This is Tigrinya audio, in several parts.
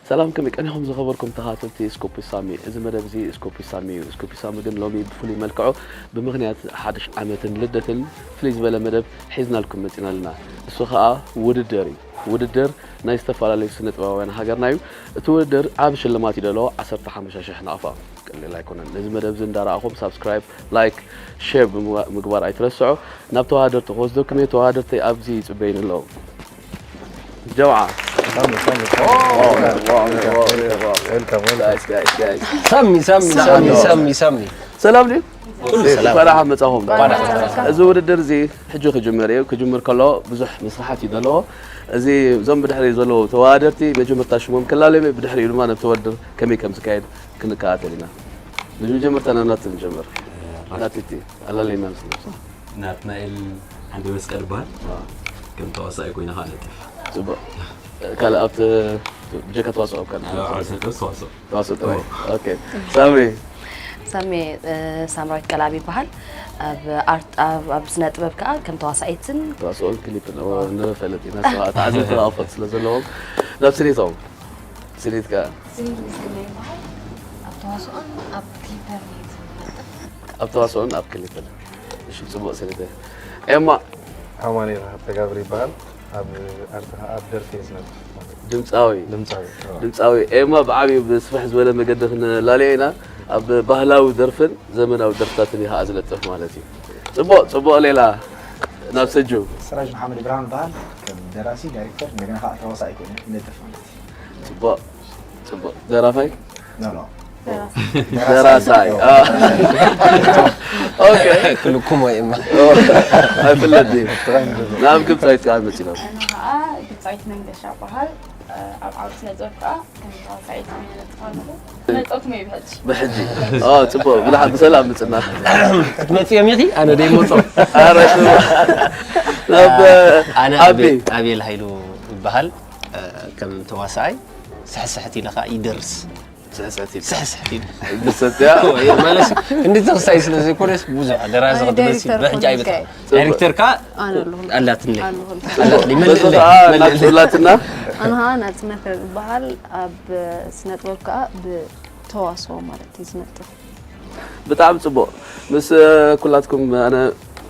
ሰላም፣ ከመይ ቀኒኹም ዝኸበርኩም ተኻተልቲ ስኩፕ ሳሚ? እዚ መደብ እዚ ስኩፕ ሳሚ እዩ። ስኩፕ ሳሚ ግን ሎሚ ብፍሉይ መልክዑ ብምኽንያት ሓድሽ ዓመትን ልደትን ፍልይ ዝበለ መደብ ሒዝናልኩም መጺና ኣለና። እሱ ኸኣ ውድድር እዩ። ውድድር ናይ ዝተፈላለዩ ስነ ጥበባውያን ሃገርና እዩ። እቲ ውድድር ዓቢ ሽልማት እዩ ዘለዎ፣ ዓሰርተ ሓሙሽተ ሽሕ ናቕፋ። ቀሊል ኣይኮነን። ነዚ መደብ እዚ እንዳረኣኹም ሳብስክራይብ፣ ላይክ፣ ሼር ብምግባ-፣ ምግባር ኣይትረስዑ። ናብ ተወዳደርቲ ክወስደኩም እየ። ተወዳደርቲ ኣብዚ ይጽበዩኒ ኣለዉ። ጀምዓ። ሳሚ ሳሚ ሳሚ ሳሚ ሳሚ። ሰላም ድዩ? ኩሉ ሰላም። እንኳዕ ደሓን መጻኹም። እንኳዕ ደሓን መጻኻ። እዚ ውድድር እዚ ሕጂ ክጅምር እዩ። ክጅምር ከሎ ብዙሕ ምስራሓት እዩ ዘለዎ። እዚ እዞም ብድሕሪ ዘለዉ ተወዳደርቲ መጀመርታ ሽሞም ክላለዮም እዩ። ብድሕሪኡ ድማ ነቲ ውድድር ከመይ ከም ዝካየድ ክንከታተል ኢና። ንመጀመርታ ናብ ናቲ ንጀምር። ናቲ እቲ ኣላለና ምስ ነብሳ። ናትናኤል ዓንደ መስቀል ይበሃል። ከም ተዋሳኢ ኮይነ ከዓ ነጥፍ። ጽቡቕ። ካልእ ኣብቲ ብጀካ ተዋስኦ ኣብ ካልእ ኣብ ዓርሰ ቅርስ ተዋስኦ። ተዋስኦ ጥራይ። ኦኬ። ሳሚ። ሳሚ፣ እ፣ ሳምራዊት ቀላብ ይበሃል። ኣብ ኣርት፣ ኣብ፣ ኣብ ስነ ጥበብ ከዓ ከም ተዋሳኢትን ተዋስኦን ክሊፕን ንፈልጥ ኢና። ሰባት ተዓዘብቲ ክፈልጡ ስለ ዘለዎም ናብ ስኒቶም። ስኒት ከ? ስኒት ምስግና ይበሃል። ኣብ ተዋስኦን ኣብ ክሊፐር እዩ ዝነጥፍ። ኣብ ተዋስኦን ኣብ ክሊፕን። እሺ፣ ጽቡቕ ስኒት። ኤማ። ኣማኑኤል ሃብተጋብር ይበሃል። ኣብ ኣርት፣ ኣብ ደርፊ እየ ዝነጥፍ ማለት እዩ። ድምፃዊ። ድምፃዊ። ድምፃዊ ኤማ ብዓብዩ ብስፍሕ ዝበለ መገዲ ክንላለዮ ኢና። ኣብ ባህላዊ ደርፍን ዘመናዊ ደርፍታትን እዩ ከዓ ዝነጥፍ ማለት እዩ። ጽቡቕ፣ ጽቡቕ። ሌላ ናብ ሰጁ። ስራጅ መሓመድ ኢብራሂም ይበሃል። ከም ደራሲ፣ ዳይሬክተር፣ እንደገና ከዓ ተዋሳኢ ኮይኑ ይነጥፍ ማለት እዩ። ጽቡቕ፣ ጽቡቕ። ደራፋይ? ኖ፣ ኖ። ደራሳይ። አ። ኦኬ። ክልኩም ወይ እማ። ኣይፍለጥ ድዩ? ናብ ግብፃዊት ከዓ መፂና። ኣነ ከዓ ግብፃዊት መንገሻ በሃል። ኣብ ዓውዲ ስነ ጥበብ ከዓ ከም ተዋሳኢት ኮይነ ነጥፍ ኣለኹ። መፀኩም እየ ብሕጂ። ብሕጂ። ኦ፣ ጽቡቕ። ብድሓን ብሰላም ምጽና። ክትመፅኦም ኢኺ? ኣነ ደይ መፆ። ኧረ፣ ሽማ። ናብ ኣነ ኣቢ። ኣቤል፣ ኣቤል ሃይሉ ይበሃል። እ፣ ከም ተዋሳኣይ ስሕስሕት ኢለ ከዓ ይደርስ። ስሕስሕት ኢልካ። ስሕስሕት ኢለ። ብሰትያ። ወይ ማለት እንዲ ተኽሳይ ስለ ዘይኮነስ ብዙሕ ደራሲ ኣነ ክትመሲ ዳይሬክተር ብሕጂ ኮነ ኣይበጽሕ። ከ- ዳይሬክተር ከዓ ኣነ ኣለኹ። ኣላትኒ። ጽቡቕ። ኣላትኒ። በዚ መልእለይ። ከዓ መልእለይ። ናጽላትና። ኣነ ከዓ ናጽነት ይበሃል። ኣብ ስነ ጥበብ ከዓ ብተዋስኦ ማለት እዩ ዝነጥፍ። ብጣዕሚ ጽቡቕ። ምስ፣ እ፣ ኩላትኩም ኣነ፣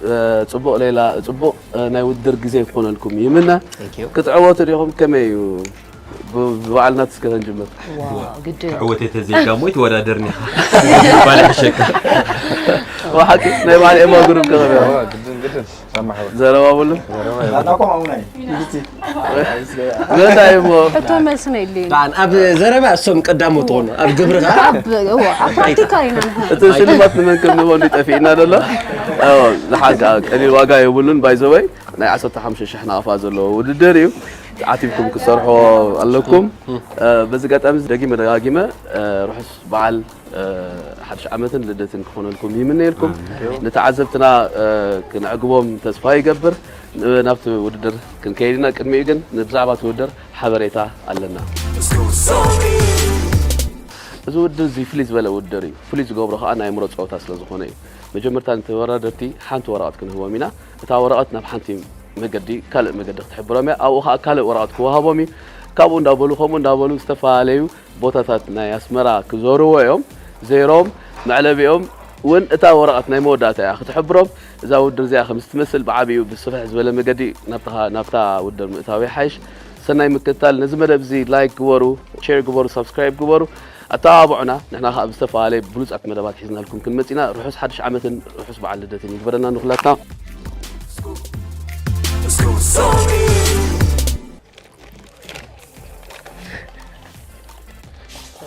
እ፣ ጽቡቕ ሌላ፣ ጽቡቕ፣ እ፣ ናይ ውድድር ግዜ ክኾነልኩም ይምነ። Thank you። ክትዕወቱ ዲኹም? ከመይ እዩ? ብ-፣ ብበዓል ናቲ እስከ ተንጅምር። ዋው፣ ግድን። ክዕወት ተዘይጋሞ ይተወዳደርኒ ኢኻ። ባለ ሕሸካ። ብሓቂ ናይ በዓል ኤማ ግሩም ከመይ እዩ? ግድን፣ ግድን። ሰማሕ በል። ዘረባ ብሉ? ናትናኮም ኣሙና እዩ። ምንታይ እሞ? ሕቶ መልስና የድልየኒ። ደሓን ኣብ ዘረባ እሶም ቀዳሞት ትኾኑ፣ ኣብ ግብሪ ከዓ ኣብ፣ እዋ፣ ኣብ ፕራክቲካል ኢና ንሕና። እቲ ሽልማት ንመን ከም ንህቦ እንዲ ጠፊእና ደሎ? ኣዎ፣ ዝሓን ከዓ ቀሊል ዋጋ የብሉን። ባይ ዘ ወይ፣ ናይ ዓሰርተ ሓሙሽተ ሽሕ ናቕፋ ዘለዎ ውድድር እዩ። ዓቲብኩም ክትሰርሕዎ ኣለኩም። እ፣ በዚ ኣጋጣሚ ደጊመ ደጋጊመ፣ እ፣ ርሑስ በዓል፣ እ፣ ሓድሽ ዓመትን ልደትን ክኾነልኩም ይምነየልኩም። ንተዓዘብትና፣ እ፣ ክነዕግቦም ተስፋ ይገብር። ን-፣ ናብቲ ውድድር ክንከይድ ኢና። ቅድሚኡ ግን ብዛዕባ እቲ ውድድር ሓበሬታ ኣለና። እዚ ውድድር እዚ ፍልይ ዝበለ ውድድር እዩ። ፍልይ ዝገብሮ ከዓ ናይ ኣእምሮ ፀወታ ስለ ዝኾነ እዩ። መጀመርታ ንተወዳደርቲ ሓንቲ ወረቐት ክንህቦም ኢና። እታ ወረቐት ናብ ሓንቲ መገዲ፣ ካልእ መገዲ ክትሕብሮም እያ። ኣብኡ ከዓ ካልእ ወረቐት ክወሃቦም እዩ። ካብኡ እንዳበሉ፣ ከምኡ እንዳበሉ ዝተፈላለዩ ቦታታት ናይ ኣስመራ ክዞርዎ እዮም። ዘይሮም መዕለቢኦም እውን እታ ወረቐት ናይ መወዳእታ እያ ክትሕብሮም። እዛ ውድድር እዚኣ ከም ዝትመስል ብዓብዩ ብስፍሕ ዝበለ መገዲ ናብታ፣ ናብታ ውድድር ምእታው ይሓይሽ። ሰናይ ምክትታል። ነዚ መደብ እዚ ላይክ ግበሩ፣ ሼር ግበሩ፣ ሳብስክራይብ ግበሩ፣ ኣተባብዑና። ንሕና ከዓ ብዝተፈላለየ ብሉጻት መደባት ሒዝናልኩም ክንመጽእ ኢና። ርሑስ ሓድሽ ዓመትን ርሑስ በዓል ልደትን ይግበረና ንኹላትና።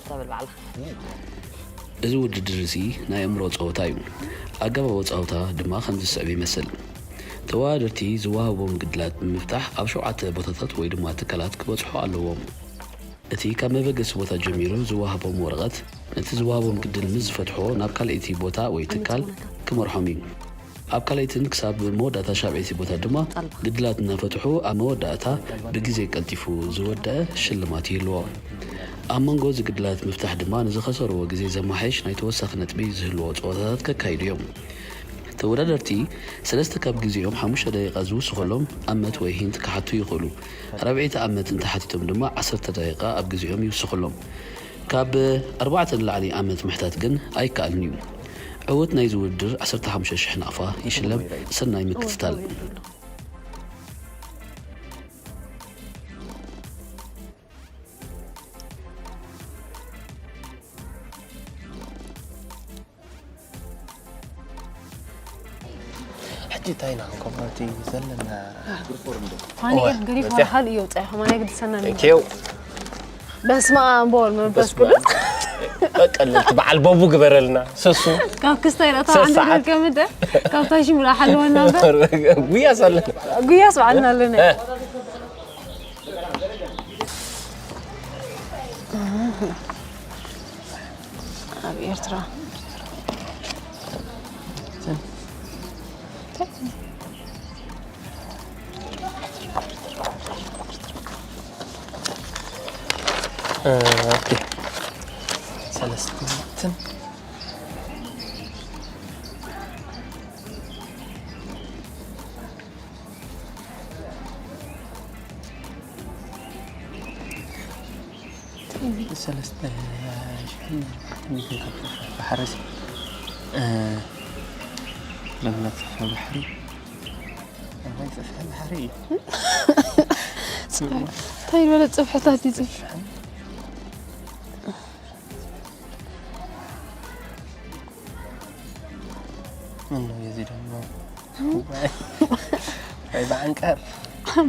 ተብል ባዕልኻ። እዚ ውድድር እዚ ናይ ኣእምሮ ጸወታ እዩ። ኣገባብ ኣጻውታ ድማ ከምዚ ዝስዕብ ይመስል። ተወዳደርቲ ዝወሃቦም ግድላት ብምፍታሕ ኣብ ሸውዓተ ቦታታት ወይ ድማ ትካላት ክበጽሑ ኣለዎም። እቲ ካብ መበገሲ ቦታ ጀሚሩ ዝወሃቦም ወረቐት ነቲ ዝወሃቦም ግድል ምስ ዝፈትሖ ናብ ካልኣይቲ ቦታ ወይ ትካል ክመርሖም እዩ። ኣብ ካልኣይትን ክሳብ መወዳእታ ሻብዐይቲ ቦታ ድማ ግድላት እናፈትሑ ኣብ መወዳእታ ብግዜ ቀልጢፉ ዝወደአ ሽልማት ይህልዎ። ኣብ መንጎ እዚ ግድላት ምፍታሕ ድማ ንዝኸሰርዎ ግዜ ዘማሓይሽ ናይ ተወሳኺ ነጥቢ ዝህልዎ ጸወታታት ከካይዱ እዮም። ተወዳደርቲ ሰለስተ ካብ ግዜኦም ሓሙሽተ ደቂቓ ዝውስኸሎም ኣመት ወይ ሂንት ክሓቱ ይኽእሉ። ራብዐይቲ ኣመት እንተሓቲቶም ድማ ዓሰርተ ደቂቓ ኣብ ግዜኦም ይውስኸሎም። ካብ ኣርባዕተ ንላዕሊ ኣመት ምሕታት ግን ኣይከኣልን እዩ። ዕውት ናይዚ ውድድር ዓሰርተ ሓሙሽተ ሽሕ ናቕፋ ይሽለም። ሰናይ ምክትታል። ሕጂ እንታይ ኢና ክንገብሮ እቲ ዘለና? ፋኒ እወ፣ ገዲፍ መጽያ። ሓል እዩ፣ ጸይ ኸማን የግድሰና። ቴንኪው። በስመ ኣብ ወወልድ መንፈስ በስመ ቅዱስ። ኣብ። ቀለልቲ በዓል በቡ ግበረልና። ሰሱ። ካብ ክስታይ ራታ ሰስ ዓንዲ ሰዓት። ከምደ፣ ካብ ታሽም ላ ሓለወና እምበር። ጉያስ ኣለና። ጉያስ በዓልና ኣለና። እ። ኣብ ኤርትራ። እ፣ ኦኬ። ሰለስተ ሚእትን። ሰለስተ ሽሕን ኣርባዕተ ሚእትን ካብ ጠፍሐ ባሕሪ ሲ፣ እ፣ ለምለም ጠፍሐ ባሕሪ። እዋይ፣ ጠፍሐ ባሕሪ እዩ። እንታይ ዝበለ ጽፍሕታት እዩ ጽፍሕ? ምን ነው የዚህ ደግሞ? ወይ በአንቀር።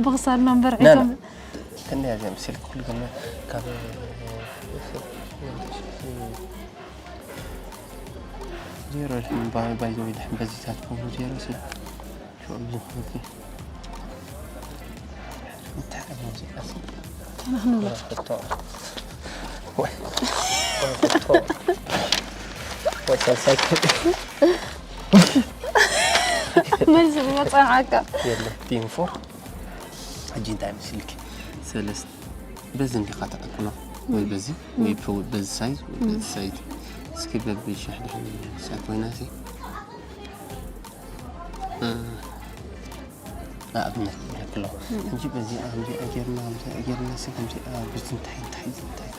ብኽሳድ መንበር ና፣ ና። ከይቶም ክንደይ እዚኣ ምስል ክፍሉ ግን ካብ ዜሮ ድሕን ባ-፣ ባይዘዊ ድሕን በዚታት ኮይኑ ዜሮ ሲ ሽዑ ዝኽፍል እንታይ ሙዚቃ ሲ ተናህኑ። ወረክቶ። ወይ፣ ወረክቶ። ወይ፣ ሳልሳይ። መልሲ ዝመጽኣካ። የለ፣ ቲም ፎር። ሕጂ እንታይ መሲልኪ? ሰለስተ። በዚ እንዲኻ ተቐቅሎ። ወይ በዚ፣ ወይ ፕ-፣ በዚ ሳይዝ፣ ወይ በዚ ሳይዝ። እስኪ በብሸሕ ድሕን ሰዓት ኮይና ሲ። እ፣ ንኣብነት ክብለኪ ኣለኹ። ሕጂ በዚኣ ከምዚኣ ጌርና፣ ከምዚኣ ጌርና፣ ሲ ከምዚኣ፣ ብዚ እንታይ፣ እንታይ፣ እንታይ።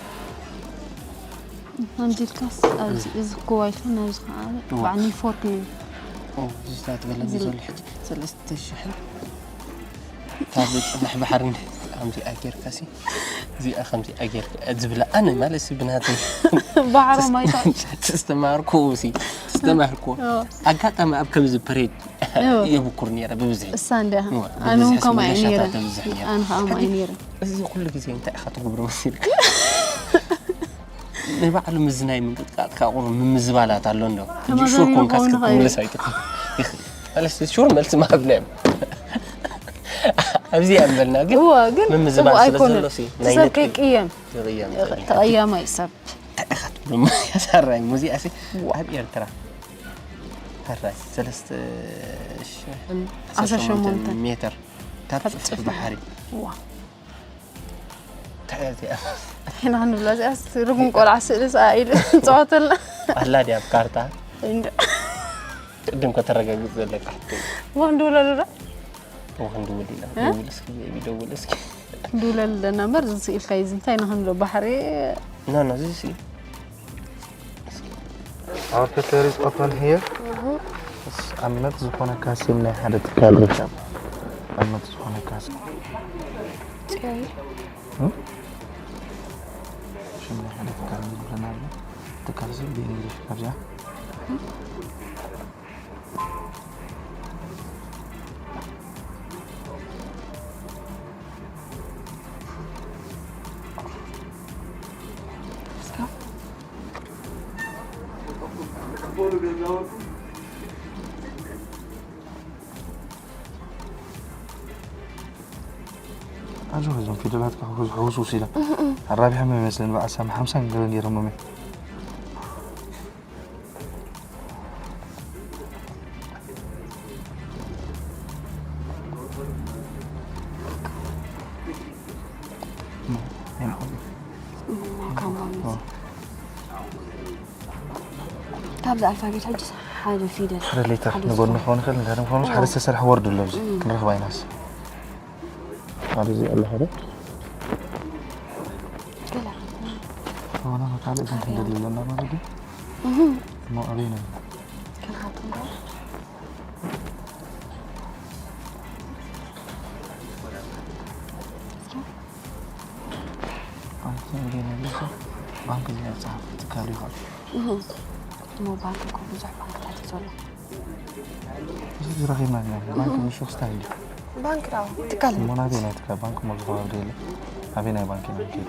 ከምዚ ኢልካስ፣ ኣብዚ፣ እዚ ክዋ ኢልካ፣ ናብዚ ከዓ እዋ። በዓል ኒው ፎርክ እዩ። ኦ፣ እዚ ዝታት ገለ እዚ ዘሎ ሕጂ ሰለስተ ሽሕን ካብ ጽባሕ ባሕሪ እንድሕር ከምዚኣ ጌርካ ሲ፣ እዚኣ ከምዚኣ ጌርካ ዝብላ ኣነ ማለት ሲ ብናተይ ባሕሪ ማይ ታ- ተስተማርኩ ሲ፣ ተስተማርኩ። ኦ። ኣጋጣሚ ኣብ ከምዚ ፕሬድ ኦ። የብኩር ነይረ ብብዝሒ። እሳ እንድያ። እዋ፣ ኣነ እውን ብብዝሒ ከምኡ እየ ስመለሻታ ነይረ። ተብዝሕ ነይረ። ኣነ ከዓ ከምኡ እየ ነይረ። እዚ ኩሉ ግዜ እንታይ ኢኻ ትገብሮ መሲልካ? ንባዕሉ ምዝናይ ምንቅጥቃጥ ካብ ቁሩብ ምምዝባላት ኣሎ እንዶ። ሕጂ ተመዛቢሉ ሹር ኮንካስ ክኸውን ይኽእል። ክትምልስ ኣይትኽእል። ይኽእል። ማለት ሹር መልሲ ምሃብ ናይ ኣብዚ ኣንበልና ግን እወ፣ ግን ምምዝባል ጽቡቕ ስለ ኣይኮነን። ዘሎ ሲ፣ እቲ ናይ ሰብ ነጥቢ ከይቅየም። ክቕየም ይኽእል። ተቐያማይ ሰብ። እንታይ ኢኻ ትብሎ? ያሳራይ ሙዚቃ ሲ፣ ዋ። ኣብ ኤርትራ። ሕራይ፣ ሰለስተ ሽሕን ዓሰርተ ሸሞንተ ዓሰርተ ሸሞንተ ሜትር ካብ ካብ ጽፍሒ ጽፍሒ። ባሕሪ። ዋ። እንታይ እያ እዚኣ? እንታይ ኢና ክንብላ እዚኣስ? ርጉም ቆልዓ ስእሊ ሰኣኢሉ ዝጻወተልና። ኣላ ድያ ኣብ ካርታ? እንዶ። ቅድም ከተረጋግጽ ዘለካ ሕቶ እዩ። እሞ ክንድውለሉ ዶ? እሞ ክንድውል ኢና። እ? ደውል እስኪ፣ ቤቢ፣ ደውል እስኪ። ክንድውለሉ ኣለና እምበር፣ እዚ ስኢልካ እዩ፣ እዚ እንታይ ኢና ክንብሎ? ባሕሪ። ኖ፣ ኖ፣ እዚ ስኢል። Our factory is open here. እስ-፣ ኣመት ዝኾነካ ስም ናይ ሓደ ትካል ርካብ። ኣመት ዝኾነካ ስም። ጽዮይ። እ? ሽም ናይ ሓደ ትካል ዝብለና ኣሎ። ትካል ስም ብእንግሊሽ ካብዚኣ። ኣጆኻ፣ እዞም ፊደላት ከኣ ህውስ-፣ ህውስውስ ኢሎም። ኣራቢሖም እዮም ይመስለኒ፣ በዓል ሳሚ ሓምሳ ገለ ገይሮሞም እዮም። እሞ፣ እሞ፣ እሞ፣ እሞ፣ እሞ። ካብዚ ኣልፋቤት ሕጂ ሓደ ፊደል ሓደ ሌተር ንጎድኒ ክኸውን ይኽእል፣ ንድሕሪ ክኸውን ሓደ ዝተሰርሐ ወርድ ኣሎ፣ ኣብዚ ክንረኽባ ኢናስ ሓደ እዚ ኣሎ ሓደ ሆነ ካልእ እዚን ክንደሊ ኣለና ማለት እዩ። እሞ ኣበይ ነው? ባንክ ዝመፅሓፍ ትካል ይኸል እሞ ባንክ እኮ ብዙሕ ባንክታት እዩ ዘሎ። ዝረኺብና ኣለና። ባንክ ምሽ ክስታይ እንዲ ባንክ ዳው ትካል እሞ ናበይ ናይ ትካል ባንክ ሞ ዝኾነ ኣብደ የለ ኣበይ ናይ ባንክ ኢና ንከይድ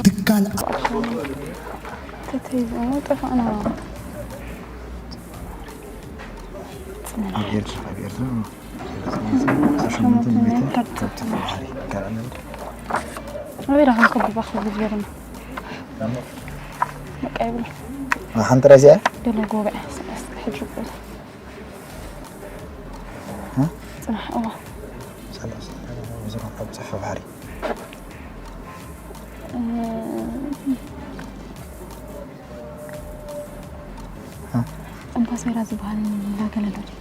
ትካል ተተይዘሞ ጠፋእና ኣብ ኤርትራ ኣብ ኤርትራ ሰለስተ ሚእትን ሰለስተ ሚእትን ከብቲ ተምሃሪ ካልኣና ኣበይ ዳኸም ከብባ ክብል ዝበለና በቃ ይብል ሓንቲ ራዚያ ደለ ጎበዕ ሕጅ ይብል ጽናሕ እዋ ሰለስተ ወይዘሮ ካብ ጽሕፈ ባሕሪ እምባሴራ ዝበሃል ላገለሎ ድዩ?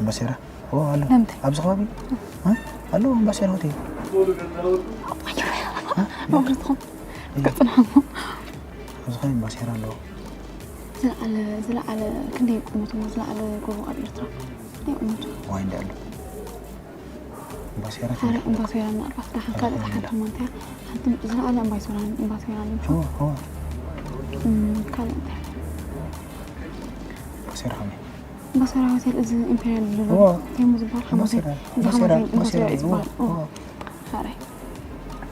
እምባሴራ ኦ ኣሎ ለምቲ ኣብዚ ከባቢ እ? ኣሎ እምባሴራ ሆቴል መብረትኹም ክጽንሐሞ ኣብዚ ከባቢ እምባሴራ ኣለዎ ዝለዓለ ዝለዓለ ክንደይ ቁመት እሞ ዝለዓለ ጎቦ ኣብ ኤርትራ ክንደይ ቁመቱ ዋይ እንዲ ኣሎ እምባሴራ ሓደ እምባሴራ ምናልባት ደሓን ካልእ ሓንቲ እማ እንታይ ሓንቲ ዝለዓለ እምባይሶራን እምባሴራን እዩ ኦ ኦ እም፣ ካልእ እንታይ እምባሴራ ከመይ እምባሴራ ሆቴል እዚ ኢምፔሪያል ዝሎ እዎ። እንታይ እሞ ዝበሃል ሓሙሴ እምባሴራ እዚ እምባሴራ ሓሙሴ እምባሴራ እምባሴራ እዎ ዝበሃል ኦ እዎ ሓራይ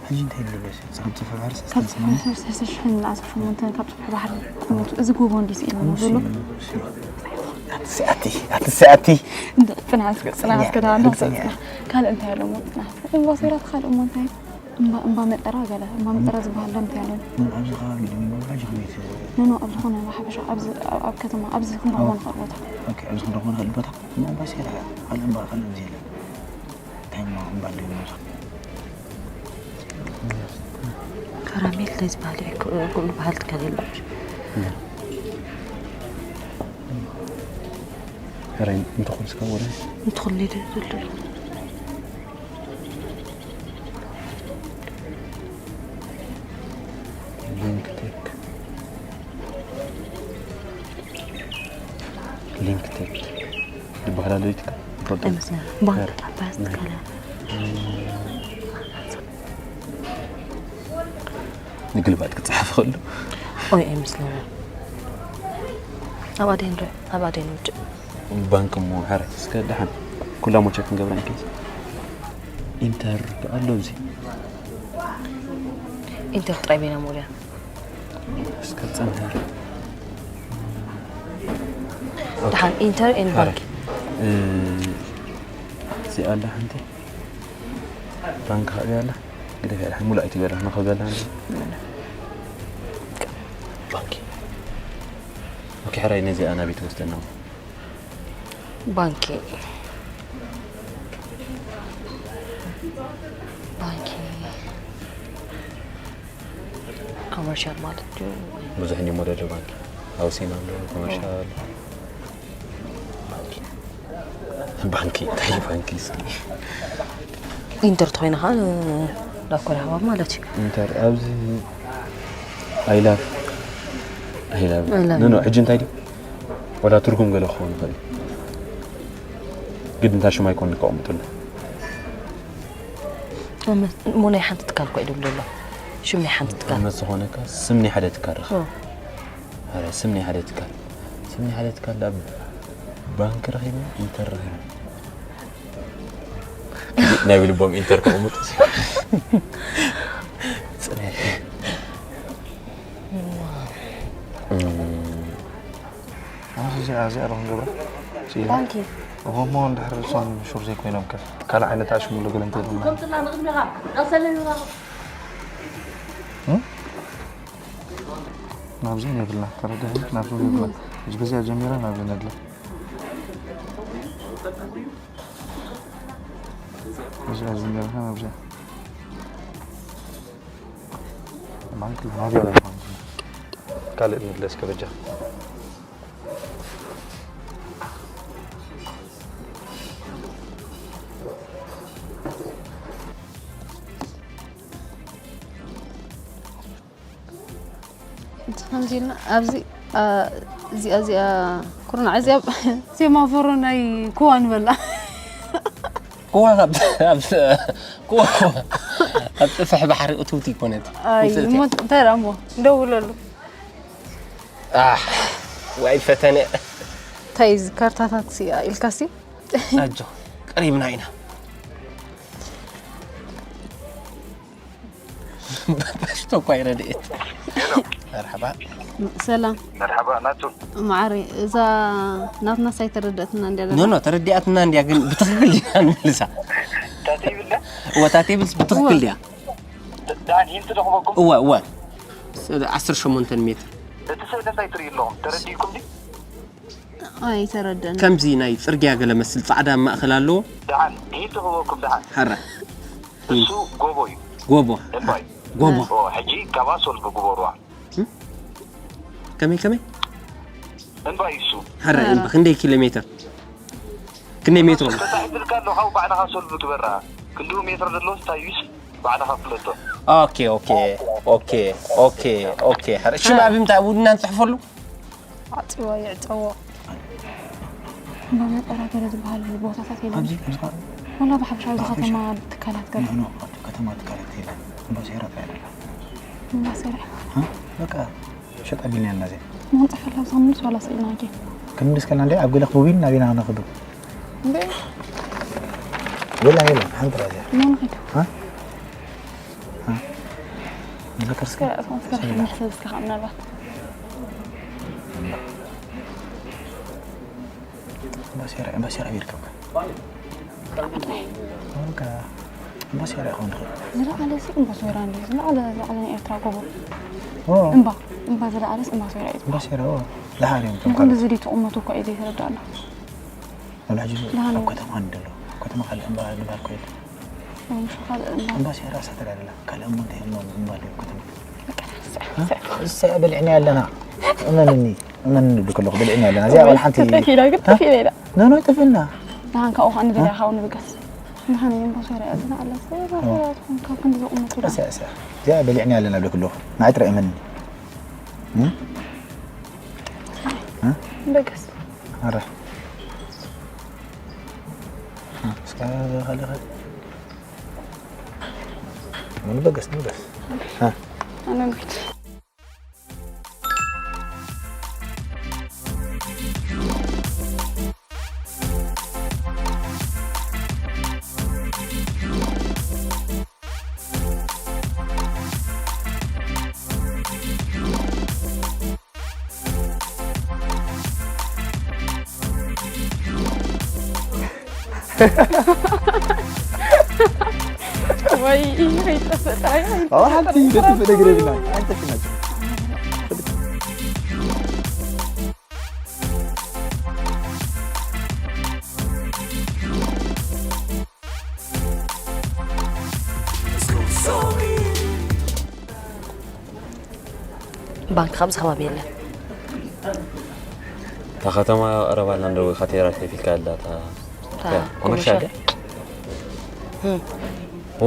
ሕጂ እንታይ ይብሉ በስ ካብ ጽፈ ባሕሪ ካብ ሰለስተ ሰማንያ ሰለስተ ሽሕን ንላዕሊ ሸሞንተ ካብ ጽፍሒ ባሕሪ ቁመቱ እዚ ጎቦ እንዲ ስኢልና ዘሎ ኣትሰኣቲ ኣትሰኣቲ ጽናሕ እስከ ጽናሕ እስከ ዳ እንዳ ጽናሕ ካልእ እንታይ ኣሎ ሞ ጽናሕ እምባሴራ ካልእ ሞ እንታይ እምባ እምባ መጠራ ገለ እምባ መጠራ ዝበሃል ዶ እንታይ ኣሎ ኣብዚ ከባቢ ድም ሕጂ ከመይት ኖ ኖ ኣብ ዝኾነ ሓፈሻ ኣብዚ ኣብ ኣብ ከተማ ኣብዚ ክንረኽቦ ንኽእል ቦታ ኦኬ ኣብዚ ክንረኽቦ ንኽእል ቦታ እሞ እምባሴራ ካልእ እምባ ካልእ ኣብዚ የለን እንታይ እሞ እምባ ኣሎ ይብሉ ካራሜል እንታይ ዝበሃል እዩ? ኩሉ በሃል ትካል የለን። ሕራይ እንትኾን እስከ ወደ እንትኹን ሊድ ዝልሉ ሊንክ ቴክ ሊንክ ቴክ ዝበሃል ኣሎ ይትካ ትፈልጦ ኣይመስለኒ። ባንክ ዓባያ ትካል እያ። ንግልባጥ ክፅሓፍ ከሎ ኦይ ኣይመስለኒ። ኣብ ኣደይ ንርኢ ኣብ ኣደይ ንውድእ። ባንክ እሞ ሕራይ እስከ ደሓን ኩላ ሞቸ ክንገብራ ኢንኬስ ኢንተር ኣሎ እዚ ኢንተር ጥራይ በይና ምውርያ እስከ ጸንሐ ደሓን ኢንተር ኤን ባንክ እዚ ኣላ ሓንቲ ባንክ ሃብያ ኣላ ግደፍ ያለ ሙሉ ኣይትበላ ንኸበላ ባንክ ኦኬ ሕራይ ነዚ ኣና ቤት ወስደና ባንኪ ባንኪ ኮመርሻል ማለት እዩ። ብዙሕ እኒ ሞደል ባንክ ሃውሲን ኣሎ ኮመርሻል ባንኪ እንታይ ባንኪ እስኪ ኢንተር ተኾይና ከዓ ዳኮር ኣሕባብ ማለት እዩ። ኢንተር ኣብዚ ኣይላፍ ኣይላፍ I love ኖ ኖ ሕጂ እንታይ ድዩ ወላ ትርጉም ገለ ክኸውን ይኽእል እዩ። ግድ እንታይ ሽም ኣይኮን ከቐምጡልና እሞ ናይ ሓንቲ ትካል እኮ እዩ ዝብሉ ዘሎ። ሽም ናይ ሓንቲ ትካል እውነት ዝኾነ ከ ስም ናይ ሓደ ትካል ረኸ ኦ፣ ኣረ ስም ናይ ሓደ ትካል ስም ናይ ሓደ ትካል ኣብ ባንክ ረኺቡ ኢንተር ረኺቡ ናይ ብልቦም ኢንተር ከቕምጡ ጽናሕ እዚኣ ዶ ክንገብራ? ስኢና? ባንኪ። እሞ እንድሕር እሷን ሹር ዘይኮይኖም ከ? ካልእ ዓይነት ኣሽሙሉ ገለ እንተይልና። እም? ናብዚ የብልና፣ ተረዳእኒ? ናብዚ የብልና። እዚ በዚኣ ጀሚራ ናብዚ ነድላ። እዚኣ ጀሚራ ናብዚ። ማንክል ናብያ ላይ ማንክል። ካልእ ንድለ እስከ በጃ። ከምዚ ኢልና ኣብዚ፣ ኣ፣ እዚኣ፣ እዚኣ ኩርናዕ፣ እዚኣ ሴማፎሮ ናይ ኮዋ ንበላ። ኮዋ ኣብ፣ ኣብ፣ ኮዋ፣ ኮዋ። ኣብ ጽፍሕ ባሕሪ እትውቲ ይኮነት። ኣይ፣ ውጽእቲ። እሞ እንታይ ደኣ እሞ? ደውለሉ። ኣሕ፣ ዋይ ፈተነ። እንታይ እዚ ካርታታት ኢልካሲ? ኣጆ፣ ቀሪብና ኢና። በሽቶ እኳ ይረድኤት። መርሓባ። ሰላም። መርሓባ ናቱ። መዓረይ፣ እዛ ናትናስ ኣይተረድኣትና እንድያ ኖ፣ ዘላ? ኖ፣ ተረዲኣትና እንድያ፣ ግን ብትኽክል ዲና ንምልሳ? ታተይ ይብላ? እወ፣ ታተይ ብልስ ብትኽክል እወ። ድያ? ዳን ሂንት ዶ ክበኩም? እወ፣ እወ። ስ-፣ ዓሰርተ ሸሞንተ ሜትር። እቲ ስእሊ እንታይ ትርእዩ ኣለኹም? ተረዲእኩም ድዩ? ኣይተረደን። ከምዚ ናይ ጽርግያ ገለ መስል ጻዕዳ ማእከል ኣለዎ። ደሓን፣ ሂንት ክህበኩም ደሓን። ሓራ። እሱ ጎቦ እዩ። ጎቦ። እምባይ። ጎቦ። ኦ፣ ሕጂ ካብኣ ሶልቭ ግበሩዋ። እም? ከመይ፣ ከመይ? እምባይ እሱ። ሓራ፣ ሓራ። እምባ ክንደይ ኪሎ ሜትር? ክንደይ ሜትሮ? ተጻሒፍልካ ኣሎ፣ ካብኡ ባዕልኻ ሶልቭ ግበራ። ክንድኡ ሜትሮ ዘለዎስ እንታይ እዩስ ባዕልኻ ፍለጦ። ኦኬ፣ ኦኬ፣ ኦኬ፣ ኦኬ፣ ኦኬ። ሓራ። ሽም ኣብ ምንታይ ኣብ ውድና ንጽሕፈሉ? ኣጽዋ ይዕጸዎ። እምባ መጠራገሪ ዝበሃል ቦታታት የለን። ኣብዚ፣ ኣብዚ ኸ-፣ ወላ ብሓፈሻ ኣብዚ ብሓፈሻ? ከተማ ትካላት ገለ? ኖ፣ ኖ፣ ኣብ ከተማ ትካላት የለን። እምባ ሴራ ጥራይ ኣላ። እምባ ሴራ? ሃ? በቃ፣ ሸጥ ኣቢልና ያልና እዚኣ። ንወንጽፈላ ብዛ ምንስ ዋላ ስኢልና ጌ? ክንምልስ ከልና እንደ ኣብ ገለ ክቡቢን ናቢና ነኽዱ። እንደ ወላ የለን፣ ሓንቲ ጥራይ እዚኣ። እሞ ንኺድ። ሃ? ሃ? ንዘከር እስከ እስከ፣ እስከ፣ እስከ፣ እስከ፣ እስከ፣ እስከ፣ ምናልባት። እምባ ሴራ፣ እምባ ሴራ ይርከብካ። በቃ፣ እምባ ሴራ ይኸውን ይኽእል። ዝለዓለ ሲ እምባ ሴራ እንድዩ። ዝለዓለ፣ ዝለዓለ ናይ ኤርትራ ጎቦ። ኦ። እምባ፣ እምባ ዝለዓለስ እምባ ሴራ እዩ። እምባ ሴራ፣ ኦ። ደሓር እዮም እቶም ንኹሉ ካልኦት። እዚ ድዩ ትቕመቱ እኳ እዩ ዘይተረዳእና። ወላ ሕጂ ደሓን ኣብ እዩ። ከተማ እንዲ ኣሎ። ኣብ ከተማ ካልእ እምባ ዝበሃል እኮ የለን። እምባ ሸኻል እምባ። እምባ ሴራ እሳ ተጋደላ። ካልእ እሞ እንታይ እሞ እምባ ኣለዎ ከተማ? በቃ፣ ስዕ-፣ እ? ስዕ-፣ እሳ በሊዕና ኣለና። እመንኒ፣ እመንኒ እብሊ ከለኹ በሊዕና ኣለና። እዚኣ ወይ ቆልሓ ሓንቲ ትጠፊ ኢላ ግን እ? ጠፊ ኢላ። ኖ፣ ኖ፣ ጠፊና። ደሓን ካብኡ ኸዓ ንደልያ እ? ካብኡ ንብገስ። ደሓን እዩ እምባ ሴራ እያ ዝለዓለ። እምባ ኦ። ሴራ ትኾን ካብ ክንዲ ዘቑመቱ ደኣ። እሳ፣ እሳ። እዚኣ በሊዕና ኣለና እብሊ ከለኹ። ንዓይ ጥራይ እመንኒ። እ? እ? ንብገስ። ኣረ። እስከ ኻልእ ኸ-፣ ንበገስ፣ ንበገስ። ሃ። ኣነ ንኺድ። ወይ፣ ከይጠፍእ ጥራይ፣ ከይጠፍእ ኣዎ፣ ሓንቲ ጥራይ። ይደፍእ ነገር የብልና። ኣይጠፍእና። ባንክ ኣብዚ ከባቢ የለን። እታ ከተማ ቀረባ ኣላ፣ እንዶ ካቴድራል ከፊትካ ኣላ፣ እታ እታ ኮመርሻል ኮመርሻል። ድያ? እም።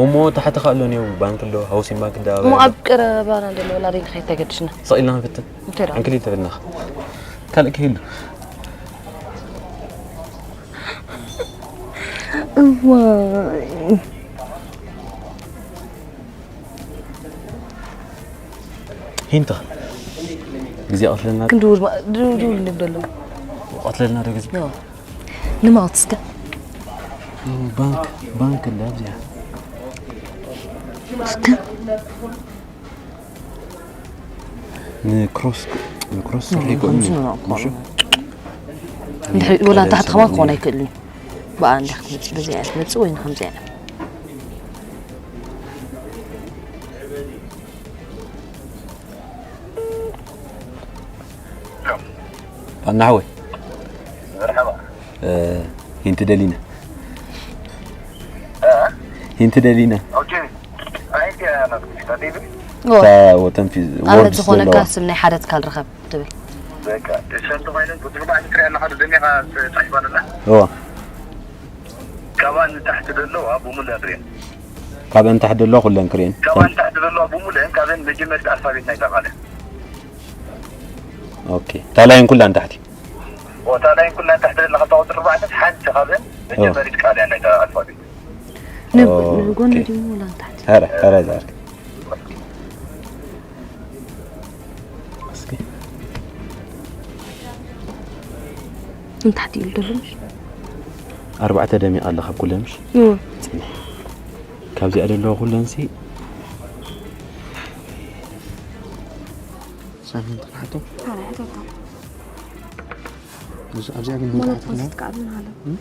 እሞ ታሕቲ ከ ኣሎ፣ ኒው ባንክ ኣሎ፣ ሃውሲንግ ባንክ እንዳ እሞ ኣብ ቀረባና ዘሎ ወላ ደይ ንኸይድ ተገድሽና። ሰቕ ኢልና ንፍትን። እንታይ ደኣ? ዕንክሊል ተብልና። ካልእ ከይሉ። እዋይ። ሂንታ። ግዜ ቀትለና። ክንድውል ማ-፣ ድው-፣ ድውል ንብለሎም። ቀትለና ዶ ግዜ? ኖ። ንማውት እስከ። ባንክ፣ ባንክ እንዳ ኣብዚኣ። እስከ። ንክሮስ፣ ንክሮስ ኖ፣ ስርሒ ይኮን። ከምዚ ነው እኮ። እሺ። እንድሕሪ ወላ ንታሕቲ ከማን ክኾን ኣይክእልን እዩ። ብኣ እንዲያ ክትመጽእ፣ በዚኣ እያ ትመጽእ ወይ ንኸምዚኣ እያ። ኣናሕወይ። መርሓባ። እ፣ ሂንቲ ደሊና። እ? ሂንቲ ደሊና። ኦኬ። ኣይ፣ ያ ናት፣ ታዲቢ? እወ። እታ ወተን ፊ-፣ ኣመት ወርድስ ዝኾነካ ዘለዋ። ስም ናይ ሓደ ትካል ርኸብ ትብል። በቃ፣ እሰን ተባይለን ቁጽሪ ባዕሉ ትሪኣ ኣለኻ፣ ደሚቓ ተጻሒፋ ኣላ። እወ። ካብኣን ንታሕቲ ዘለዋ ብሙሉ ኣድርየን። ካብአን ታሕት ደሎ ኩለን ክሬን። ካብኣን ታሕቲ ዘለዋ ብሙሉ፣ ካብን መጀመርታ ኣልፋቤት ናይታ ቃል። ኦኬ። ታላይን ኩላን ታሕቲ። ወታላይን ኩላን ታሕቲ ዘለዋ ካብ ቁጽሪ ኣርባዕተ ሓንቲ ካብን መጀመሪት ቃል እያ ናይታ ኣልፋቤት። ንብ-፣ ኦኬ። ንጎኒ ድዩ ሙላን ታሕቲ? ኧረ፣ ኧረ ዛር። እስኪ። ንታሕቲ ኢሉ ደሎ ምሽ? ኣርባዕተ ደሚቕ ኣለ ካብ ኩለን ምሽ? እወ። ጽንሕ። ካብዚኣ ደለዋ ኩለን ሲ ሳሚን ተናሕቶ? ኣረ፣ ሕተታ። እዚ ኣብዚኣ ግን ሞኖፖዚት ምንታይ ከኣ ብናለ። እም?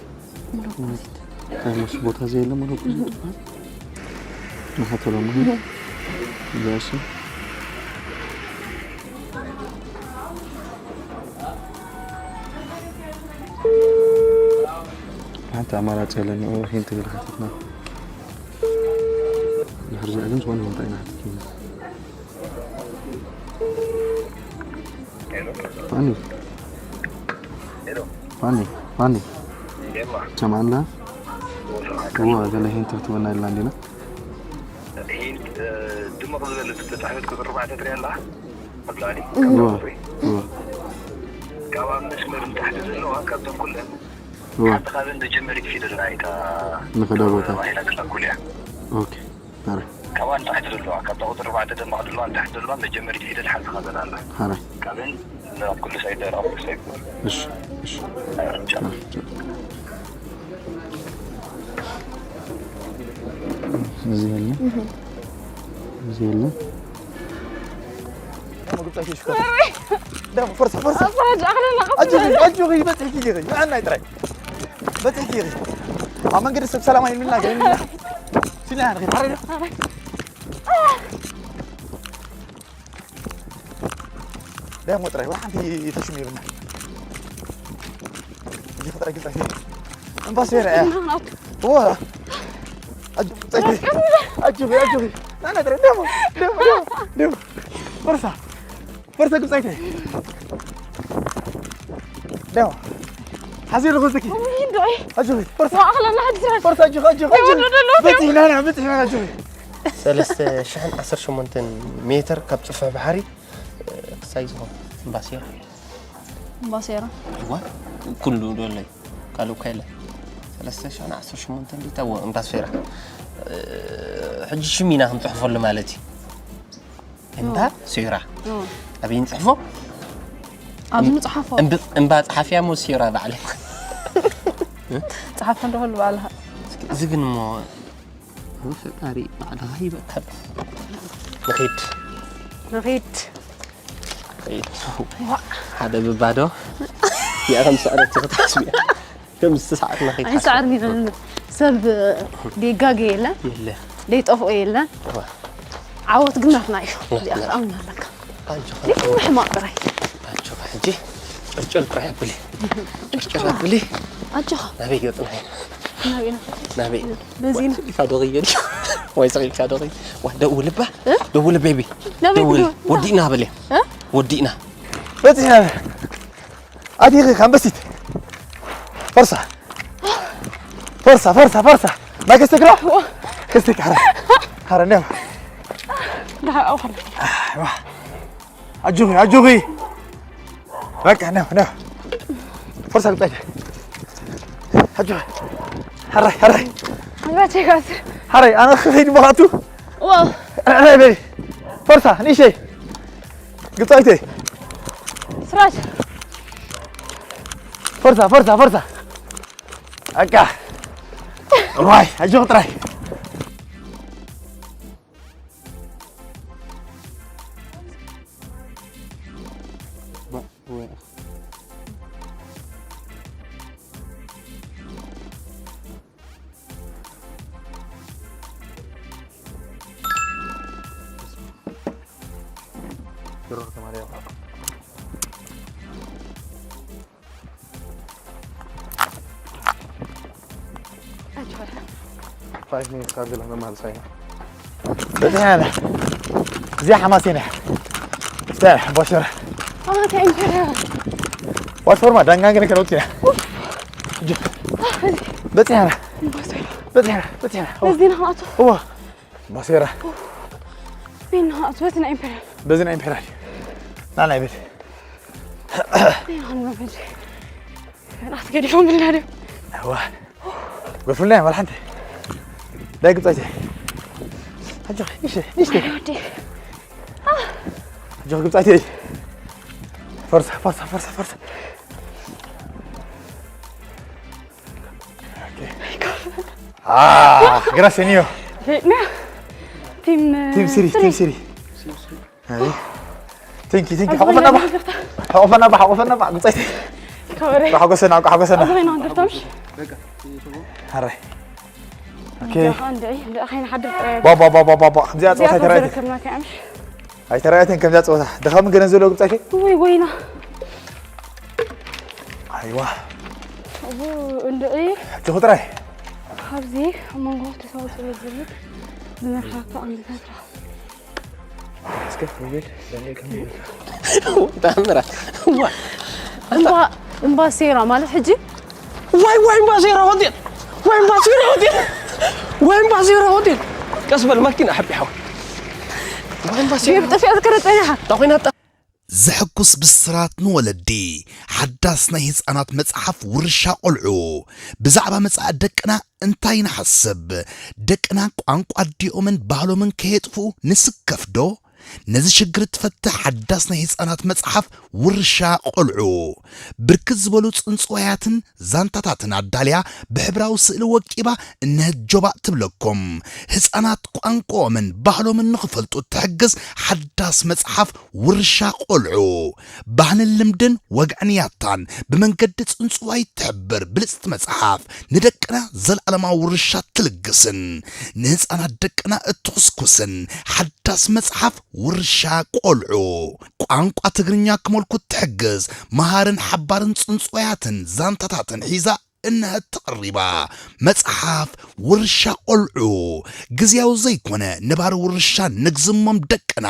ሞኖፖዚት። እንታይ መስ ቦታ ዘየለ ሞኖፖዚት እም። ትበሃል? ንሓተሎም። እም። እዛ እሺ። ሓንቲ ኣማራጺ የለን። ኦ፣ ሂንት ገለ ሓቲትና። ድሕሪ እዚኣ ግን ዝኾነ ቦታ ኢና ሓቲትና። ፋኒ። ፋኒ፣ ፋኒ። ሰማዕና? እዋ፣ ገለ ሂንት ክትበና ኢልና እንዲና። ሂንት፣ እ፣ ድምቕ ዝበለ ዝተጻሕፈት ቁጽሪ ኣርባዕተ ትሪኣ ኣለኻ? ኣብ ላዕሊ፣ እዋ፣ ካብ ቁጽሪ። እዋ። ካብ ኣብ መስመር ንታሕቲ ዘለዋ፣ ካብተን ኩለን፣ እዋ። ሓንቲ ካብን መጀመሪት ፊደል ናይታ ንኸዳ ቦታ። ተባሂላ ዘላ ኩል እያ። ኦኬ። ኣረ። ካብኣ ንታሕቲ ዘለዋ፣ ካብታ ቁጽሪ ኣርባዕተ ደማቕ ዘለዋ፣ ንታሕቲ ዘለዋ መጀመሪት ፊደል ሓንቲ ካብን ኣላ። ኣረ። ካብን ንኣብ ኩሉ ሳይድ፣ ንኣብ ኩሉ ሳይድ። እሺ፣ እሺ። ኣረ፣ ቻው። ኣረ፣ ቻው። እዚ የለ። እህ። እዚ የለ። ደሞ፣ ፈርሳ፣ ፈርሳ። ኣፍራጅ ኣኽለና ቀስ ኣጆኺ፣ በል። ኣጆኺ፣ በጽሕኪ ኢኺ። ንዓናይ ጥራይ። በጽሕኪ ኢኺ። ኣብ መንገዲ ሰብ ሰላም ኣይንናገር፣ ኣይንና-፣ ሲና ንኺድ፣ ሓረይ ዶ? ደሞ ጥራይ፣ ወላ ሓንቲ ተሽሚርና። እዚ ጥራይ ግልጻ። እምባሴራ እያ። ዋ። ኣጆ-፣ ኣጆኺ፣ ኣጆኺ። ና፣ ና፣ ጥራይ፣ ደሞ፣ ደሞ፣ ደሞ፣ ደሞ። ፈርሳ። ፈርሳ ግብጻይተይ። ደው። ሓዚር ኹዝኪ። ወይ እንዶይ። ኣጆኺ። ፈርሳ። ዋእኽለና ሕጂ ስራሕ። ፈርሳ፣ ኣጆኺ፣ ኣጆኺ፣ ደው ኣጆኺ። ደው ደው። በጺሕና ኢና፣ በጺሕና ኢና፣ ኣጆኺ። ሰለስተ ሽሕን ዓሰርተ ሸሞንተን ሜትር ካብ ጽፍሒ ባሕሪ ክሳይ ዝኾን እምባሴራ። እምባሴራ። እዋ፣ ኩሉ ደለይ። ካልእ እኳ የለን። ሰለስተ ሽሕን ዓሰርተ ሸሞንተን ሊታ እዋ፣ እምባሴራ። ሕጂ ሽም ኢና ክንጽሕፈሉ ማለት እዩ። እምባ ኦ። ሴራ። ኦ። ኣበይ ንጽሕፎ? ኣብዚ ንጽሓፎ። እምብ-፣ እምባ ጸሓፊያ ሞ ሴራ ባዕለይ? ጸሓፍ እንዶ ሁሉ ባዕልኻ። እስኪ እዚ ግን እሞ፣ ፈጣሪ ባዕልኻ ሂበካ። ንኺድ። ንኺድ። ንኺድ። ዋ። ሓደ ብባዶ። ያ ከም ሰዕረት ክትሓስብ እያ። ከም ዝተሳዕርና ከይትሓስብ። ኣይሰዕርን ኢና። ሰብ ደይጋገ የለን። የለ። ደይጠፍኦ የለን። እዋ። ዓወት ግን ናትና እዩ። ናትና። እዚኣ ክትኣምን ኣለካ። ኣጆኻ። ዘይኮነ ሕማቕ ጥራይ። ኣጆኻ ሕጂ ጭርጭር ጥራይ ኣብሊ። ጭርጭር ኣብሊ። ኣጆኻ። ናበይ ገጽና ኢና? ናበይ ኢና? ናበይ? በዚና። ኢልካ ዶ ኸይድ? ወይ ስቕ ኢልካ ዶ ኸይድ? ዋ፣ ደውል እባ። እ? ደውል ቤቢ። ናበይ ደውል። ክደውል? ወዲእና በልያ። እ? ወዲእና። በዚና። ኣዲኺ ኣንበሲት። ፈርሳ። ፈርሳ፣ ፈርሳ፣ ፈርሳ። ማይ ከስተግራ? ከስተግ፣ ሐረ። ሐረ፣ ነው። ደሓር፣ ኣው፣ ሐረ። ኣይዋ። ኣጆኺ፣ ኣጆኺ። በቃ፣ ነው፣ ነው። ፈርሳ፣ ግጣይ። ኣጆኺ። ሐረ፣ ሐረ። ኣልባቴ ጋስር። ሐረ፣ ኣነ ክኸይድ ብኻቱ። ዋው። ሐረ፣ ሐረ፣ በይ። ፈርሳ፣ ንእሸይ። ግጣይተይ። ስራጅ። ፈርሳ፣ ፈርሳ፣ ፈርሳ። ኣቃ። ዋይ፣ ኣጆኺ ጥራይ። ባ-፣ ወይ። ሽሮ ተማርያ። ኣጆኻ። ፋይቭ ሚኒትስ ካብ ዘሎ መማልሳ ኢና። በዚኣ ሓማሴን እያ። ስታይ፣ ቦሸራ። ኣታ ኢምፔሪያል። ዋት ፎርማ ዳንጋን ገለ ከለውት እያ። በዚኣ ሓራ። በዚኣ ሓራ። በዚኣ ሓራ። በዚና ኸኣቱ። እዋ። ባሴራ። በዚና ኸኣቱ። በዚና ኢምፔሪያል። በዚና ኢምፔሪያል። ና ናይ ቤት። በዚና ኸንበል። ናት ገዲፎም ብልና ድዮም? እዋ። ጎፍልና እያ፣ መርሓንቲ። ዳይ ግብጻይተይ። ኣጆኺ፣ ንእሽተይ፣ ንእሽተይ። ኣይ፣ ወዲ። ኣጆኺ ግብጻይተይ። ፈርሳ፣ ፈርሳ፣ ፈርሳ፣ ፈርሳ። ኦኬ። አ፣ ግራሴኒዮ። ና። ቲም፣ ቲም ስሪ፣ ስሪ። ቲም ስሪ። ኣይ። ቴንኪ፣ ቴንኪ። ኣጆኻ ሓቆፈና ባ። ሓቆፈና ባ፣ ሓቆፈና ባ። ግብጻይተይ። ከበረ። ሓጎሰና፣ ሓጎሰና። ኣጆኻ ኢና ንደፍታ፣ ምሽ? ሓራይ። ኦኬ። ኣጆኻ እንድዒ፣ እንድዒ ከይንሓድር ጥራይ። ባ፣ ባ፣ ባ። ከምዚኣ ጸወታ እዚኣ ኣይተራእየትን። ከዘረከብናካ እያ፣ ምሽ? ኣይተራእየትን ከምዚኣ ጸወታ። ድኻም ግን ዘሎ ግብጻይተይ። ወይ፣ ወይና። ኣይዋ። እቡ እንድዒ። ኣጆኹ ጥራይ። ካብዚ ኣብ መንጎ ተሳውጽ ዝብል ዝመርሓካ ኣምልታት ረኸብ። እስከ ውቤት፣ ዳንኤል ከም ይብል። ተኣምራት። ዋ። እምባ፣ እምባ ሴራ ማለት ሕጂ? ዋይ፣ ዋይ፣ እምባ ሴራ ሆቴል። ዋይ፣ እምባ ሴራ ሆቴል። ዋይ፣ እምባ ሴራ ሆቴል። ቀስ በል፣ መኪና ሓቢሓ። ዋይ፣ እምባ ሴራ ቤብ ጠፊኣ ዝከረ ጸኒሓ። እንታይ ኮይና? ዘሐጉስ ብስራት ንወለዲ። ሓዳስ ናይ ህጻናት መጽሓፍ ውርሻ ቆልዑ። ብዛዕባ መጻኢ ደቅና እንታይ ንሓስብ? ደቅና ቋንቋ ኣዲኦምን ባህሎምን ከየጥፍኡ ንስከፍ ዶ? ነዚ ሽግር እትፈትሕ ሓዳስ ናይ ህጻናት መጽሓፍ ውርሻ ቆልዑ። ብርክት ዝበሉ ጽንጽዋያትን ዛንታታትን ኣዳልያ ብሕብራዊ ስእሊ ወቂባ እነሀት ጆባእ ትብለኩም። ህጻናት ቋንቋኦምን ባህሎምን ንኽፈልጡ እትሕግዝ ሓዳስ መጽሓፍ ውርሻ ቆልዑ። ባህልን ልምድን ወግዕን ያታን ብመንገዲ ጽንጽዋይ እትሕብር ብልጽቲ መጽሓፍ ንደቅና ዘለኣለማዊ ውርሻ እትልግስን ንህጻናት ደቅና እትኹስኩስን ሓዳስ መጽሓፍ ውርሻ ቆልዑ። ቋንቋ ትግርኛ ክመልኩ እትሕግዝ መሃርን ሓባርን ጽንጽዋያትን ዛንታታትን ሒዛ እነሀት ተቐሪባ። መጽሓፍ ውርሻ ቆልዑ። ግዝያዊ ዘይኮነ ነባሪ ውርሻ ንግዝሞም ደቅና።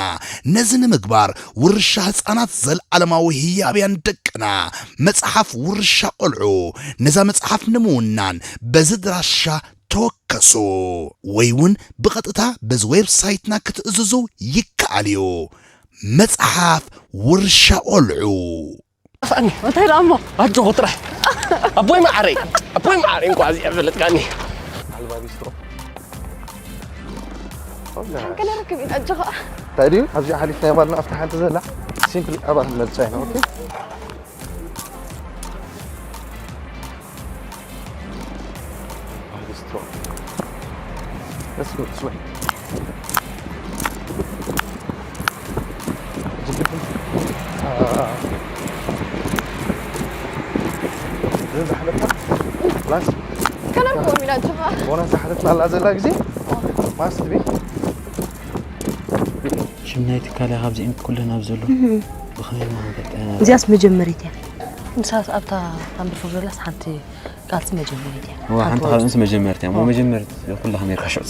ነዚ ንምግባር ውርሻ ህጻናት ዘለዓለማዊ ህያብያን ደቅና። መጽሓፍ ውርሻ ቆልዑ። ነዛ መጽሓፍ ንምውናን በዚ ድራሻ ተወከሱ። ወይ እውን ብቐጥታ በዚ ዌብሳይትና ክትእዝዙ ይከኣል እዩ። መጽሓፍ ውርሻ ቆልዑ። ኣፋኒ። እንታይ ደኣ እሞ? ኣጆኹ ጥራሕ። ኣቦይ መዓረይ። ኣቦይ መዓረይ፣ እንኳዕ እዚኣ ፈለጥካኒ። ኣልባ ቢስትሮ። ሓንከነ ርክብ ኢና ኣጆኻ። እንታይ ድዩ? ኣብዚኣ ሓሊፍና የባልና ኣብታ ሓንቲ ዘላ ሲምፕሊ ኣባል መልሳ ኢና። ኦኬ። Let's go this way. ዝሓለፍና ፕላስ ከነርክቦም ኢና ጅማ። ቦናስ ዝሓለፍና ኣላ ዘላ ግዜ ማስት ቢ ሽም ናይ ትካል እያ ካብዚአን ኩለን ኣብ ዘሎ። እህ። ብኸመይ ማለት እያ? እዚኣስ መጀመሪት እያ። ንሳስ ኣብታ ታምብል ፎር ዘላስ ሓንቲ ቃልሲ መጀመሪት እያ። እዋ፣ ሓንቲ ሓንቲ ወርዲ። ካብዚኣንስ መጀመሪት እያ። እዋ። መጀመሪት ኩላ ከመይ ከሽዑ።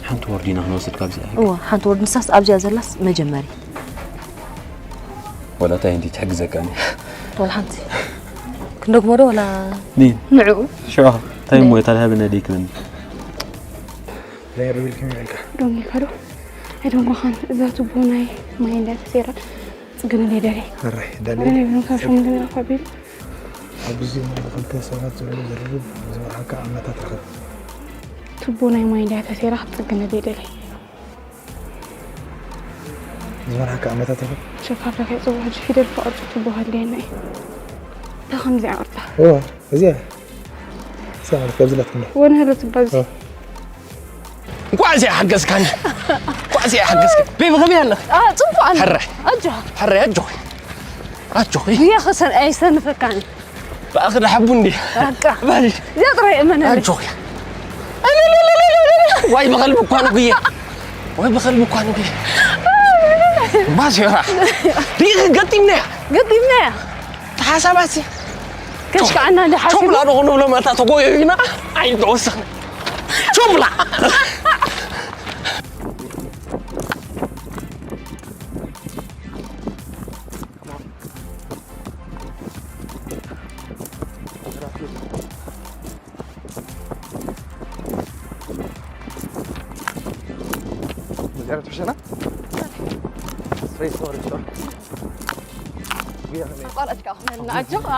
ሓንቲ ወርዲ ኢና ክንወስድ ካብዚኣ። እዋ፣ ሓንቲ ወርዲ ንሳስ ኣብዚኣ ዘላስ መጀመሪት። ወላ እንታይ እንዲ ትሕግዘካ እኔ? ወላ ሓንቲ። ክንደግሞ ዶ ወላ ኒ? ንዕኡ? ሽዑ፣ እንታይ እሞ እታ ሃበና ደይክብለኒ? ሎሚ ኢልካ ዶ? ኣይደንጎኻን። እዛ ቱቦ ናይ ማይ እንዳተሰይራ ጽግንለይ ደልየ። ሕራይ፣ ደልየ። ኣነ ይብሉ ካብ ሸሞንተ ሚእቲ እኳ ቢሉ። ኣብ ግዜ ናይ ክልተ ሰባት ዝብሉ ዝርርብ ዝመርሓካ ዓመታት ርኸብ። ቱቦ ናይ ማይ እንዳተሰይራ ክትጽግንለይ ደልየ። ዝመርሓካ ዓመታት ርኸብ። ሸፋፍ ዳካ ይጽውዕ፣ ሕጂ ፊደል ክቐርጾ ቱቦ ሃልየና እዩ። እንታይ ከምዚኣ ቅርጻ? እዋ፣ እዚኣ። እዚኣ ማለት ካብዚ ናትኩም ዶ? ወንህር ትባል። እ። እንኳዕ እዚኣ ሓገዝካኒ። እንኳዕ እዚኣ ሓገዝካኒ። ቤቢ፣ ከመይ ኣለኺ? አ፣ ጽቡቕ ኣለ። ሕረ። ኣጆኻ። ሕረ፣ ኣጆኺ። ኣጆኺ። እየ ክሰን-፣ ኣይሰንፈካን። ብኣኺ ደሓቡ እንዲ። በቃ። በል። እዚኣ ጥራይ እመነለይ። ኣጆኺ። ዋይ፣ ብቐልቢ እኳ ንጉየ። ወይ ብኸልቢ እኳ ንብል። ባዜራ። ዲኺ ገጢምናያ። ገጢምናያ። ተሓሳባሲ። ከሽካዕና እንደ ሓሲቡ። ቾብላ ዶ ክንብሎ መታ ተጎዮ ኢና። ኣይንተወሰኽና። ቾብላ። እዚኣ ትሕሸና? Straight for the store. We are gonna ኣቋረጽካ፣ ኣጆኻ።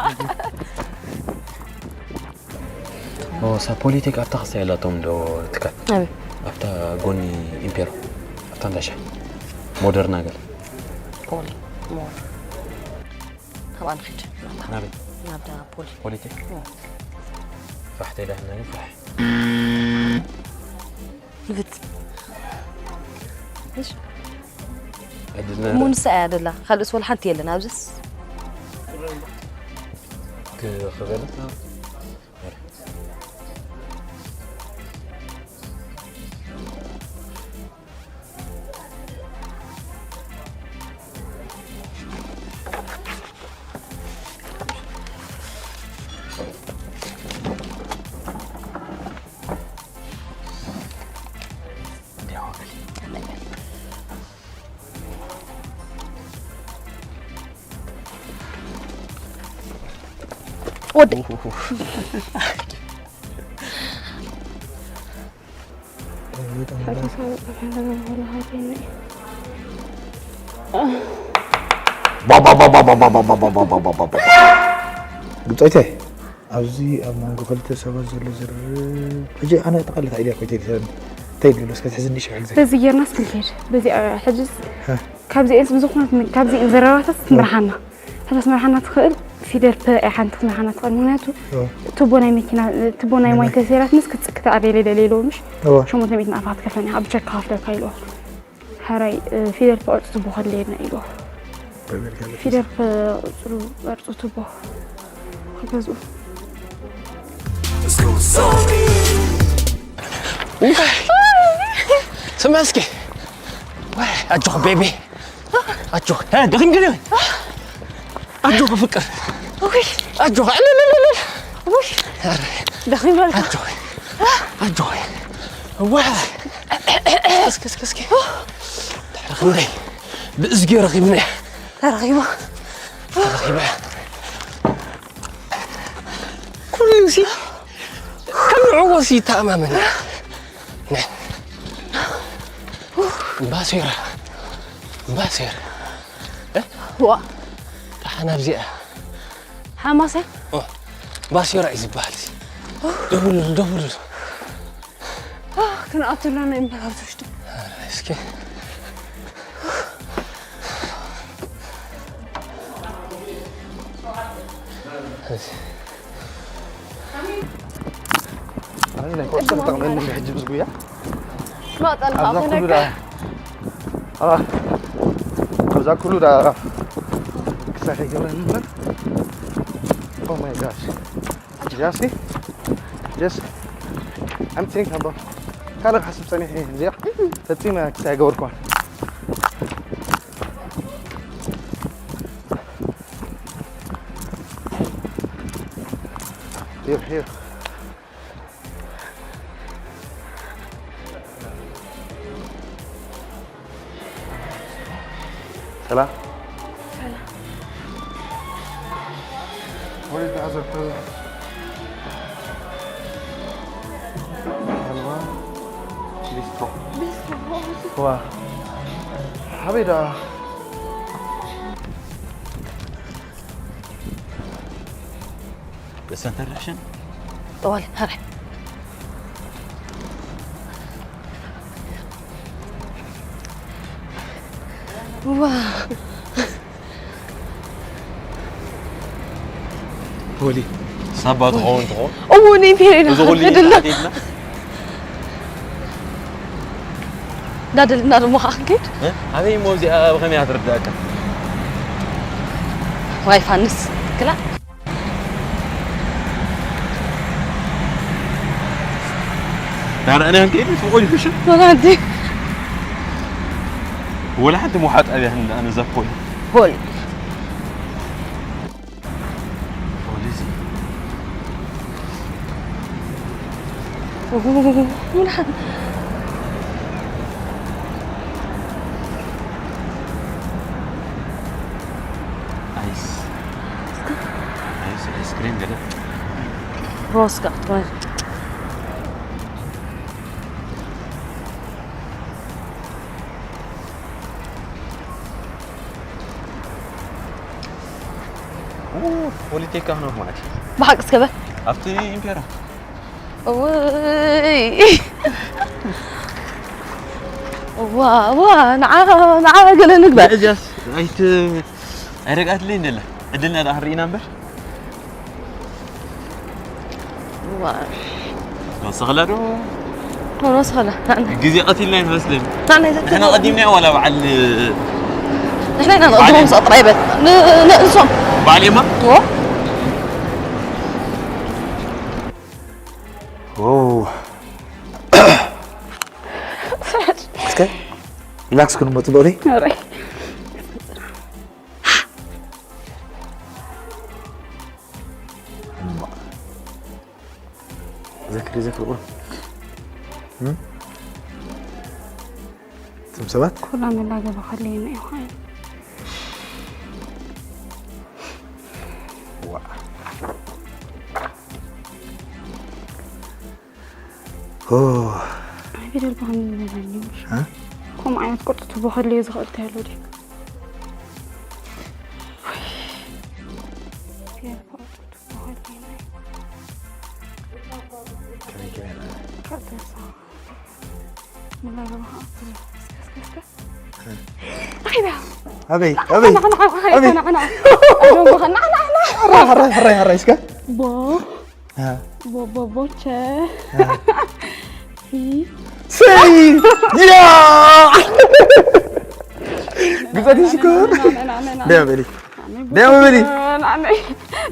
ኦ፣ ሳፖሊቴክ ኣብታ ክስታይ ኣላቶም ዶ ትካል? ኣበይ? ኣብታ ጎኒ ኢምፔሮ። ኣብታ እንዳ ሻሂ። ሞደርና ገለ። ፖሊ። ሞል። ካብኣ ንኺድ። ናበይ? ናብ ዳ ፖሊ። ፖሊቴክ? ኦ። ፋሕ ተይላ ህና ግን ፋሕ። ንፍት። እሺ። ዕድልና እሞ ንሳ እያ ደላ። ካልእስ ወላ ሓንቲ የለን ኣብዚስ። ክኽበለት? ወደ ግብጻይተ፣ ኣብዚ ኣብ መንጎ ክልተ ሰባት ዘሎ ዝርርብ፣ ሕጂ ኣነ ጠቕላላ ኢድያ ኮይተ ይሰኒ። እንታይ ይብሉ እስከ ትሕዝኒ ሽሕ ግዜ። በዚ ጌርናስ ክንከይድ። በዚ፣ እ፣ ሕጅስ ሀ። ካብዚኤንስ ብዝኾነት ን-፣ ካብዚኤን ዘረባታት ትምርሓና። ሕጅስ መርሓና ትኽእል ፊደል ፐ እያ ሓንቲ ክትመርሓና ትኽእል። ምኽንያቱ ኦ። ቱቦ ናይ መኪና፣ ቱቦ ናይ ማይ ነማይ። ተሰይራትንስ ክትጽ-፣ ክትኣደይ ለለ ኢልዎ ምሽ? እወ። ሸሞንተ ሚእቲ ናቕፋ ክትከፍለኒ፣ ኣብ ቸክ ክኸፍለካ ኢልዎ። ሕራይ፣ እ፣ ፊደል ፐ ቅርጺ ቱቦ ከድልየና ኢልዎ። በበል ገለ ፊደል ፐ ቅርጹ፣ ቅርጹ ቱቦ ክገዝኡ። ስምዒ እስኪ። ወይ፣ ኣጆኺ ቤቢ። ኣጆኺ። ሀ፣ ደኺምኪ ዶ? ኣጆኺ ፍቅር። ውይ። ኣጆኺ። ዕልልልልል። ውይ። ደኺም በልካ። ኣጆኺ። ኣጆኺ። ዋ። እስኪ፣ እስኪ፣ እስኪ። ድሕሪ ክንደይ ብእዝጊ ረኺብና። ተረኺባ። ተረኺባ። ኩሉ ሲ ከም ንዕዎ ሲ ይተኣማመን። ባሴራ፣ ባሴራ። እ? ዋ። ደሓን ኣብዚኣ። ሓማሰ? ኦ፣ ባሴራ እዩ ዝበሃል። ደውል፣ ደውል። ክንኣቱ ኣለና ይምበል ኣብቲ ውሽጢ። እስኪ። ኣነ ናይ ኮስተር ጠቕመኒ ሕጂ ምስ ጉያ። መጠን ኣብዛ ኩሉ ዳ-፣ ኣ፣ ኣብዛ ኩሉ ዳ-፣ ክሳይ ከይገብረኒ እምበር። Oh my gosh. Jesse? Jesse? I'm thinking about ካልእ ክሓስብ ጸኒሐ እየ። እዚኣ ፈጺመ ክሳይ ኣይገበርኩዋን። Here, here. ሰላም። Where is the other person? Hello. Bistro. Bistro. ዋ። ሓበይ ደኣ? በሰንተረሽን ጠዋል፣ ሀረ። ዋ። ፖሊ። ሳባ ትኸውን ትኸውን። እዎ፣ ንኢምፔርዮ ኢና እዚ ኩሉ ክንከይድ ኣለና። ኢድና። እንዳደልና ድማ ከዓ ክንከይድ። እ? ኣበይ እሞ እዚኣ ብኸመይ እያ ትርዳእካ? ዋይ ፋንስ፣ ክላ። ናረኣና ክንከይድ ምስ ብቆይ ክሽን። ወላዲ። ወላ ሓንቲ ምውሓጥ ኣብያ ህንዳ ኣነ ዛኮይ። ሆል ፖሊሲ ወላ ሓንቲ ኣይስ ኣይስ ኣይስክሪም ገለ ሮስካ ክትኮነ ፖሊቴካ ነው ማለት ብሓቂ እስከ በል ኣብቲ ኢምፔራ እውይ ዋ ዋ ንዓ ንዓ ገለ ንግበር እዚያስ ኣይት ኣይረጋትልኝ እንደለ እድልና ዳ ርኢና እምበር ዋ ወሰኽላ ዶ ኖኖ ስኸላ ንዓና ግዜ ቀቲልና ይመስለኒ ንዓና ንሕና ቀዲምና ዋላ በዓል ንሕና ኢና ንቕድሞም ሰቕ ጥራይ በል ን- ንእንሶም በዓል የማ ዎ እስከ ሪላክስ ክንሞ ጽቡቕ ደይ ኧረ ዘክሪ ዘክሪ ቁር እም? እቶም ሰባት ኩላ መላገቢ ከለየና እዩ ኮይኑ ዋ ኦ ፊደል ብኸም ዝበለኒ እ? ከምኡ ዓይነት ቅርፂ ትቦ ከለየ ዝኽእል እንታይ ኣሎ ድዩ ከመይ ከመይ ኣበይ ኣበይ ኣበይ ሕራይ ሕራይ ሕራይ እስከ ቦ እ፣ ቦ ቦ ቦቸ ሲ ሰይ ያ ግዛት ሽኮር ደያ በሊ ደያ በሊ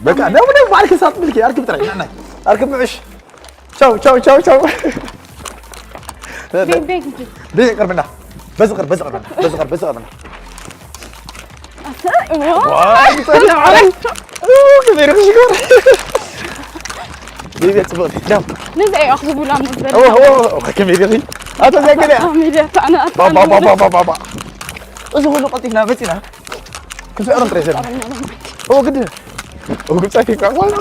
በቃ ደሞ ደሞ ባልክ ሳት ምልክ ኣርክብ ጥራይ ናናይ ኣርክብ ምዕሽ ቻው ቻው ቻው ቻው ቤግ ቤግ ደይ ቅርብና በዚ ቅርብ በዚ ቅርብና በዚ ቅርብ በዚ ቅርብና ኣሰ እሞ ዋይ ጸናዓይ ከመይ ርክሽ ይግበር ቤቢ ጽብቕቲ ደም ነዚ እዩ ኣኽዚ ብላ መዝበል ኦ ኦ ከመይ ርክሽ ኣቶ ዘገደ ሚድያ ታዕና ባባ ባባ ባባ ባባ እዚ ሁሉ ቀልጢፍና መጺና ክንስዕሮም ጥራይ ዘለ ኦ ግድ ኦ ግብጻ ፊካ ዋላ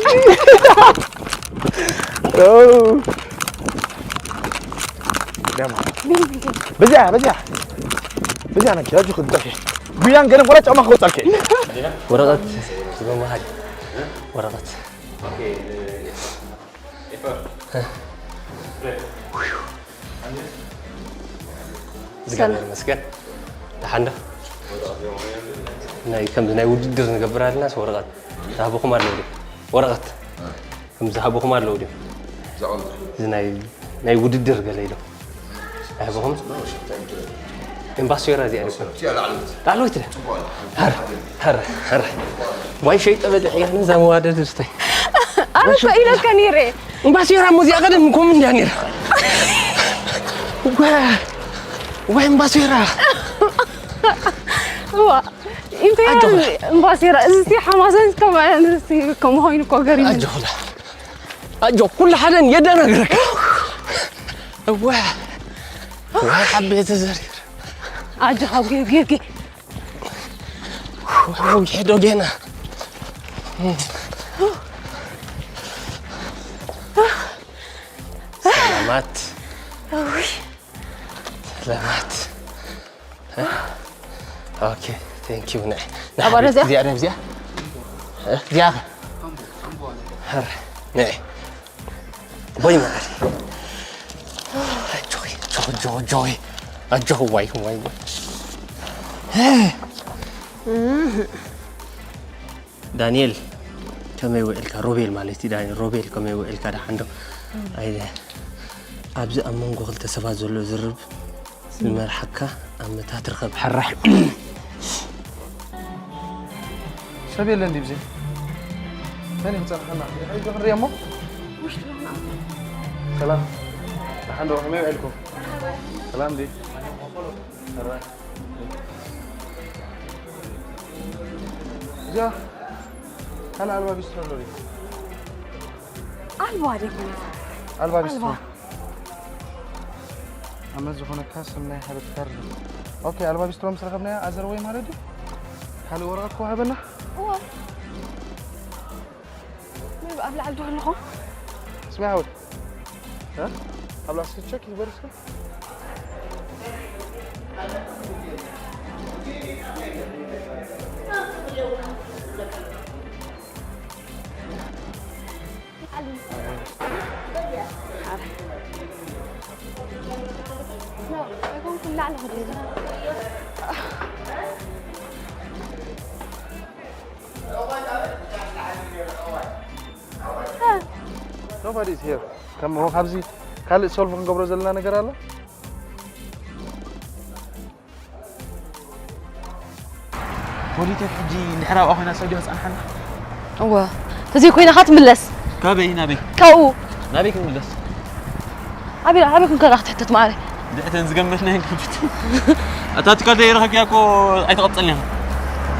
ደማ በዚያ በዚያ በዚያ ነኪ ያጁ ክዳሽ ጉያን ገለ ወራ ጫማ ክወጻልከ ወረቐት ዝበመሃል ወረቐት እግዚኣብሔር ይመስገን ደሓን ዶ ናይ ከምዚ ናይ ውድድር ንገብር ኣለናስ ወረቐት ዝሃበኹም ኣለዉ ድዩ ወረቐት ከም ዝሃበኹም ኣለዉ ድዩ እዚ ናይ ናይ ውድድር ገለ ኢሎም ኣይሃበኹም ኤምባሲዮራ እዚኣ ዶ ላዕለወይቲ ደ ሀረ ሀረ ሀረ ዋይ ሸይጠ በልዕ እያ ነዛ መዋደድ ስታይ ኣነ እኮ ኢለካ ነይረ እምባሲራ እሞ እዚኣ ቀደም ከምኡ እንድያ ነይራ። ዋ- ዋይ እምባሲራ እዋ እንታይ ኣጆኻ። እምባሲራ እዚ ሓማሰን ከማን ከምኡ ኮይኑ እኮ ገሪሙ ኣጆኹላ ኣጆ ኩሉ ሓደን የደናግረካ። እዋ ዋይ ሓቤ ተዘሪር ኣጆኻ ጌጌጌ ዋው ሄዶ ጌና ሰላማት ሰላማት ኦኬ ቴንክ ዩ ናይ ኣባለ እዚኣ? እዚኣ እዚኣ እዚኣ ሀረ ናይ ቦይ ማሪ ጆይ ጆይ ጆይ ጆይ ኣጆ ዋይ ዋይ ዋይ ዳንኤል ከመይ ውዕልካ ሮቤል ማለት እዩ ዳንኤል ሮቤል ከመይ ውዕልካ ደሓንዶ ኣይ ኣብዚ ኣብ መንጎ ክልተ ሰባት ዘሎ ዝርብ ዝመርሓካ ኣብ መታ ትርከብ ሕራሕ ሰብ የለን ዲብዚ መን ይምፀናሓና ድሕሪቱ ክንሪኦ እሞ ሰላም ደሓን ዶ ከመይ ውዕልኩም ሰላም ዲ እዚኣ ካልእ ኣልባ ቢስትሮ ኣሎ ድዩ? ኣልባ ደይኮነ ኣልባ ቢስትሮ። ኣመት ዝኾነካ ስም ናይ ሓደ ትካል ኣሎ። ኦኬ፣ ኣልባ ቢስትሮ ምስ ረኸብናያ ኣዘር ወይ ማለት ድዩ? ካልእ ወረቐት ክወሃበና? እዋ ኣብ ላዕሊ ዶ ኣለኹ? ስሚ ሓወይ። እ? ኣብ ላስክ ቸክ ይበርስከ? Nobody is here. ከም ካብዚ ካልእ ሶልቭ ክንገብሮ ዘለና ነገር ኣሎ? ፖሊቴክ ሕጂ እንድሕር ኣብኣ ኮይና ሰብ ድያ ፃንሓና? እወ ተዘይ ኮይና ካ ትምለስ ካበይ ናበይ? ካብኡ ናበይ ክንምለስ? ኣበይ ኣበይ ክንከዳ ክትሕተት ማዕረ ድሕተን ዝገመትናየን ክንፍት። እታ ትካል ዘይረኸብክያ እኮ ኣይትቐፅልን ኢኻ።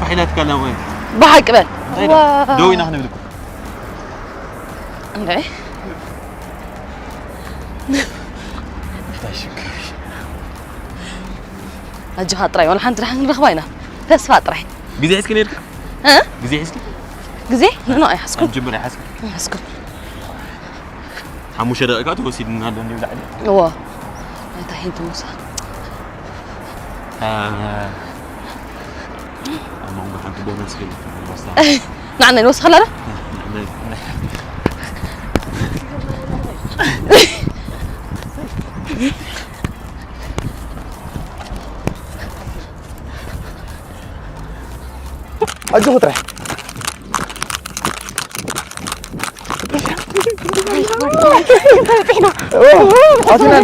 ፋሕ ኢላትካ ኣላ ወይ? ብሓቂ በል እንታይ ዶ? ደው ኢና ክንብል እኮ። እንደ እንታይ ሽግር? ኣጆኻ ጥራይ ዋላ ሓንቲ ደሓን ክንረኽባ ኢና ተስፋ ጥራይ ግዜ ሒዝኪ ነይርካ? እ? ግዜ ሒዝኪ? ግዜ ንኖ ኣይሓዝኩን ጅምር ኣይሓዝኪ? ኣይሓዝኩን ሓሙሽተ ደቂቃ ተወሲድና ኣሎ እንዲሁ ላዕሊ። እዎ እንታይ ሒንቲ ምውሳድ ኣብ መንጎ ሓንቲ ቦነስ ገለ ወስዳ ንዓና ንወስኸላ ዶ ኣጆኹ ጥራሕ ኣቲና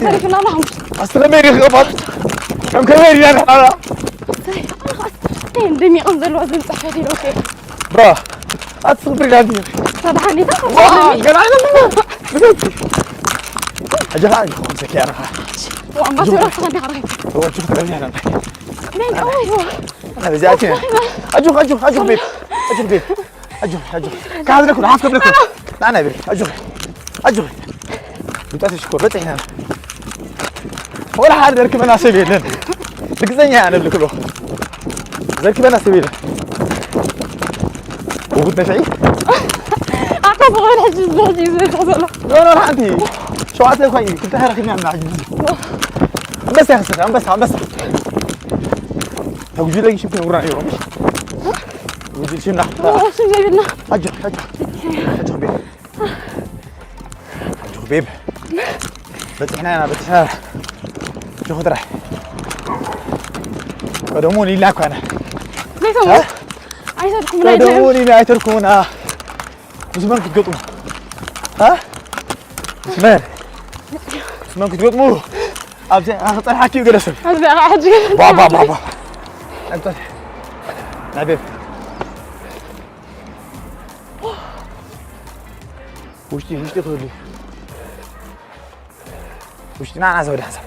ኣስለመይ ክቐፋት ከም ከመይ ኢልና ንሓራ እንደሚቐም ዘለዋ ዝንፅሐ ዲሎከ ብራ ኣትፍቅሪ ዳዲ ተባሓኒታ ገና ኣለና ኣጆኻ ኣጆኻ ሰኪያና ዋንባስ ወራስኻ እንዲኻ ራይ ወጭ ተረኛ ናይ ቀወይ እዚኣ ኣቲና ኣጆኻ ኣጆኻ ኣጆኻ ቤት ኣጆኻ ቤት ኣጆኻ ኣጆኻ ካብ ለኩ ሓፍ ከብለኩ ናና ቤት ኣጆኻ ኣጆኻ ብጣት ሽኮር በጽሕና ወላ ሓደ ደርክበና ሰብ የለን ርግጸኛ እያ ነብልክ ዶ ዘርክበና ሰብ የለን ውጉድ ነፍዒ ኣታ ብቐል ሕጂ ዝሕጂ ዝብል ዘሎ ኖ ኖ ሓንቲ ሸዋተ እኳ እዩ ክልተ ረኺብና እና ሕጂ ኣንበሳ ይኽስር ኣንበሳ ኣንበሳ ተጉጂ ለጊ ሽም ክነግሩና እዮም ጉጂ ሽምና ሽም ዘይብልና ኣጆ ኣጆ ኣጆ ቤት ኣጆ ቤብ በጽሕና ኢና በጽሕና ኣጆ ጥራሕ ቀደሙ ሊላ እኳ ኢና ዘይተሙ ኣይሰድኩም ቀደሙ ሊላ ኣይተርኩምና ምስ መን ክትገጥሙ እ ምስ መን ምስ መን ክትገጥሙ ኣብዚ ክፀንሓኪ እዩ ገለ ሰብ ሕጂ ባባ ባባ ናይ ቤት ውሽጢ ውሽጢ ክህሉ ውሽጢ ናና ዘወደ ሓሳብ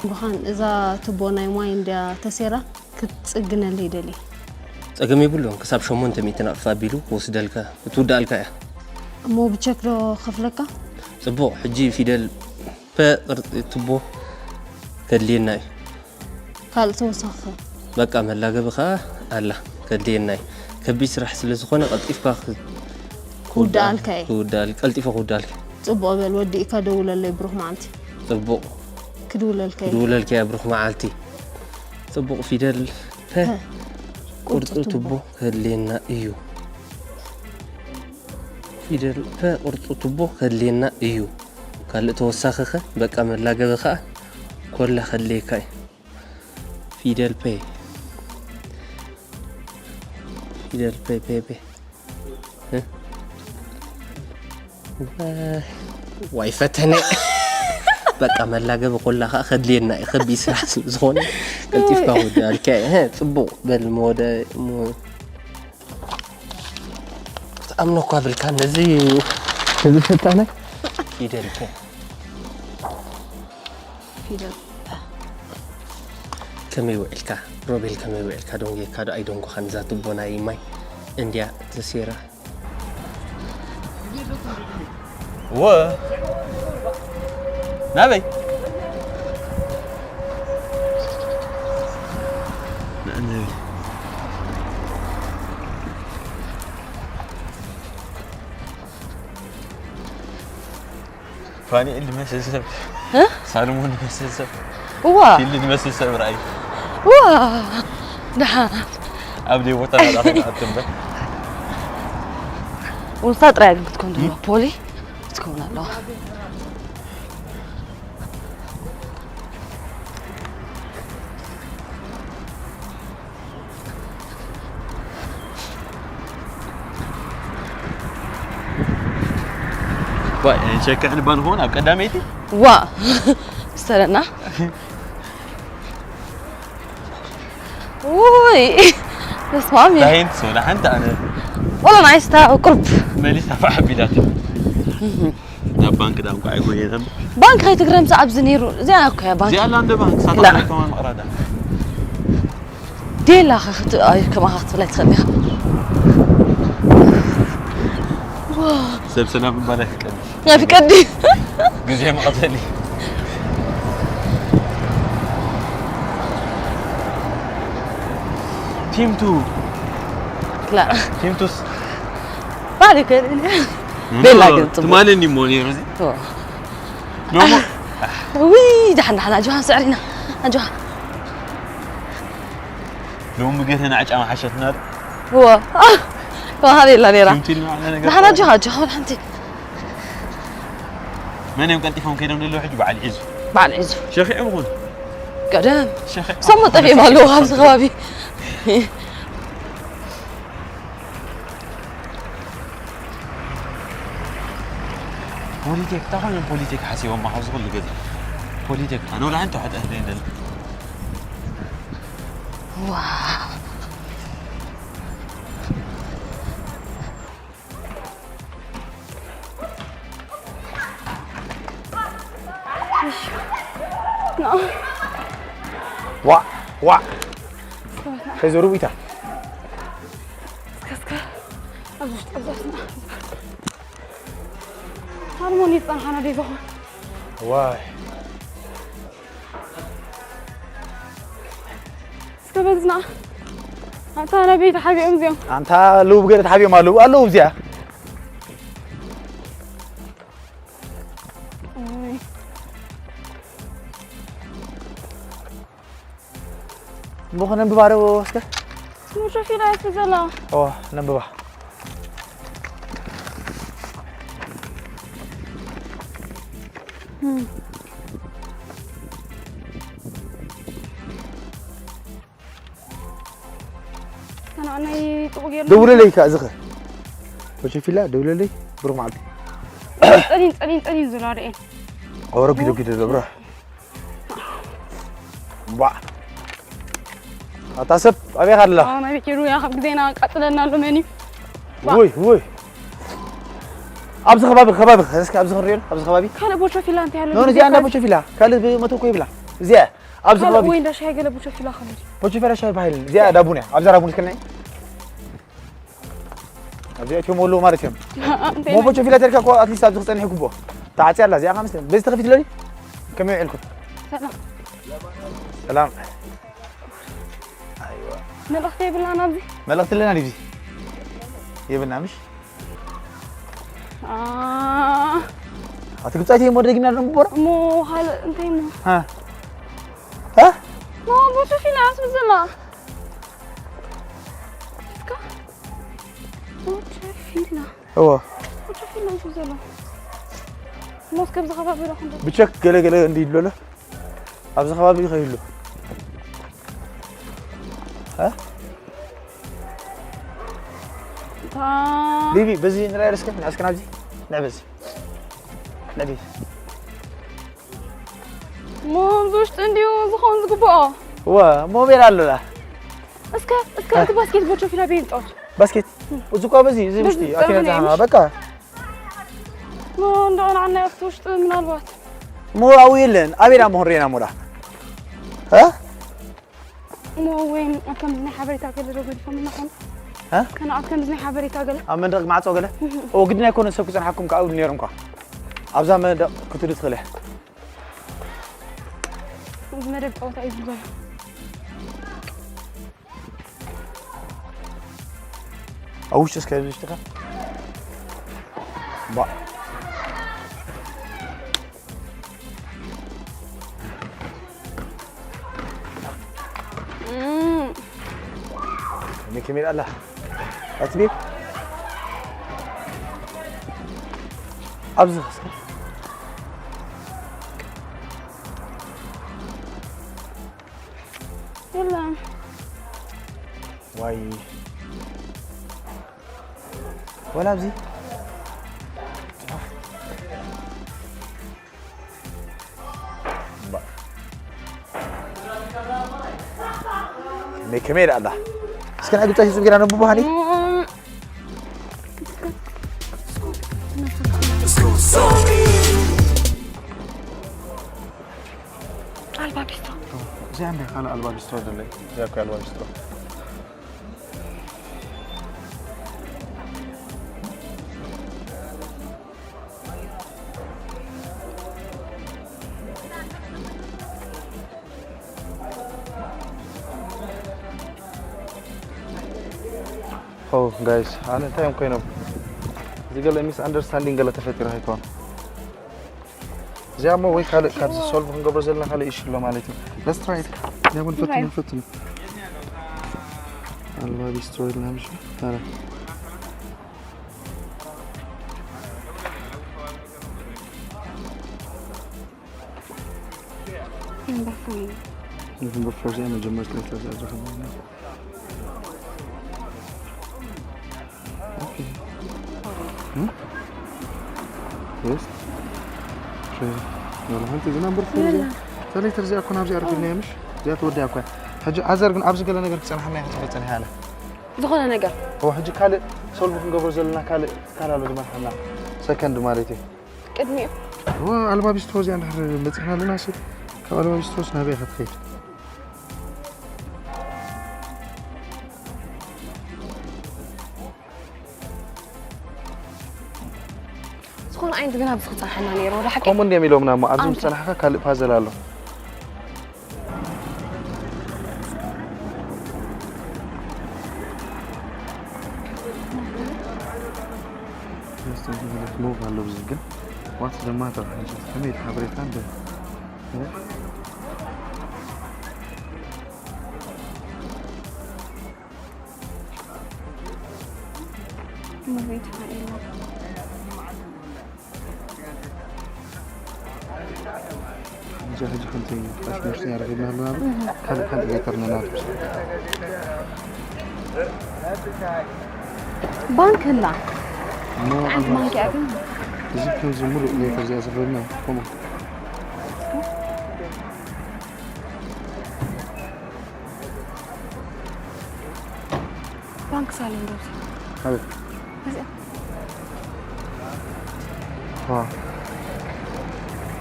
ብኻን እዛ ትቦ ናይ ማይ እንድያ ተሴራ ክትጽግነለይ ደልየ። ጸገም የብሉን። ክሳብ ሸሞንተ ሚእቲ ናቕፋ ኣቢሉ ክወስደልካ ክትውድኣልካ እያ። እሞ ብቸክ ዶ ከፍለካ? ጽቡቕ። ሕጂ ፊደል ፐ ቅርጺ ትቦ ከድልየና እዩ። ካልእ ተወሳኺ? በቃ መላገቢ ከኣ ኣላ ከድልየና እዩ። ከቢድ ስራሕ ስለ ዝኾነ ቀልጢፍካ ክ- ክውድኣልካ እየ። ክውድኣል ቀልጢፈ ክውድኣልካ። ጽቡቕ በል ወዲእካ ደውለለይ ብሩኽ መዓልቲ። ጽቡቕ ክድውለልካ እየ። ክድውለልካ እየ ብሩኽ መዓልቲ። ጽቡቕ ፊደል ፐ ቁርጺ ቱቦ ከድልየና እዩ። ፊደል ፐ ቁርጺ ቱቦ ከድልየና እዩ። ካልእ ተወሳኺ ከ በቃ መላገቢ ከኣ ኮላ ከድልየካ እዩ። ፊደል ፐ ፊደል ፐ ፐ ፐ እ? ዋይ ፈተነ በቃ መላገቢ ኮላ ከዓ ከድልየና እዩ ከቢድ ስራሕ ስለ ዝኾነ ቀልጢፍካ ወደ ኣልካ እ፣ ፅቡቕ በል መወደ ሞ- ክትኣምኖ እኳ ብልካ ነዚ ነዚ ፈታነ ፊደል ፐ ፊደል ከመይ ውዒልካ ሮቤል? ከመይ ውዒልካ? ደንጉየካ ዶ ኣይደንጎኻን? እዛ ቱቦ ናይ ማይ እንድያ ተሰይራ። ወ ናበይ ፋኒኤል ዝመስል ሰብ ሳልሞን ዝመስል ሰብ እዋ ፊል ዝመስል ሰብ ርኣዩ እዋ ደሓን ኣብ ደይ ቦታ ናዳኸ ኣትምበር ውንሳ ጥራይ ግን ክትኮን ደሎ ፖሊ ክትከውን ኣለዋ ሸክሕ ንባን ሆን ኣብ ቀዳመይቲ ዋ ስተለና ውይ ተስማሚ ዳይንት ሶዳ ሓንቲ ኣነ ወላ ናይስታ ቁርብ መሊሳ ፋሕ ቢላት ናብ ባንክ ዳ እንኳ ኣይኮነ ነበር ባንክ ከይትግረምስ ኣብዚ ነይሩ እዚኣ እኮ እያ ባንክ እዚኣ ኣላ እንደ ባንክ ሳታ ከማን መቕራዳ ዴላ ከማኻ ክትብላ ትኽእል ኢኻ ሰብ ሰላም ምባል ኣይፍቀድን ኣይፍቀድ ግዜ መቐተሊ ቲምቱ ላ ቲምቱስ ባል ይከእል ቤላ ግን ጽቡቅ ትማልን እሞ ነይሩ እዚ ሎሞ ውይ ዳሓን ዳሓን ኣጆሃ ስዕሪና ኣጆሃ ሎሚ ገተና ዕጫ መሓሸትና እዎ ተባሃለ የላ ነይራ ቲምቱ ኢልና ዋዕላ ነገር ዳሓን ኣጆሃ ኣጆሃ ወላ ሓንቲ መን እዮም ቀልጢፎም ከይዶም ዘለዉ ሕጂ በዓል ሒዙ በዓል ሒዙ ሸኺዖም ይኾኑ ቀደም ሸኺዖም ሰሙ ጠፊኦም ኣለዉ ኣብዚ ከባቢ ፖሊቴክ እንታይ ኮይኖም ፖሊቴክ ሓሲቦም ካብ ዝኹሉ ገዛ ፖሊቴክ ኣነ ወላ ሓንቲ ዋሕጠ ህደ የለን ዋው ዋዕ ዋዕ ከይዞሩ ኢታ እስከ እስከ ኣብዚ ውሽጢ ኣብዚ ኣስና ሃርሞኒ ይፀንሓና ዶ ይኸውን ዋይ እስከ በዝና ኣታ ነቢይ ተሓቢኦም እዚኦም ኣንታ ልውብ ገለ ተሓቢኦም ኣለዉ ኣለዉ እዚኣ እሞ ከነንብባ ዶ እስከ ሙሾፊላ እስከ ዘላ ኦ ነንብባ ከናናይ ጥቁ ገይሩ ደውለለይ ከ ዝኸ ወቸፊላ ደውለለይ ብሩክ መዓልቲ ጸሊም ጸሊም ጸሊም ዝራርኤን ኦ ረጊድ ረጊድ ደብራ ባ ኣታ ሰብ ኣበይ ኣለኻ ናይ ቤት ሩያ ካብ ግዜና ቀጥለና ኣሎ መን እዩ ውይ ውይ ኣብዚ ከባቢ ከባቢ እስኪ ኣብዚ ክንሪኦ ኣብዚ ከባቢ ካልእ ቦቾ ፊላ እንታይ ኣሎ ኖ እዚኣ እንዳ ቦቾ ፊላ ካልእ መቶ እኮ ይብላ እዚኣ ኣብዚ ከባቢ ወይ እንዳ ሻይ ገለ ቦቾ ፊላ ከምዚ ቦቾ ፊላ ሻይ ባይል እዚኣ ዳቡንያ ኣብዛ ዳቡን እስከናይ ኣብዚ ኣትዮም ኣለዉ ማለት እዮም ሞ ቦቾ ፊላ ተልካ እኮ ኣትሊስት ኣብዚ ክፀንሕ ይግብኦ ተዓፅያ ኣላ እዚኣ ካብ መስለኒ በዚ ተኸፊት ለኒ ከመይ ውዕልኩም ሰላም ሰላም መልእኽቲ የብልናን ኣብዚ መልእኽቲ ኣለና ድዚ የብልና ምሽ ኣቲ ግብፃይቲ እሞ ደግና ደንቦራ እሞ ካልእ እንታይ እሞ እ ኖ ቦቱ ፊላ ኣስብ ዘላ ቦቱ ፊላ እዎ ቦቱ ፊላ ኣስብ ዘላ ሞስ ከምዚ ከባቢ ዶ ክንደ ብቸክ ገለ ገለ እንዲ ይብሎ ኣሎ ኣብዚ ከባቢ ይኸይሉ እ እታ ቢቢ በዚ ንርኣየ እስከ ንዕስክና ኣብዚ ንዕ በዚ ንዕ ቢቢ ሞ ኣብዚ ውሽጢ እንዲዩ ዝኸውን ዝግብኦ እወ ሞቤል ኣሎላ እስከ እስከ እቲ ባስኬት ቦቾ ፊላ ቤንጦት ባስኬት እዚ እኳ በዚ እዚ ውሽጢ በዚ ኣኪና ጸርግና ጻና ይምሽ? በቃ ሞ እንደገና ዓና ኣብቲ ውሽጢ ምናልባት ሞ ኣው የለን ኣቤላ መሆን ሬና ሞላ እ እሞ ወይም ኣብ ከምዚ ናይ ሓበሬታ ገለ ዶ ገዲፎም እናኾኑ እ? ከነ ኣብ ከምዚ ናይ ሓበሬታ ገለ ኣብ መንደቕ ማዕጾ ገለ ኦ ግድን ኣይኮነ ሰብ ክጸንሓኩም ከኣ እውን ነይሮም ኳ ኣብዛ መንደቕ ክትህሉ ትኽእል እያ እዚ መደብ ጸወታ እዩ ዝብል ዘሎ ኣብ ውሽጢ እስከ ውሽጢ ባ እም፣ ሜክ ሜድ ኣላ ኣትቢ ኣብዚ እስከ የለን ዋይ ወላ ኣብዚ መይ ከመይ ደኣ ኣላ እስከ ናይ ግብጻ ሽጹ ጌራ ነብቦ ሃኒ ኣልባ ቢስትሮ እዚኣ እንደ ካልእ ኣልባ ቢስትሮ ዘለይ እዚኣ እኮ ኣልባ ቢስትሮ ኦ ጋይስ ኣነ እንታይ እዮም ኮይኖም እዚ ገለ ሚስ ኣንደርስታንዲንግ ገለ ተፈጢሩ ኣይኮን እዚኣ እሞ ወይ ካልእ ካብዚ ሶልቭ ክንገብሮ ዘለና ካልእ ኢሹ ኣሎ ማለት እዩ let's try it ነቡን ፈትኑ ፈትኑ ኣልባ ቢስትሮ ኢልና ምሽ ታራ Number four. Number four እዚኣ መጀመርታ ሌተር እዚኣ ዝረኸብና ኦኬ Yes. Try. ወላ ሓንቲ እዚ ናምበር ፎር እዚኣ እዛ ሌተር እዚኣ እኮ ናብዚኣ ረኪብናያ ምሽ እዚኣ ትወድያ እኮ ሕጂ ኣዘር ግን ኣብዚ ገለ ነገር ክፀንሓና እያ ክትሕፀን ያለ ዝኾነ ነገር እዎ ሕጂ ካልእ ሶልቭ ክንገብሮ ዘለና ካልእ ትካል ኣሎ ዝመርሓና ሰከንድ ማለት እዩ ቅድሚኡ እዎ ኣልባ ቢስትሮ እዚኣ እንድሕር በፂሕና ኣለና ሲ ካብ ኣልባ ቢስትሮስ ናበይ ኢኻ ትኸይድ ዝኾነ ዓይነት ግን ኣብዚ ክፀንሓና ነይሩ ወደ ሓቂ ከምኡ እንዲዮም ኢሎምና እሞ ኣብዚ ምስ ፀናሕካ ካልእ ፓዘል ኣሎ ሞቭ ኣሎ ብዙ ግን ዋትስ ደማተር ከመይ ሓበሬታ እንደ moving to my area. ሕጂ ሕጂ ከምቲ ፋሽን ውሽጢ ረኺብና ኣለና ካልእ ካልእ ሌተር ንናት ባንክ ህላ እሞ ሓንቲ ማንኪያ ግን እዚ ከምዚ ሙሉእ ሌተር እዚኣ ዝኽብልና ከምኡ ባንክ ሳሎን ዶ ኣቤት እዚኣ ዋ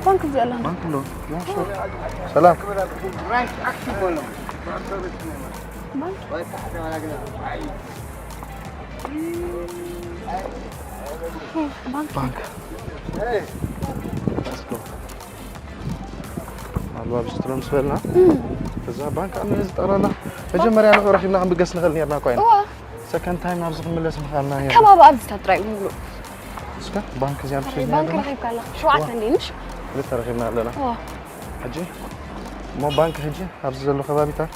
ባንክ እዚኣ ኣላ ባንክ ኣሎ ያ ሹር ሰላም ባንክ ባንክ ባንክ Let's go ኣልባ ቢስትሮ ምስ በልና እዛ ባንክ ኣብ ነዚ ጠቕላላ መጀመርያ ንዑ ረኺብና ክንብገስ ንኽእል ነርና እኳ ኢና እዋ ሰከንድ ታይም ናብዚ ክንምለስ ምኽኣልና ነርና ከባቢ ኣብዚ ጥራይ ሙሉ እስከ ባንክ እዚኣ ምስ ሒዝና ባንክ ኣለና ረኺብካ ኣለኻ ሸውዓተ እንዲ ምሽ ክልተ ረኺብና ኣለና እዋ ሕጂ እሞ ባንክ ሕጂ ኣብዚ ዘሎ ከባቢታት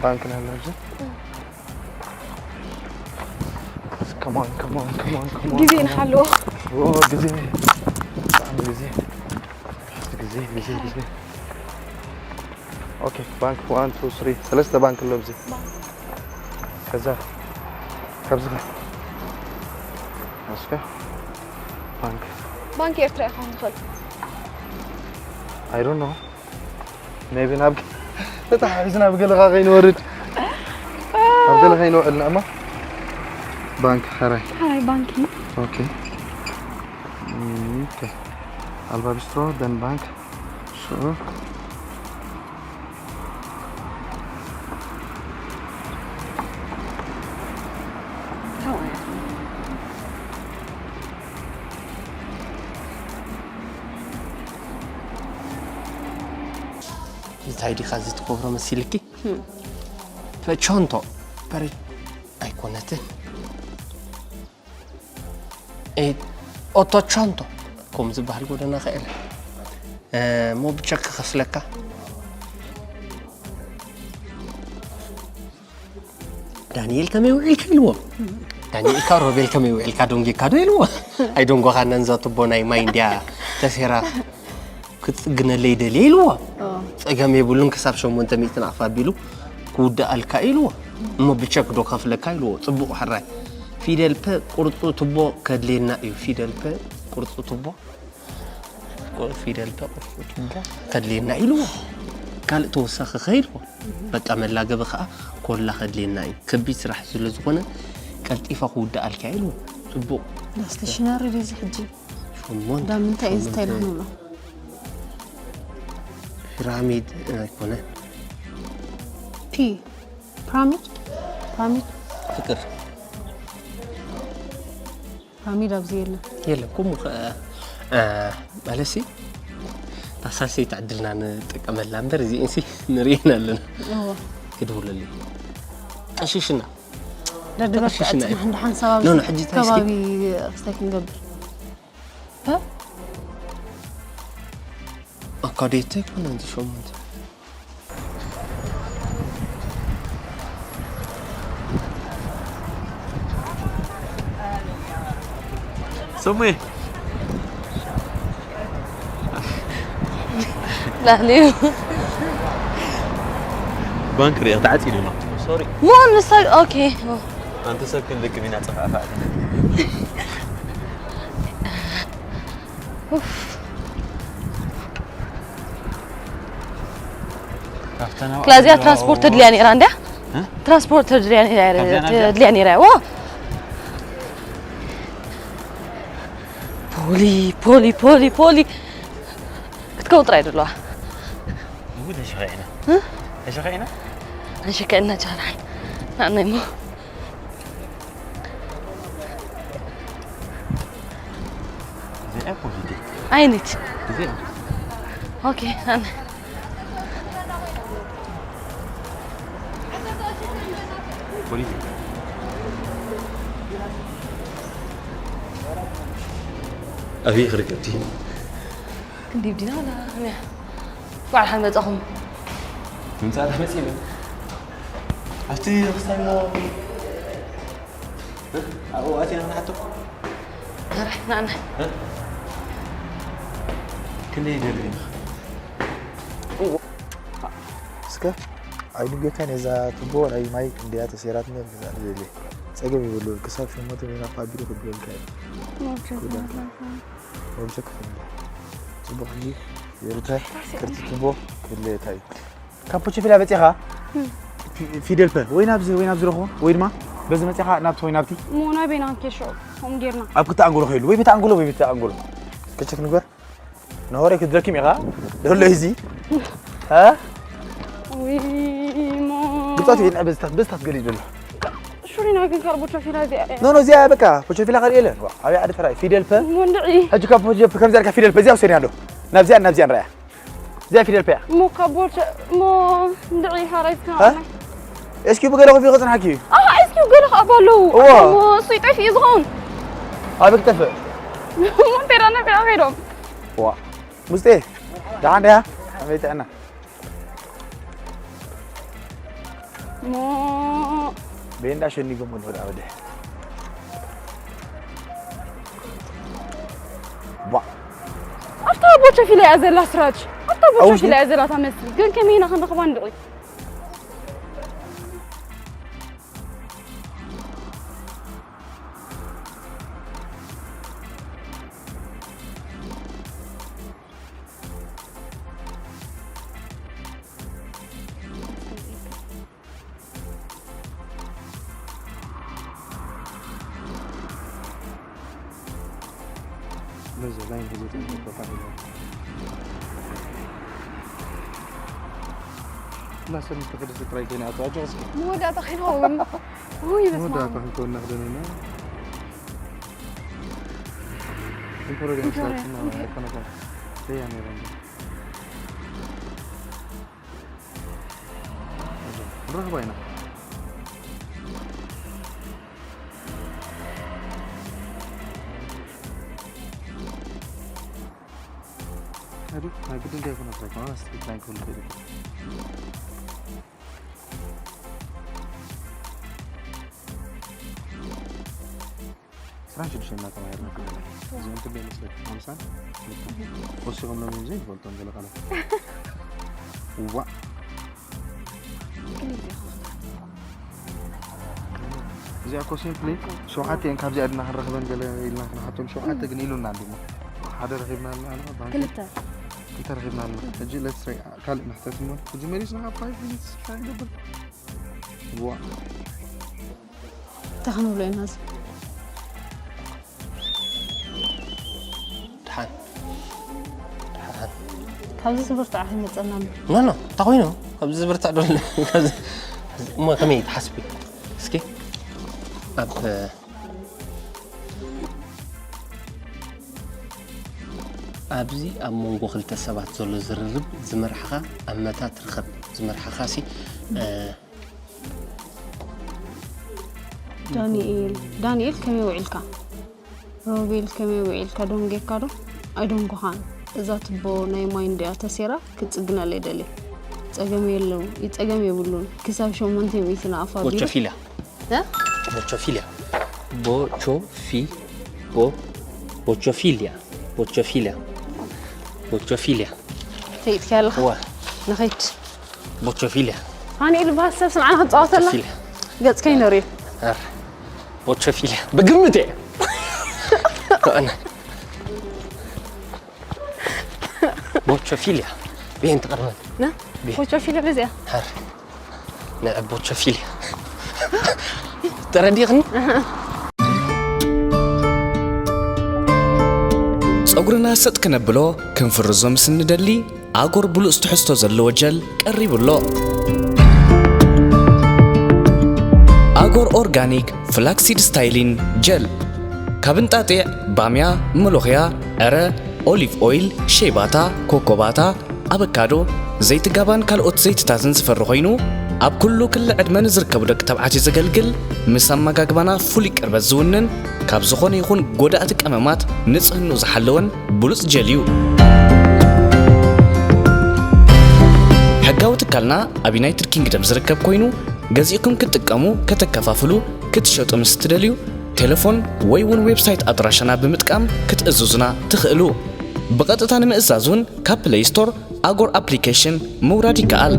ባንክ ናይ ኣሎ ሕጂ Come on, come on, come on, come on. ግዜ ንሓልዎ ኦ ግዜ ብጣዕሚ ግዜ ግዜ ግዜ ግዜ ኦኬ ባንክ ዋን ቱ ስሪ ሰለስተ ባንክ ኣሎ ኣብዚ ከዛ ካብዚ ኸ እስከ ባንክ ባንክ ኤርትራ ይኸውን ዝኽእል I don't know maybe ናብ ተታሒዝና ብገለኻ ከይንወርድ ኣብ ገለ ከይንውዕል ንዕማ ባንክ ሕራይ ሓራይ ባንኪ ኦኬ ኦኬ ኣልባ ቢስትሮ ደን ባንክ ሽዑ እንታይ ዲኻ እዚ ትገብሮ መሲልኪ? ፈቸንቶ በሪ ኣይኮነትን። ኤ፣ ኦቶቸንቶ ከም ዝበሃል ጎደና ኸ የለ። እ፣ እሞ ብቸክ ክኸፍለካ። ዳንኤል ከመይ ውዒልካ ኢልዎ። ዳንኤልካ ሮቤል ከመይ ውዒልካ ደንጊካ ዶ ኢልዎ። ኣይደንጎኻን፣ ነዛ ቱቦ ናይ ማይ እንድያ ተሴራ ክትጽግነለይ ደልየ ኢልዎ። ጸገም የብሉን፣ ክሳብ ሸሞንተ ሚእቲ ናቕፋ ኣቢሉ ክውድኣልካ ኢልዎ። እሞ ብቸክ ዶ ከፍለካ ኢልዎ። ጽቡቕ ሕራይ። ፊደል ፐ ቁርጹ ቱቦ ከድልየና እዩ። ፊደል ፐ ቁርጹ ቱቦ፣ ፊደል ፐ ቁርጹ ቱቦ ከድልየና ኢልዎ። ካልእ ተወሳኺ ከ ኢልዎ። በቃ መላገቢ ከኣ ኮላ ከድልየና እዩ። ከቢድ ስራሕ ስለ ዝኾነ ቀልጢፋ ክውድኣልካ ኢልዎ። ጽቡቕ። ስቴሽነሪ ድዩ እዚ ሕጂ? ሸሞንተ፣ እንዳ ምንታይ እዩ ሸሞንተ። ዝታይ ንብሎ? ፒራሚድ ኣይኮነ። ፒ፣ ፒራሚድ? ፒራሚድ? ፍቅር። ፒራሚድ ኣብዚ የለን። የለን፣ ከምኡ ከ-፣ እ፣ ማለትሲ፣ እታ ሳልሰይቲ ዕድልና ንጥቀመላ እምበር፣ እዚኤንሲ ንርእየን ኣለና። እዎ። ክድውለሉ። ቀሺሽና። ደድበካ ቀሺሽና እዩ። ዕጽና፣ እንደ ሓንሳብ ኣብዚ ኖ፣ ኖ፣ ሕጂ እንታይ እስኪ? ከባቢ ክስታይ ክንገብር። እ? ኣካዴት ኣይኮነን፣ እዚ ሸሞንተ። ሰሙኤ። ላዕሊ እዩ። ባንክ ሪኣ ተዓጺዱ ኣሎ። ሶሪ። ሞ ንሳ፣ ኦኬ። ኣንቲ ሰብ ክንልክም ኢና፣ ጸፋዕፋዕ። ኡፍ። ካብተን ኣብኣ ክላ እዚኣ ዘለዋ ትራንስፖርት ተድልያ ነይራ እንድያ? እ? ትራንስፖርት ተድልያ ነይራ፣ ካብዚኣ ናብዚኣ? ተድልያ ነይራ፣ ዎ። ፖሊ፣ ፖሊ፣ ፖሊ፣ ፖሊ። ክትከውን ጥራይ ደለዋ። እው፣ ተሸኺዕና። እ? ተሸኺዕና? ተሸኺዕና ቻላ። ንዓና እሞ። እዚኣ ኮቪድ። ኣይነት። እዚኣ። ኦኬ፣ ኣነ። ፖሊስ። ኣበይ ክርከብ እቲ? ክንዲ ብዲና ወላ ከመይ? በዓል ሓን መጻኹም። ምምጻእ መጺ ኢለ። ኣብቲ ክስታይ እሞ ኣብኡ ኣቲና ንሓቶ። ኧረ፣ ንዓና። እ? ክንደይ ይደሊ ኢኻ? እስከ፣ ኣይኑ ጌታ ነዛ ቱቦ ናይ ማይ እንድያ ተሰይራትኒ ክዛን ደሊ። ጸገም ይብሉ፣ ክሳብ ሸሞንተ ሚእቲ ኣቢሉ ክብለልካ እዩ። ሞቸ ክብለልካ። ሞቸ ክፍለልካ። ጽቡቕ ሕጂ፣ የርተ፣ ክርቲ ቱቦ ክፍለልካ እዩ። ካብ ፖቸፊላ በጺኻ፣ እም። ፊ-፣ ፊደል ፐ፣ ወይ ናብዚ፣ ወይ ናብዚ ረኽቦ፣ ወይ ድማ በዚ መጺኻ ናብቲ ወይ ናብቲ። እሞ ናበይ ኢና ክንከይድ ሽዑ? ከምኡ ጌርና። ኣብ ክልተ ኣንጎሎ ከይሉ፣ ወይ በቲ ኣንጎሎ፣ ወይ በቲ ኣንጎሎ። ከቸክ ንግበር። ነሆረይ ክትደክም ኢኻ። ደሎ እዚ። እ? ውይ፣ እሞ። ብጾት ይንዕ በዝታት፣ በዝታት ገሊጽ ደሎ። ሹሪና ግን ካልእ ፖቸፊላ እዚኣ እያ። ኖ፣ ኖ፣ እዚኣ በቃ፣ ፖቸፊላ ካልእ የለን። ዋ፣ ኣበይ ዓዲ ተራይ? ፊደል ፐ? እሞ እንድዒ። ሕጂ ካብ ፖቸ-፣ ከምዚኣ ኢልካ ፊደል ፐ፣ እዚኣ ውሰድያ ኣሎ። ናብዚኣ፣ ናብዚኣ ንረኣያ። እዚኣ ፊደል ፐ እያ። እሞ ካብ ቦርቸ-፣ እሞ እንድዒ ሓራይ ዝከና እ? ኣላ። ኤስኪው ብገለ ኮፊ ክጽንሓኪ እዩ። ኣሃ፣ ኤስኪው ገለ ከኣ ኣለዉ። እዎ። እሞ እሱ ይጠፍእ እዩ ዝኸውን። ኣበይ ክጠፍእ? እሞ እንተ ደኣ ነፊዓ ከይዶም። ዋ። ሙስጤ፣ ደሓን ዲኻ? ከመይ ጥዕና? እሞ ቤንዳ ሸኒጎም ወደ ወደ። ቧ። ኣብታ ቦቸፊላ እያ ዘላ ስራች። ኣብታ ኣውሽ ቦቸፊላ እያ ዘላ ታመስል። ግን ከመይ ኢና ክንረኽባ እንድዒ? በዚ ላይን ሒዙ ጠንቀቕ፣ በቃ ሒዙ። እና ሰብ ምስ ተፈለሰ ጥራይ ከይንኣቱ፣ ኣጆ እስኪ። መወዳእታ ከይንኸውን። ውይ፣ በስመ ኣብ። መወዳእታ ክንከውን እናኽደነና። ኢምፔሪያል ኢምፔሪያል፣ ኢምፔሪያል። ኣይኮነታን። ደያ ነይራ እንጂ። ንራኸባ ኢና። ኣዱ ናይ ግድን ዳይኮን ኣትራይ ኮና ስትሪት ላይን ክብል ይኽእል እዩ። ዕስራን ሽዱሽተን እናተማሃርና ከለና እዚኦም ክንደይ ይመስለካ? ሓምሳን ክልተን ወሲኾም ሎም እዮም ዘይፈልጦም ገለ ቃላት። ዋእ። እዚኣ እኮ ሲምፕሊ ሸውዓተ እየን ካብዚኣ ድና ክንረኽበን ገለ ኢልና ክንሓቶም ሸውዓተ ግን ኢሉና እንዲሞ ሓደ ረኺብና ኣለና ባንክ ክልተ ክልተ ረኺብና ኣለና። ሕጂ ሌትስ ካልእ ንሕተት እሞ ሕጂ መሊስና ካብ ፋይቭ ሚኒትስ ትራይ ንገብር። ዋ እንታይ ክንብሎ ኢና እዚ ድሓን ድሓን ካብዚ ዝብርትዕ ኣይመፀና እምበር ኖ ኖ እንታይ ኮይኑ ኣብዚ ዝብርትዕ ዶ እሞ ከመይ ትሓስቢ እስኪ ኣብ ኣብዚ ኣብ መንጎ ክልተ ሰባት ዘሎ ዝርርብ ዝመርሓኻ ኣብ መታ ትርከብ ዝመርሓኻ ሲ ዳንኤል ዳንኤል ከመይ ውዒልካ? ሮቤል ከመይ ውዒልካ? ደንጊኻዶ? ኣይደንጎኻን። እዛ ትቦ ናይ ማይ እንድያ ተሴራ ክትጽግነለይ ደልየ። ጸገም የለው፣ ይጸገም የብሉን። ክሳብ ሸሞንተ ሚእቲ ንኣፋ ኣቢሉ። ቦቾፊልያ። እ? ቦቾፊልያ። ቦቾፊ ቦ ቦቾፊልያ። ቦቾፊልያ። ቦቾፊልያ። ተይጥካ ኣለኻ? እወ። ንኸይድ። ቦቾፊልያ። ፋኒኤል በሃል ሰብ ስንዓና ክትጻወተላ? ቦቾፊልያ። ገጽ ከይነርዩ። ኣረ፣ ቦቾፊልያ። ብግምት እየ። ኣነ። ቦቾፊልያ። ብየን ትቐርበን? ና? ቦቾፊልያ በዚኣ። ኣረ። ንዕቦ ቸፊል ተረዲኽኒ። ጸጉርና ሰጥ ክነብሎ ክንፍርዞ ምስ እንደሊ ኣጎር ብሉጽ ትሕዝቶ ዘለዎ ጀል ቀሪቡ ኣሎ። ኣጎር ኦርጋኒክ ፍላክሲድ ስታይሊን ጀል ካብ እንጣጢዕ፣ ባምያ፣ መሎኽያ፣ ዕረ፣ ኦሊቭ ኦይል፣ ሸይባታ፣ ኮኮባታ፣ ኣበካዶ፣ ዘይቲ ጋባን ካልኦት ዘይትታትን ዝፈሪ ኮይኑ፣ ኣብ ኩሉ ክሊ ዕድመ ንዝርከቡ ደቂ ተባዕትዮ ዘገልግል፣ ምስ ኣመጋግባና ፍሉይ ቅርበት ዝውንን፣ ካብ ዝኾነ ይኹን ጎዳእቲ ቀመማት ንጽህንኡ ዝሓለወን ብሉጽ ጀል እዩ። ሕጋዊ ትካልና ኣብ ዩናይትድ ኪንግደም ዝርከብ ኮይኑ፣ ገዚእኩም ክትጥቀሙ፣ ከተከፋፍሉ፣ ክትሸጡ ምስ እትደልዩ፣ ቴሌፎን ወይ እውን ዌብሳይት ኣድራሻና ብምጥቃም ክትእዝዙና ትኽእሉ። ብቐጥታ ንምእዛዝ እውን ካብ ፕለይ ስቶር ኣጎር ኣፕሊኬሽን ምውራድ ይከኣል።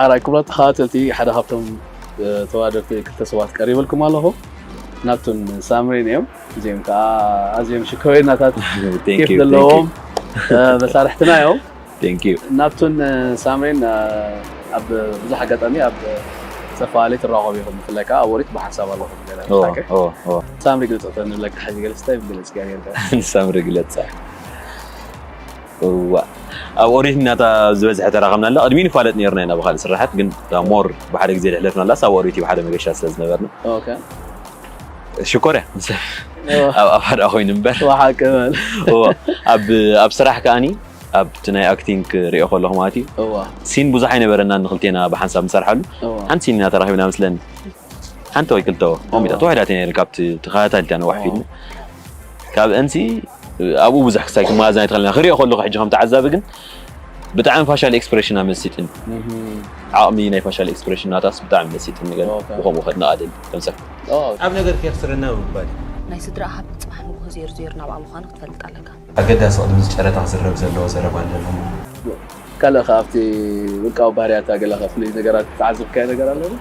ኣራይ ክቡራት ተኸታተልቲ፣ ሓደ ካብቶም ተወዳደርቲ ክልተ ሰባት ቀሪበልኩም ኣለኹ። ናቱን ሳምሪን እዮም። እዚኦም ከዓ ኣዝዮም ሽኮሪናታት፣ ኬፍ ዘለዎም መሳርሕትና እዮም። ናቱን ሳምሪን ኣብ ብዙሕ ኣጋጣሚ ኣብ ዝተፈላለየ ትራኸቡ ኢኹም፣ ብፍላይ ከዓ ኣብ ወሪት ብሓንሳብ ኣለኹም። ሳምሪ ግለፀ ንብለካ፣ ሕዚ ገለፅታ ይብል ገለፅ ጌርካ። ሳምሪ ግለፃ። እዋ ኣብ ኦሪት እናታ ዝበዝሐ ተራኸብና ኣላ። ቅድሚ ንፋለጥ ነርና ኢና ብኻልእ ስራሓት፣ ግን እታ ሞር ብሓደ ግዜ ዝሕለፍና ኣላስ ኣብ ኦሪት እዩ፣ ብሓደ መገሻ ስለ ዝነበርና። ኦኬ። ሽኮር እያ። ኣብ ኣፋዳ ኮይኑ እምበር። ወሓቂ በል። እዋ ኣብ ኣብ ስራሕ ከኣኒ ኣብቲ ናይ ኣክቲንግ ሪኦ ከለኹ ማለት እዩ። እዋ ሲን ብዙሕ ኣይነበረና ንክልቴና ብሓንሳብ ንሰርሓሉ። እዋ ሓንቲ ሲን ኢና ተራኺብና መስለኒ። ሓንቲ ወይ ክልተ እዋ። ኮሚታ ተዋሂዳት ነይረን ካብቲ ተኸታታሊታ ነዋሕ ፊልም። ካብ እንሲ ኣብኡ ብዙሕ ክሳይ ክመዛዘን ኣይትኽእልን። ክሪኦ ከለኹ ሕጂ ከም ተዓዛቢ ግን ብጣዕሚ ፋሻል ኤክስፕሬሽና መሲጥኒ። ዓቕሚ ናይ ፋሻል ኤክስፕሬሽን ናታስ ብጣዕሚ መሲጥኒ። ገለ ብኸምኡ ከድንቓ እደሊ። ተምሰል። ኣብ ነገር ከየኽስረና ብምባል እዩ። ናይ ስድራ ሃብቲ ጽባሕ ንግሆ ዜሮ ዜሮ ናብኣ ምዃኑ ክትፈልጥ ኣለካ። ኣገዳሲ ቅድሚ እዚ ጨረታ ክዝረብ ዘለዎ ዘረባ ኣለና። ካልእ ከ ኣብቲ ውልቃዊ ባህርያታ ገለ ከ ፍሉይ ነገራት ዝተዓዘብካዮ ነገር ኣሎ ዶ?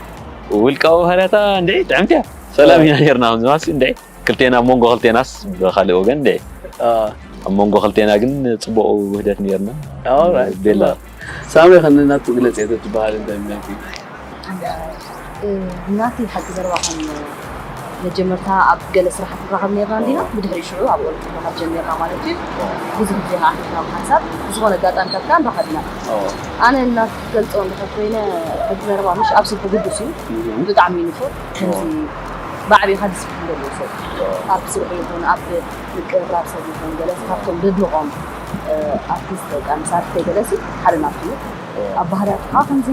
ውልቃዊ ባህርያታ እንዴ ጥዕምቲ እያ። ሰላም ኢና ኔርና። ከምዚ ማሲ እንዴ ክልቴና ኣብ መንጎ ክልቴናስ ብኻልእ ወገን እንዴ ኣብ መንጎ ክልቴና ግን ጽቡቕ ውህደት ኔርና። Alright። ቤላ ሳሚ ከ ንናቱ ግለጽ እየ ተትበሃል እንታይ ምንያት እዩ? ናተይ ሓቂ ዘረባ ከም መጀመርታ ኣብ ገለ ስራሓት ንራኸብ ነርና እንዲና፣ ብድሕሪ ሽዑ ኣብ ኦሪት ንራኸብ ጀሚርና ማለት እዩ። ብዙሕ ግዜ ከኣ ኣሕሊፍና ብሓንሳብ ብዝኾነ ኣጋጣሚታት ከኣ ንራኸብ ኢና። ኣነ እናትገልጾ እንድሕር ኮይነ ሓቂ ዘረባ ምሽ ኣብ ስርሑ ግዱስ እዩ። ብጣዕሚ እዩ ንፉዕ። ከምዚ ብዓቢኻ ዲስፕሊን ዘለዎ ሰብ ኣብ ስርሑ ይኹን ኣብ ምቅርራብ ሰብ ይኹን ገለ ካብቶም ደድንቖም ኣርቲስት ወይ ከዓ መሳርሕተይ ገለሲ ሓደ ናቱ እዩ። ኣብ ባህርያቱ ከዓ ከምዚ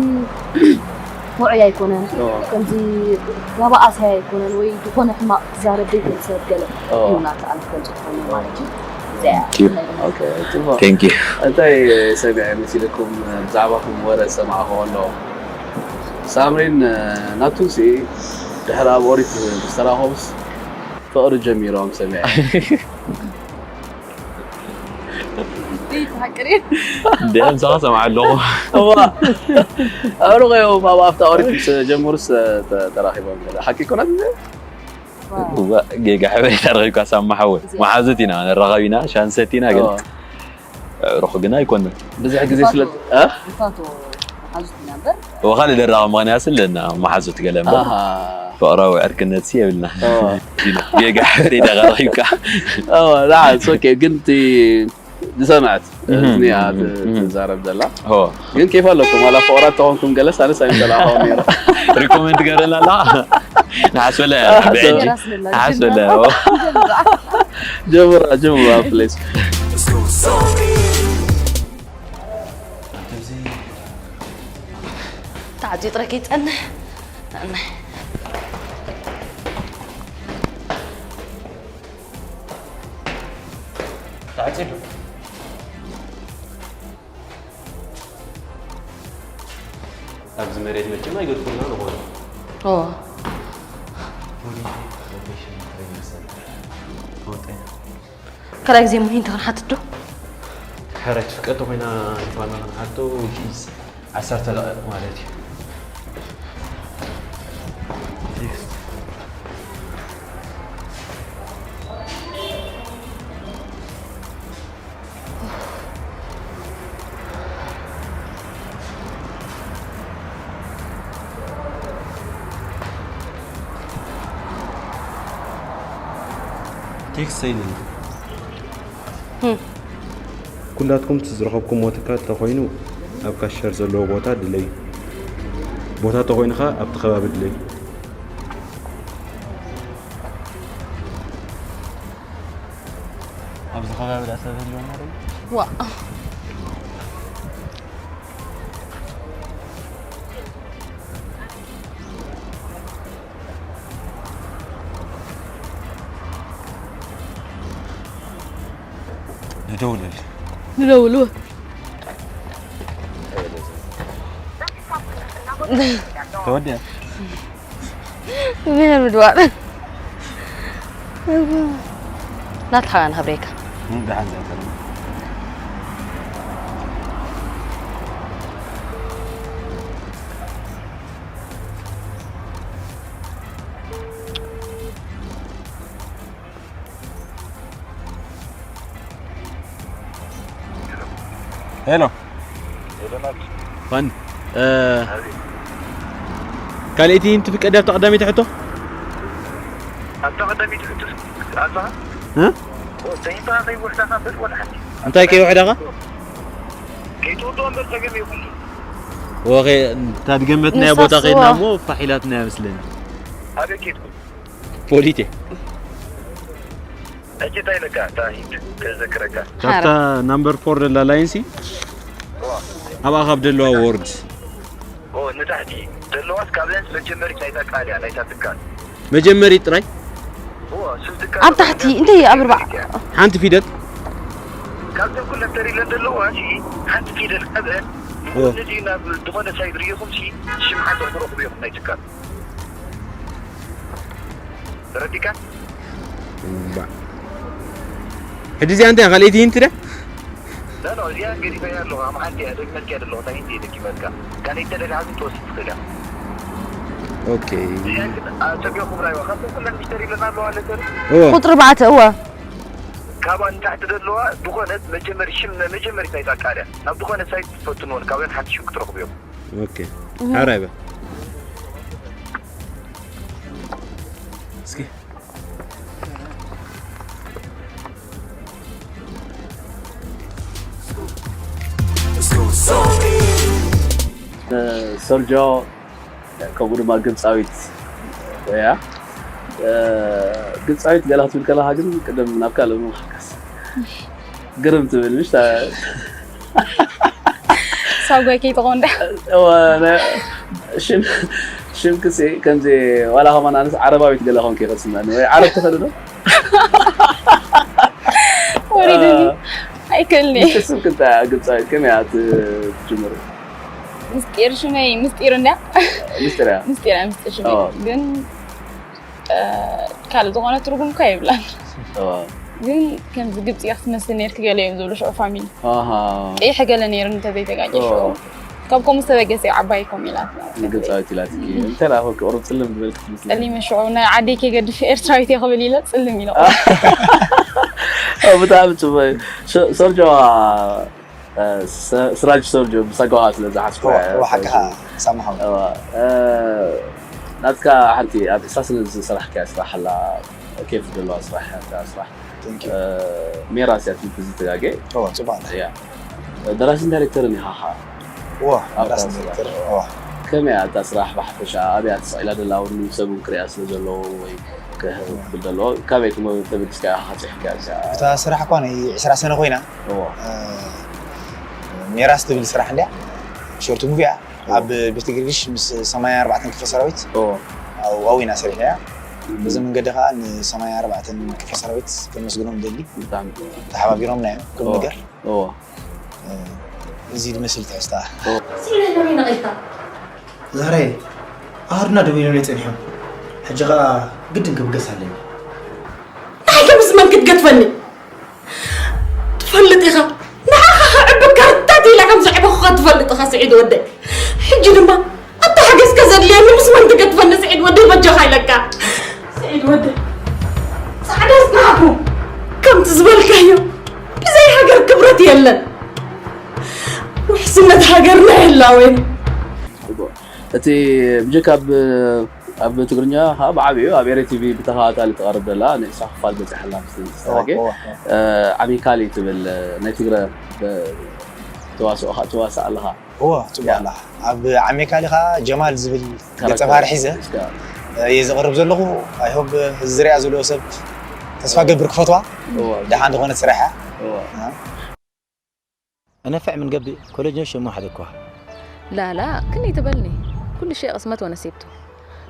ውዑይ ኣይኮነን፣ ከምዚ ተባኣሳይ ኣይኮነን ወይ ዝኾነ ሕማቕ ክዛረብ ዘይክእል ሰብ ገለ እዩ ናተ ኣነ ክገልፆ ክኾነ ማለት እዩ። እዚኣ እያ። Thank you። እንታይ ሰሚዐ መሲልኩም ብዛዕባኹም ወረ ዝሰማዕኹ ከሎ ሳምሪን ናቱንሲ ድሕሪ ኣብ ኦሪት ምስ ተራኸቡስ ፍቕሪ ጀሚሮም ሰሚዐ። ደም ሰኻ ሰምዓ ኣለኹ። እዋ ኣብ ርቆ እዮም ኣብ ኣፍታ ኦሪት ምስ ጀምሩስ ተራኺቦም ገለ ሓቂ ይኮነት እዚ? እዋ ጌጋ ሕበሬታ ረኺብካ ሳማ ሓወይ። መሓዙት ኢና ንራኸብ ኢና ሻንሰት ኢና ግን ኣዕሩኽ ግን ኣይኮንን። ብዙሕ ግዜ ስለ ፋቶ መሓዙት ኢና እምበር ወኻሊ ደራኸ ምኽንያት ስለና መሓዙት ገለ እምበር ፍቕራዊ ዕርክነት ሲ የብልና። ጌጋ ሕበሬታ ረኺብካ። ኦኬ ግን እቲ ዝሰምዐት እዝኒኣ ትዛረብ ዘላ ግን ኬፍ ኣለኩም ዋላ ፍቕራት ተኾንኩም ገለስ ኣነስ ኣይምተላእኻውን ነይረ። ሪኮመንድ ትገብረላ ኣለኻ? ንሓስበላ እያ ብዕጂ ንሓስበላ እያ። ጀምራ ጀምራ ፕሌስ። ተዓፅዩ ጥረ ከይፀንሕ። ተዓፂሉ። ኣብዚ መሬት መቸም ኣይገድኩልና ንኾኑ። ካልኣይ ግዜ ምን እንተ ክንሓትት ዶ? ሕራይ ትፍቀድ ተኾይና ንፋና ክንሓቶ which is ዓሰርተ ደቂቕ ማለት እዩ። ቴክስት ሰይድና ኩላትኩም እቲ ዝረኸብኩምዎ ትካል ተኾይኑ ኣብ ካሸር ዘለዎ ቦታ ድለዩ። ቦታ ተኾይኑ ኸዓ ኣብቲ ከባቢ ድለዩ። ኣብዚ ከባቢ ዳ ሰብ ህልወና ዶ? ዋእ። ንደውለሉ። ንደውል። ተወዲያ። ብሔር ምድዋር ናትሓ ንኸብሬካ ደሓን ዘንፈር ሄሎ ፋኒ ካልኣይቲ ትፍቀድ ኣብታ ቀዳመይቲ ሕቶ ኣብታ ቀዳመይቲ ሕቶ ኣላ እ ተይባ ከይወሕዳኻ በል ወላ ሓንቲ እንታይ ከይወሕዳኻ ከይትወዶ እምበር ጸገም የብሉ ወኸ ታድገመትናያ ቦታ ከይድና እሞ ፋሒላትናያ መስለኒ ኣበይ ከይድኩም ፖሊቴ ሕጂ እንታይ ኢለካ እታ ሂድ ከዘክረካ ካብታ ናምበር ፎር ደላ ላይንሲ ኣብኣ ካብ ደለዋ ወርድ ንታሕቲ ዘለዋስ ካብዘን መጀመሪት ናይታ ቃል እያ ናይታ ትካል መጀመሪት ጥራይ ስም ትካል ኣብ ታሕቲ እንታይ ኣብ ርባዕ ሓንቲ ፊደል ካብዘን ኩለን ተሪለን ዘለዋ ሲ ሓንቲ ፊደል ካብአን ንዚ ናብ ዝኾነ ሳይት ርኢኹም ሲ ሽም ሓንቲ ክትረኽቡ ኢኹም ናይ ትካል ተረዲካ። እምባ። ሕጂ እዚኣ እንታይ ካልኣይቲ ሂንት ድያ? ኖ ኖ እዚኣ ገዲፈያ ኣለኹ። ኣብ ሓንቲ እያ ደጊመልክያ ዘለኹ። እታ ሂንት እየ ደጊመልካ። ካልኣይቲ ተደልያ ግን ትወስድ ትኽእል እያ። ኦኬ። እዚኣ ግን ኣጸቢቑ ክብራ ይዋ ካብቶም ኩለን ሚስተር ኢለና ኣለዋ ኣለተን እወ። ቁፅሪ ባዕተ እወ ካብኣ ንታሕቲ ዘለዋ ዝኾነት መጀመሪ ሽም መጀመሪት ናይታ ቃል እያ። ናብ ዝኾነ ሳይት ትፈትንዎን ካብአን ሓንቲ ሽም ክትረኽቡ እዮም። ኦኬ። ሓራይ በ። እስኪ። ሶልጆ ከምኡ ድማ ግብፃዊት እያ። ግብፃዊት ገላ ክትብል ከለካ ግን ቅድም ናብ ካልእ ምምልከስ ግርም ትብል ምሽ ሳጓይ ከይትኾን ዳ ሽም ሽም ክሲ ከምዚ ዋላ ከማን ኣነስ ዓረባዊት ገለ ኮንክ ይኸስመኒ ወይ ዓረብ ትኸዲ ዶ ወሪዱኒ ኣይክእልኒ ስም ክንታ ግብፃዊት ከመይ እያ ትጅምር ምስጢር ሽመይ ምስጢር እንድያ ምስጢር እያ ምስጢር እያ ምስጢር ሽመይ ኦ። ግን እ፣ ካልእ ዝኾነ ትርጉም እኳ የብላን ኦ። ግን ከምዚ ግብፂ ክትመስል ነርኪ ገለ እዮም ዝብሉ ሽዑ ፋሚሊ ኣሃ ቀይሐ ገለ ነይሩ እንተዘይተጋጨ ኦ። ሽዑ ካብ ከምኡ ዝተበገሰ እዩ ዓባይ ኮም ኢላትና ግብፃዊት ኢላትኪ እንታይ ዳ ኮክ ቁሩብ ፅልም ዝበልክ ትመስል ጠሊመ ሽዑ ናይ ዓደይ ከይገድፍ ኤርትራዊት እየ ክብል ኢለ ፅልም ኢለ ብጣዕሚ ፅቡቅ ሶ- ሶልጆ እ፣ ስ- ስራጅ ሶልጆ ብፀጋዋ ስለ ዝሓስኮ እዋ ሓቅኻ ሳምሓው ናትካ ሓንቲ ኣብ ዒስራ ስነ ዝሰራሕካያ ስራሕ ኣላ ኬፍ ዘለዋ ስራሕ እያ እታ ስራሕ Thank you። እ፣ ሜራስ እያ ትብል ብዝተጋገ እዋ ፅቡቅ ኣላ እያ ደራስን ዳይሬክተርን ኢኻ ኸዓ እዋ ኣብ ራስ ራስ ዳይሬክተር ራስ። እዋ ከመይ እያ እታ ስራሕ ብሓፈሻ ኣበይ እያ ተሰቒላ ዘላ ወይ እውን ሰብን ክሪኣ ስለ ዘለዎ ወይ ክብል ዘለዎ ካበይ ትሞ ተበጊስካ ኢኻ ሓፂሕካ እዚኣ እታ ስራሕ እኳ ናይ ዕስራ ሰነ ኮይና እዎ ሜራስ ትብል ስራሕ እንድያ ሾርት ሙቪ እያ ኣብ ቤት ግርግሽ ምስ ሰማንያ ኣርባዕተ ክፍለ ሰራዊት እዎ ኣብኡ ኢና ሰሪሕናያ በዚ መንገዲ ከዓ ን ሰማንያ ኣርባዕተ ክፍለ ሰራዊት ከመስግኖም ደሊ ብጣዕሚ ተሓባቢሮምና እዮም ኩሉ እዎ ነገር እዎ እዚ ዝመስል ትሕዝታ ስኢነ ደበይ ነቒልካ ዛህራይ ኣሃዱና ደው ኢሎም ጸኒሖም ሕጂ ኸኣ ግድን ክብገስ ኣለኒ ንዓይ ከምዚ መን ክትገድፈኒ ትፈልጥ ኢኻ ንዓኻ ከዕቢ ከርታት ኢለ ከም ዘዕበኹኻ ትፈልጥ ኢኻ ስዒድ ወደይ ሕጂ ድማ ኣተሓገዝካ ዘድልየኒ ምስ መን ትገድፈኒ ስዒድ ወደይ በጃኻ ኢለካ ስዒድ ወደይ ጻዕዳ ጽናሕኩ ከምቲ ዝበልካዮ ብዘይ ሃገር ክብረት የለን ውሕስነት ሃገርና የላወን እቲ ብጀካ ኣብ ኣብ ትግርኛ ከዓ ብዓብዩ ኣብ ኤረ ቲቪ ብተኸታታሊ ትቐርብ ዘላ ንእሳ ክፋል በፂሓላ ምስታጌ ዓሚካሊ ትብል ናይ ትግረ ተዋስኦ ከዓ ትዋሳእ ኣለኻ እዎ ፅቡቅ ኣላ ኣብ ዓሚካሊ ከዓ ጀማል ዝብል ገፀ ባህሪ ሒዘ እየ ዝቕርብ ዘለኹ ኣይሆብ ዝሪኣ ዘለዎ ሰብ ተስፋ ገብር ክፈትዋ ደሓን ዝኾነት ስራሕ እያ أنا فعلا من قبل كوليج نوش مو حد كوها لا لا كني تبلني كل شيء قسمت ونصيبته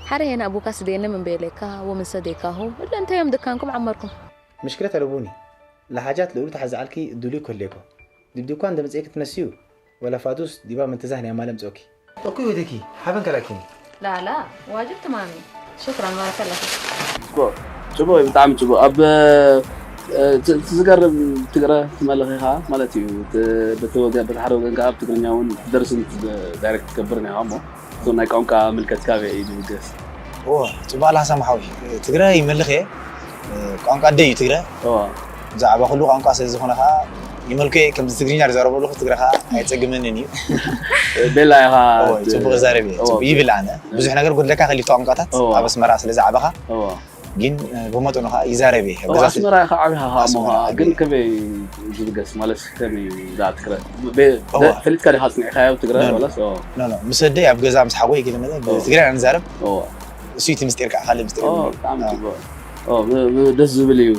حري هنا أبوك سدينا من بيليكا ومن سديكاهو إلا أنت يوم دكانكم عمركم مشكلة ألبوني لحاجات لقلت حزعلكي دولي كليكو دبدوكان دمزيك تنسيو ولا فادوس ديبا من تزهني أمالم زوكي እኩይ ወደኪ ሓበን ከላኪኒ لا لا واجب تمامي شكرا بارك الله فيك ፅቡቅ እዩ ብጣዕሚ ፅቡቅ ኣብ ዝገርም ትግረ ትመልኽ ኢኻ ማለት እዩ በቲ ሓደ ወገን ከዓ ኣብ ትግርኛ እውን ትደርስን ዳይሬክት ትገብርን ኢኻ እሞ እቶም ናይ ቋንቋ ምልከት ካበይ እዩ ዝብገስ እዎ ፅቡቅ ኣላ ሰማሓዊ ትግረ ይመልኽ እየ ቋንቋ ኣደ እዩ ትግረ ብዛዕባ ኩሉ ቋንቋ ስለ ዝኾነ ከዓ ይመልኩ እየ ከምዚ ትግርኛ ዝዛረበ ኣለኹ ትግረ ከዓ ኣይፀግመንን እዩ ቤላ ኢኻ ፅቡቅ ዛረብ እየ ይብል ኣነ ብዙሕ ነገር ጎድለካ ከሊፍቶ ቋንቋታት ኣብ ኣስመራ ስለ ዝዓበኻ ግን ብመጠኑ ከዓ ይዛረብ እየ ኣብ ኣስመራ ኢኻ ዓብኻ እሞ ግን ከመይ ዝብገስ ማለት ከመይ ትግረ ፈሊጥካ ዲኻ ፅኒዕካዮ ትግረ ማለት ምስ ወደይ ኣብ ገዛ ምስ ሓጎይ ገለ መለ ብትግረ ኢና ንዛረብ እሱ እቲ ምስጢር ከዓ ካልእ ምስጢር ደስ ዝብል እዩ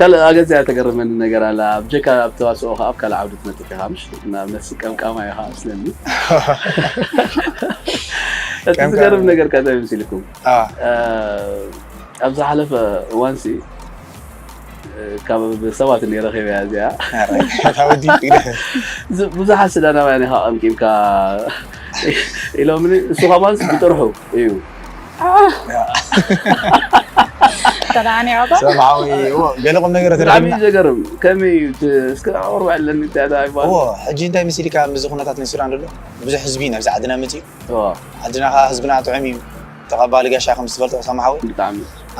ካልእ ኣገዚኣ ተገረመኒ ነገር ኣላ ብጀካ ኣብ ተዋስኦ ከዓ ኣብ ካልእ ዓውዲ ትነጥፍ ኢኻ ምሽ ንኣብነት ቀምቃማ ኢኻ ስለኒ እቲ ዝገርም ነገር ከ እንታይ ምስ ኢልኩም ኣብ ዝሓለፈ እዋንሲ ካብ ሰባት እየ ረኺበያ እዚኣ። ብዙሓት ስዳናውያን ኢኻ ቀምቂምካ ኢሎምኒ። እሱ ከማንስ ብጥርሑ እዩ። ሰማዊ ገለ ቁም ነገር ተረኪብና። ዘገርም ከመይ እዩ? እስከ ኣወርባዕለኒ። ሕጂ እንታይ መሲልካ? ምስዚ ኩነታት ናይ ሱዳን ዘሎ ብዙሕ ህዝቢ ናብዚ ዓድና መፅዩ። ዓድና ከዓ ህዝብና ጥዑም እዩ። ተቐባሊ ጋሻ ከም ዝትፈልጦ ሰማሓዊ።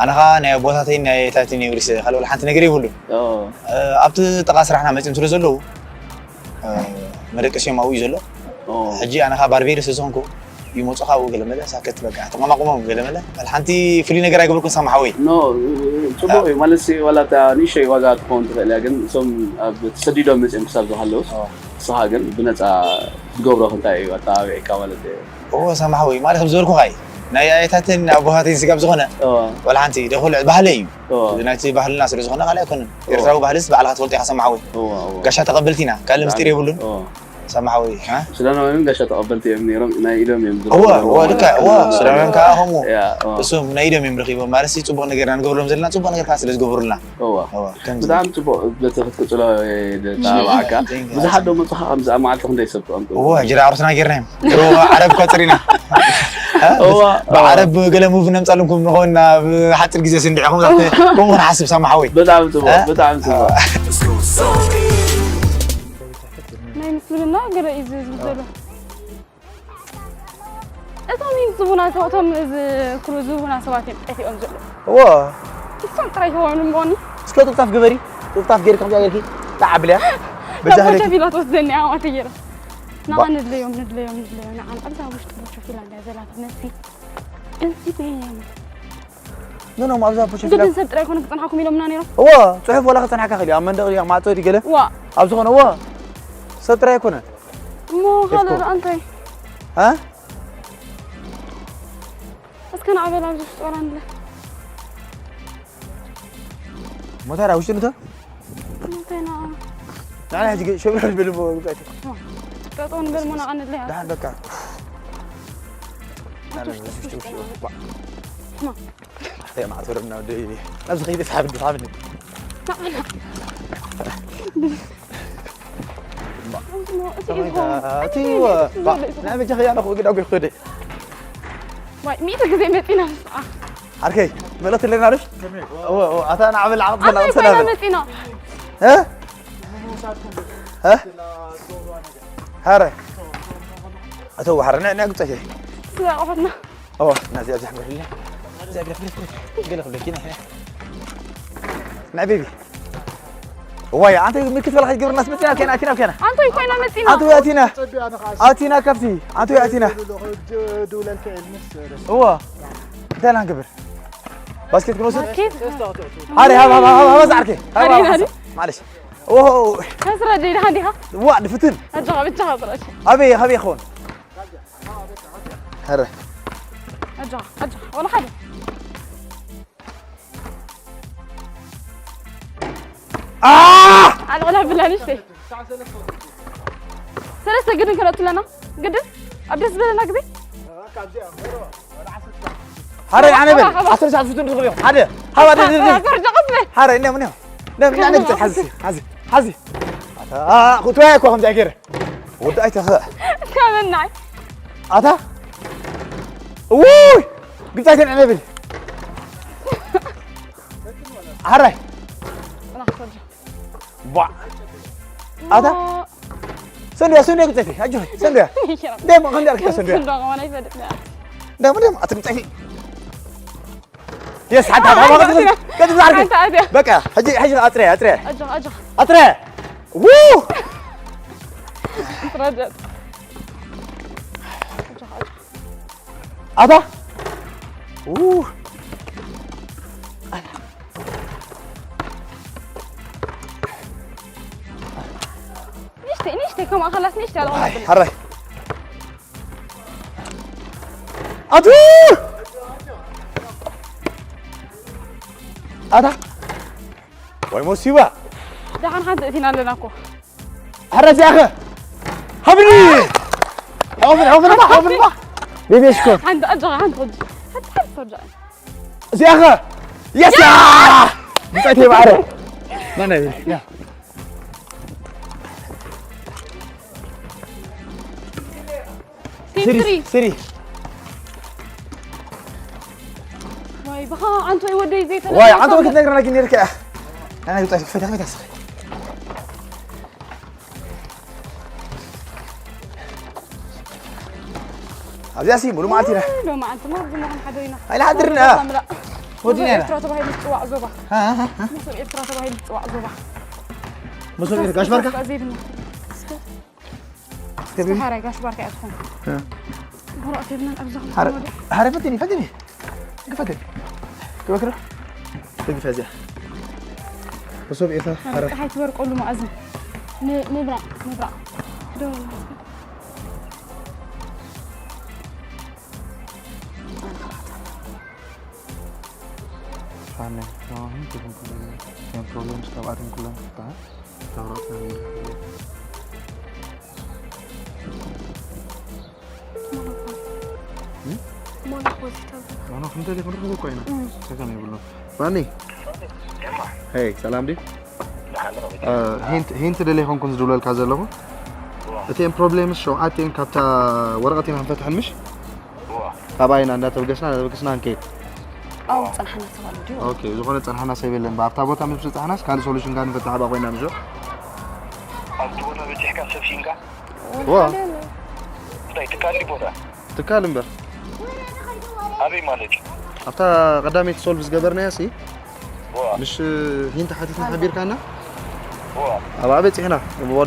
ኣነ ከዓ ናይ ኣቦታተይን ናይ ኣያታተይን የውሪሰ፣ ካልእ ወላ ሓንቲ ነገር የብሉን። ኣብቲ ጥቓ ስራሕና መፅዮም ስለ ዘለዉ መደቀሲኦም ኣብኡ እዩ ዘሎ። ሕጂ ኣነ ከዓ ባርቤሪ ስለ ዝኾንኩ ይመፁ ካብኡ ገለ መለ ሳክት በቃ ተቐማቕሞም ገለ መለ ሓንቲ ፍሉይ ነገር ኣይገበርኩን ሰማሓዊ። ጽቡቕ እዩ ማለት ዋላ እታ ንእሽተይ ዋጋ ትኸውን ትኽእል እያ፣ ግን እሶም ኣብ ተሰዲዶም መፅዮም ክሳብ ዝሃለውስ ንስኻ ግን ብነፃ ትገብሮ እንታይ እዩ ኣተባቢዕካ ማለት እዩ? እዎ ሰማሓዊ ማለት ከም ዝበልኩኻ እዩ ናይ ኣያታትን ኣቦታትን ስጋብ ዝኾነ ዋላ ሓንቲ ደኹል ባህለይ እዩ ናይቲ ባህልና ስለ ዝኾነ ካልእ ኣይኮነን። ኤርትራዊ ባህልስ ባዕልኻ ትፈልጦ ኢኻ ሰማሓዊ። ጋሻ ተቐበልቲ ኢና ካልእ ምስጢር የብሉን። ሰማሓዊ ስለናውያን ጋሻ ተቐበልቲ እዮም ነይሮም ናይ ኢዶም እዮም እዎ እዎ ልካ እዎ ስለናውያን ከዓ ከምኡ እሱም ናይ ኢዶም እዮም ረኺቦም ማለት ጽቡቕ ነገርና ንገብረሎም ዘለና ጽቡቕ ነገር ከዓ ስለ ዝገብሩልና። ብጣዕሚ ፅቡቅ በቲ ክትቅፅሎ ተባዕካ። ብዙሓት ዶ መፅኻ ከምዚ ኣብ መዓልቲ ክንደይ ሰብ ትቐምጡ? እወ ጅራ ዓሩስና ጌርና እዮም ድሮ ዓረብ እኳ ፅሪና ብዓረብ ገለ ሙቭ ነምፃልንኩም ንኸውን ናብ ሓፂር ግዜ ስንድዕኹም ከምኡ ክንሓስብ ሳማ ሓወይ። ብጣዕሚ ፅቡቅ ብጣዕሚ ፅቡቅ። ናይ ምስልምና ገለ እዩ ዝብል ዘሎ። እቶም ዝቡና እቶም ዝብና ሰባት እዮም ጠፊኦም ዘለዉ። እዎ። እሶም ጥራይ ይኸውን እምበኒ። እስከ ጥፍጣፍ ግበሪ። ጥፍጣፍ ጌርካ ከምዚኣ ጌርኪ ጣዕ ኣብልያ። በጃ ናብ ህለኪ። ሸፊላ ትወስደኒ ኣማተ ጌራ። ንዓ ንድለዮም ንድለዮም ንድለዮም ንዓ ኣብዛ ውሽጢ ሸፊላ እንድያ ዘላ ነሲ። እንሲ በየም። ኖ ኖ ኣብዛ ሸፊላ። ግድን ሰብ ጥራይ ኮነ ክጸንሓኩም ኢሎምና ነይሮም። እዎ ጽሑፍ ወላ ክጸንሓካ ክእል ኣብ መንደቕ ድያ ማዕጾ ድዩ ገለ። ዋ። ኣብ ዝኾነ እዎ ሰብ ጥራይ ኣይኮነን። እሞ ካልእ ደኣ እንታይ? እ? እስከ ንዓ በል ኣብዚ ውሽጢ ቆላ ንለ። ሞተር ኣብ ውሽጢ ንቶ? እንተና ንዓና ሕጂ ሸብረር ብል እሞ ግብጻይቲ። ጠጠው ንበል እሞ ንዓ ንለ። ደሓን በቃ። ኣተ ማዕተር እና ወደ ኣብዚ ከይደ ሳብ ድፋምን። ንዓና ናይ በጃ ኸያ ነኹ ግዳ ጎይ ኸደ ዋይ ሚእቲ ግዜ መፂና ምስዓ ዓርከይ መልእኽቲ ኣለና ርሽ ኣታ ንዓበል ዓቕብ ሰላ ኣንተ ኮይና ሰላም መፂና እ እ ሃረ ኣቶ ወሓረ ናይ ናይ ጉጠሽ ስለ ኣቑሑትና ኦ ናዚ ኣብዛ ሕምር ለ እዛ ግረፍ ግረፍ ግረፍ ገለ ክብለኪ ናይ ናይ ቤቢ ዋይ ኣንተ ምክት በላ ከይገብርና ስመፅና ከና ኣቲና ከና ኣንተ ኮይና መፂና ኣንተ ኣቲና ኣቲና ካብቲ ኣንተ ኣቲና ድውለልከ ኤልምስ እዋ እንታይ ኢና ንገብር ባስኬት ክንወስድ ባስኬት ሃሪ ሃባ ሃባ ሃባ ዛዕርኬ ሃባ ሃባ ማለሽ ኦሆ ከስረ ደይ ደሃ እንዲኻ ዋ ድፍትን ኣጃኻ ብቻኻ ጥራሽ ኣበይ ኣበይ ይኸውን ሀረ ኣጃኻ ኣጃኻ ወላ ሓደ ኣልዕላ ብላ ንሽተይ ሰለስተ ግድን ከነእቱ ኣለና ግድን ኣብ ደስ ዝበለና ግዜ ሀረ ኣነ በል ኣስር ሰዓት ፍቱን ትኽእል ኢኹም ሓደ ሃባ ደስ ደስ ፈርጃ ቀስ በል ሀረ እነ ምን ነው ለምን ያለ ግዜ ሓዚ ሓዚ ሓዚ ኣታ ቁጥራ እኮ ከምዛ ገይረ ወዲ ኣይተኸ ከመናይ ኣታ ውይ ግብፃይ ተንዕነ ብል ሓራይ ቧ ኣታ ሰንዱያ ሰንዱያ ግብፃይ ኣጆ ሰንዱያ ደሞ ከምዚ ኣርክታ ሰንዱያ ደሞ ደሞ ኣቲ ግብፃይ የስ ሓንቲ ሓንቲ ሓንቲ ቀጥ ዛርግ ሓንቲ ኣትያ። በቃ ሕጂ ሕጂ ኣጥረ ኣጥረ ኣጆ ኣጆ ኣጥረ ው ትረደት ኣታ ው ንሽተይ ንሽተይ ከምኣ ከላስ ንሽተይ ኣለዋ ሓራይ ኣቱ ኣታ ወይ ሞሲባ ደሓን ሓንቲ እቲና ኣለና እኮ ሕረ እዚኣኸ ሃብኒ ሓውፍን ሓውፍን ባ ሓውፍን ባ ቤቤ ሽኮር ሓንቲ ኣጆኻ ሓንቲ ሕጂ ሓንቲ ሓንቲ ተርጃ እዚኣኸ የሳ ብፀይተ ይባዕረ ና ናይ ያ ቴፕ ትሪ ስሪ ወይ ብኻ ኣንቶ ወደይ ዘይተ ዋይ ዓንተ ክትነግረና ግን ነርካ ኣና ይውጣ ፈታ ፈታ ኣብዚኣ ሲ ሙሉ መዓልቲ ኢና ሎማዓንቲ ማ ብዝመኹን ሓደ ኢና ኣይንሓድርና ወዲና ኢና ኤርትራ ተባሂሉ ዝፅዋዕ ዞባ ሃ፣ ሃ፣ ሃ። መሶብ ኤርትራ ተባሂሉ ዝፅዋዕ ዞባ መሶብ ኤርትራ ጋሽ ባርካ ዘይብና እስከ ቢኒ ሓራይ ጋሽ ባርካ እያ ትኾን ሃ። ብራእት የብናን ኣብዛ ሓረ ሓረ ፈትኒ ፈትኒ ግፈትኒ ግበክረ ግፈ እዚኣ መሶብ ኤርትራ ሓረ ፀሓይ ትበርቀሉ መኣዝን ምብራቕ ምብራቕ ደው Fane, no, hinte kun problem. Tem problem stava in kulan ta. Tawra ta. Ano hinte de kun ko koina. Saka ne bulo. Fane. Hey, ሰላም ድዩ? ሂንት ሂንት ደለ ይኾንኩን ዝድውለልካ ዘለኹ። እተን ፕሮብሌምስ ሸውዓተን ካብታ ወረቐት ኢና ክንፈትሐን ምሽ? ካባይና እንዳተበገስና እንዳተበገስና ንከይድ። ኣው ጸንሓና ተባሉ ድዩ ኦኬ፣ ዝኾነ ጸንሓና ሰብ የለን። ኣብታ ቦታ ምስ በጻሕናስ ካልእ ሶሉሽን ጋር ንፈትሕ ኣባ ኮይና ምሽ? ኣብቲ ቦታ በፂሕካ ሰብ ሲንካ ዋ እንታይ ትካል ድዩ ቦታ ትካል እምበር ኣበይ ማለት እዩ ኣብታ ቀዳመይቲ ሶልቭ ዝገበርናያ ሲ ዋ ምሽ ሂንት ሓቲትና ሓቢርካና ዋ ኣብኣ በጺሕና።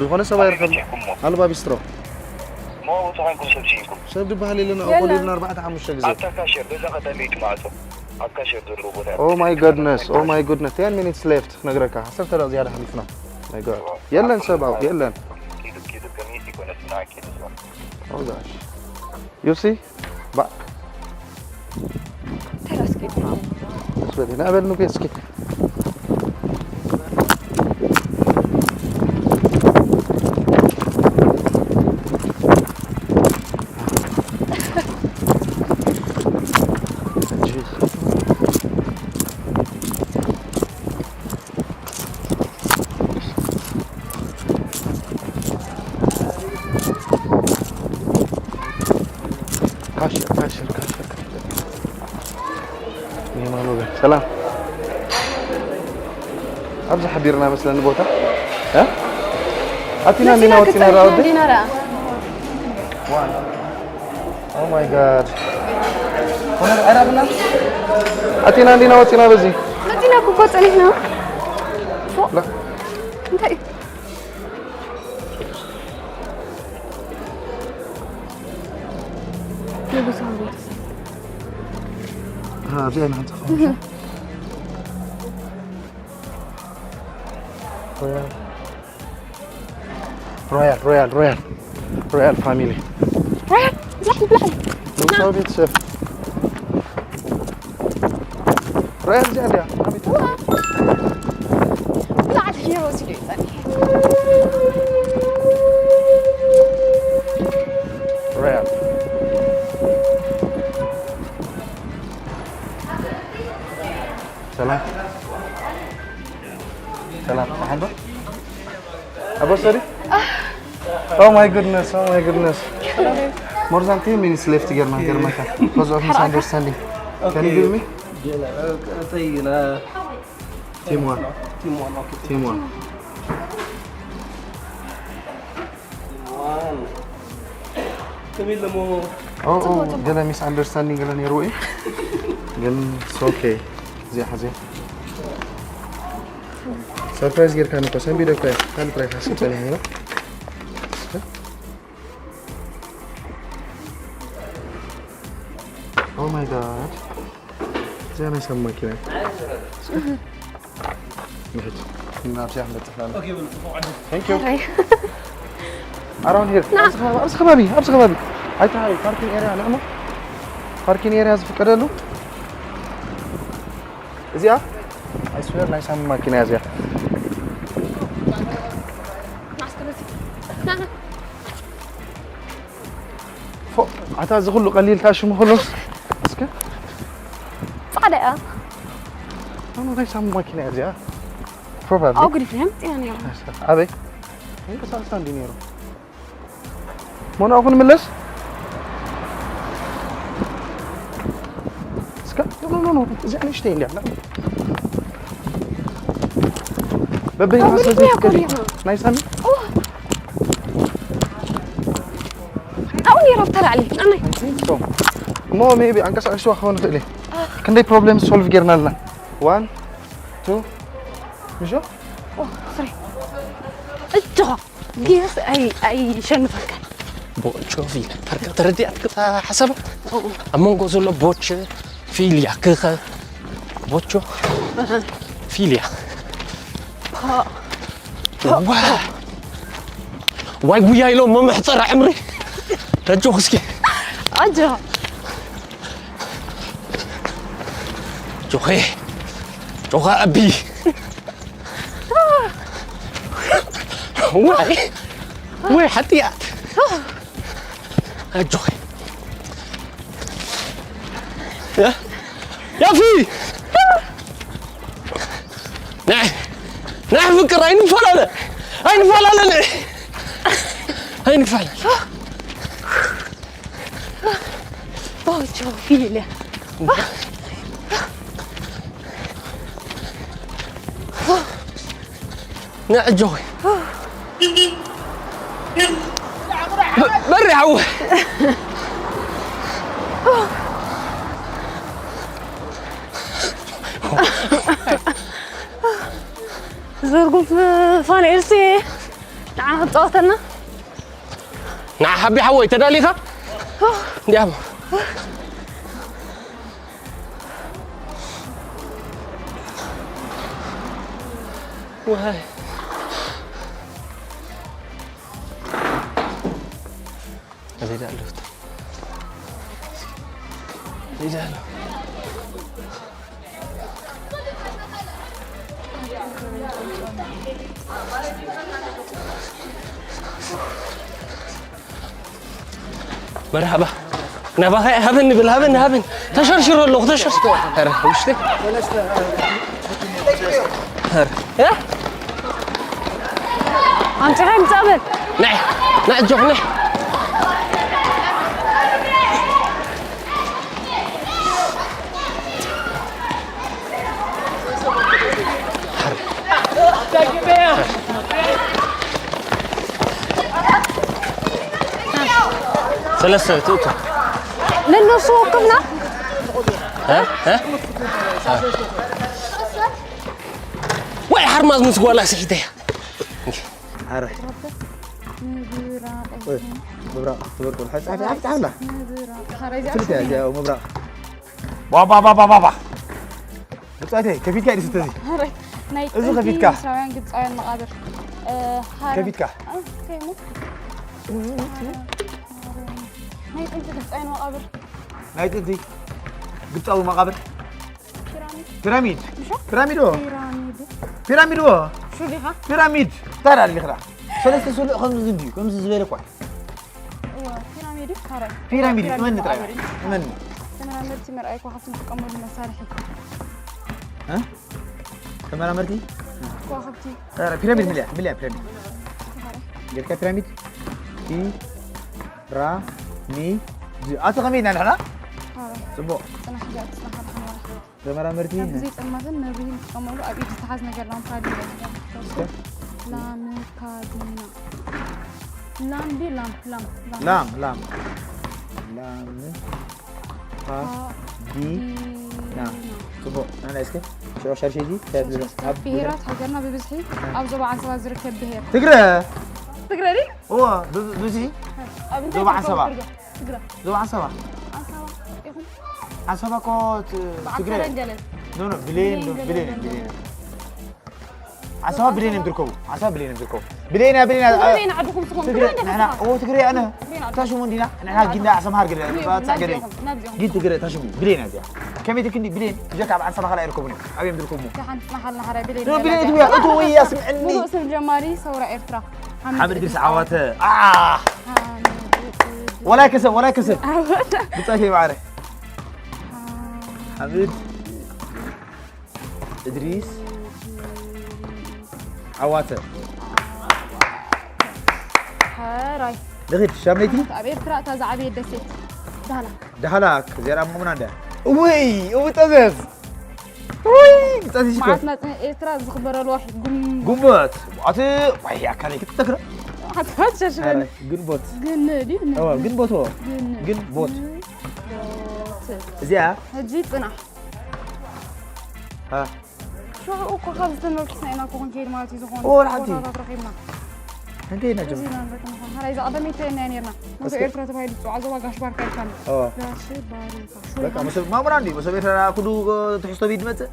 ዝኾነ ሰብ ኣይረኸብ በጺሕኩሞ ኣልባ ቢስትሮ ሞ ተኻንኩም ሰብ ሲንኩም ሰብ ዝበሃል የለን። ኣብ ኮሊድና ኣርባዕተ ሓሙሽተ ግዜ ኣብታ ካሸር በዛ ቀዳመይቲ ማዕፆ ኣብ ካሸር ዘለዎ ቦታ Oh my goodness, oh my goodness. Ten minutes left ክነግረካ። ዓሰርተ ደቂቕ ዝያዳ ሓሊፍና። My God. የለን ሰብ ኣብኡ የለን። ኪዱ ኪዱ ከሚት ይኮነትና ኪዱ Oh gosh. You see? Back. ተራስኪ ስበል ንዕበል ንጉ እስኪ። ካሽር ካሽር ካሽር ካሽር የማኑ ጋር ሰላም። ኣብዚ ሓቢርና መስለኒ ቦታ እ? ኣቲና እንዲና ወፂና ዳ ወደ ዲናራ Oh my God. ሆነ ዕራብና ኣቲና እንዲና ወፂና በዚ መፂና እኮ እኮ ፀኒሕና ላ እንታይ እዩ ንጉሳዊ ቤተሰብ ኣብዚኣ ኢና ክንፅፎ ሮያል ሮያል ሮያል ሮያል ፋሚሊ ራያል ብላዕሊ ብላዕሊ ንጉሳዊ ቤተሰብ ሮያል እዚኣ እንዲያ ኣቤት ብላዕሊ ሂሮ ሲዶ ይፀኒ ሮያል ሰላም ሰላም ደሓን ዶ ኣቦ ሰሪ Oh my goodness, oh my goodness. More than ten minutes left ጌርና ገርመካ because of misunderstanding. Can you give me? Jela, uh, uh, Team one. Team one, okay. Team one. Team one. Kami lamo. Oh, oh, ገለ ሚስ ኣንደርስታንዲንግ ገለ ነይሩ እዩ ግን ኦኬ እዚኣ ሓዚ ሰርፕራይዝ ጌርካ ንኮ ሰንቢደ እኮ ካልእ ጥራይ ካስብ ጸኒሐ ነይሩ Oh my God. እዚኣ ናይ ሰብ ማኪና እያ። እስከ ንሕድ ናብዚኣ ክንበፅሕ ናለ Thank you. Around here. ኣብዚ ከባቢ ኣብዚ ከባቢ ኣብዚ ከባቢ ኣይታ ሃይ ፓርኪንግ ኤሪያ ንዕሞ ፓርኪንግ ኤሪያ ዝፍቀደሉ እዚኣ I swear ናይ ሳሚ ማኪና እያ እዚኣ ፎ ኣታ እዚ ኩሉ ቀሊልካ ሽሙ ኩሉ እስከ ፃዕዳ እያ ኣነ ናይ ሳሚ ማኪና እያ እዚኣ Probably. ኣው ግሪት ነም ጽያ ነይሩ። ኣበይ? እንቀሳቀስና እንዲ ነይሩ። ሞና ኣኹን ምለስ። እስከ ኖ ኖ ኖ እዚኣ ንእሽተይ እንዲያ። በበይ ኣው ማሰብ ግሪት ነያ ዘይትከዲ። ኮሪና። ናይ ሳሚ? ኣው ነይሩ ተላዕሊ። ኣናይ እሞ ሜቢ ኣንቀሳቅስዋ ክኸውን ይኽእል እዩ። ክንደይ ፕሮብሌም ሶልቭ ጌርና ኣለና። ዋን ቱ ምሾ ስሪ እጆኻ ጌስ ኣይ ኣይ ሸንፈካ ቦቾ ፊል ፈርካ ተረዲኣት ክታ ሓሳብ ኣብ መንጎ ዘሎ ቦች ፊልያ ክኸ ቦቾ ፊልያ ዋ ዋይ ጉያ ኢሎ መምሕፀር ዕምሪ ረጆ እስኪ ኣጆኻ ጆኸ ጆኸ ኣቢ ወይ ወይ ሓጢኣት ኣጆኸ ያፊ ናይ ናይ ፍቅር ኣይንፈላለ ኣይንፈላለ ኣይንፈላለ ቦጆ ፊልያ ንዕጆ በሪ ሓወ ዝርጉፍ ፋንኤልሲ ንዓና ክትፃወተልና ንዓ ሓቢ ሓወይ ተዳሊኻ እንዲያም ዋይ ኣበይ ዳ ኣለሁት ኣበይ ዳ ኣለሁ መርሃባ ናባኸ ሃበኒ ብል ሃበኒ ሃበኒ ተሸርሽሮ ኣለኹ ተሸርሽሮ ኧረ ውሽጢ ኧረ እ ኣምፅኻ ምፃበል ናይ ናይ ጆኽ ናይ ሰለስተ ትእቱ ነነሱ ወክፍና እ? እ? ወይ ሓርማዝ ምስ ጓላ ስሒተያ ኣረ ምብራቕ ትበርቁ ሓጻፊ ሓጻፊ ሓላ ክልተ እዚኣ ምብራቕ ባባባባባ ብጻተይ ከፊትካ ኢዩ ስተዚ ናይ እዚ ጥንቲ ከፊትካ። ምስራውያን ግብፃውያን መቓብር እ፣ ሃረም- ከፊትካ። እ፣ ከይሙ ናይ ጥንቲ ግብፃውያን መቓብር ናይ ጥንቲ ግብጻዊ መቓብር ፒራሚድ ፒራሚድ ምሾ ፒራሚድ ፒራሚድ ፒራሚድ ሹ ዲኻ ፒራሚድ ታዲያ ኣሊኽራ ሰለስተ ስሉዕ ከምዚ እንድዩ ከምዚ ዝበለ እኳ እወ፣ ፒራሚድ እዩ ካራይ ፒራሚድ እዩ እመኒ ጥራይ እመኒ ተመራመርቲ መርኣይ ከዋኽብቲ ዝጥቀመሉ መሳርሒ እ? ተመራመርቲ ከዋኽብቲ ኧረ ፒራሚድ ምልያ ምልያ ፒራሚድ ጌርካ ፒራሚድ ፒ ራ ሚ ድ ኣቲ ከመይ ኢና ንሕና ካራይ ጽቡቕ ፅናሕ ጃ ፅናሕ ኣድሓን ተመራመርቲ ካብ ግዜ ፀልማትን መብርሂ ንጥቀመሉ ኣብ ኢድ ዝተሓዝ ነገር ላምፓዲና ላምፓዲና ላም ድዩ ላምፕ ላምፕ ላም ላም ላም ፓ ዲ ና ጽቡቕ ናና እስከ ሽዑ ሻርሸጂ ብሄራት ሃገርና ብብዝሒ ኣብ ዞባ ዓንሰባ ዝርከብ ብሄር ትግረ ትግረ ድዩ እዎ ብብዝሒ ኣብ እንታይ ዞባ ትርከቡ ዓንሰባ። ትግረ ትግረ ዞባ ዓንሰባ ዓንሰባ ኢኹም ዓንሰባ እኮ ት- ትግረ ብዓሰበን ገለን ኖ ኖ ብሌን ዶ ብሌን ብሌን ገለን ብሌን ገለን። ዓንሰባ ብሌን እዮም ዝርከቡ ዓንሰባ ብሌን እዮም ዝርከቡ ብሌን እያ ብሌን እያ ትግረ ኢና ዓድኹም ስኹም ትግረ ትግረ እንደ ንሕና ተስፋ ኦ ትግረ ኣነ ትግረ ኢና ታሽሙ እንዲና ንሕና ጊንዳ ዓሰብ ሃር ገለ ንብዚኦም፣ ባጻ ገለ ናብዚኦም፣ ናብዚኦም። ጊን ትግረ ታሽሙ ብሌን እያ እዚኣ ከመይ ትክንዲ ብሌን ብጀካ ኣብ ዓንሰባ ካልኣ ይርከቡን እዮም ኣበዮም ዝርከቡ ደሓን ጽናሓልና ሓራይ ብሌን ኖ ብሌን ገለ እትውያ እትውያ ስምዕኒ ሙሉእ ስም ጀማሪ ሰውራ ኤርትራ ሓመድ ግርስ ዓዋተ ኣ ወላይ ከሰብ ወላይ ከሰብ ብጻይ ማዕረ ሓመድ እድሪስ ዓዋተ። ሕራይ ንኺድ ሻመይቲ ኣብ ኤርትራ እታ ዝዓበየት ደሴት ዳህላ ዳህላክ ዜራ ሙና እንዳ። እውይ እው ጠዘዝ። እውይ ጠዚሽ ኮ። መዓት ናጽነት ኤርትራ ዝኽበረሉ ወርሒ ጉም ጉንቦት። ኣቲ ዋይ ኣካለይ ክትተክረ። ሓትሓት ሸሽበኒ ግንቦት። ግን ድዩ እዋ ግንቦት። ግን ግንቦት። ቦት እዚኣ ሕጂ ጽናሕ ሃ ሽዑ እኮ ካብ ዝተመልኪትና ኢና እኮ ክንከይድ ማለት እዩ ዝኾነ ኦ፣ ሓንቲ። ቦታታት ረኺብና እንታይ ነጆ። እዚ ኢና ንረክብ ንኾን ሓራይ ዝቐደመ እንታይ ኢና ነርና መሶብ እስከ- ኤርትራ ተባሂሉ ዝፅዋዕ ዞባ ጋሽ ባርካ ኢልካኒ ኦ። ጋሽ ባርካ በቃ መሶብ ማሙና እንዲ መሶብ ኤርትራ ኩሉ ትሕዝቶ ቢድ መጽእ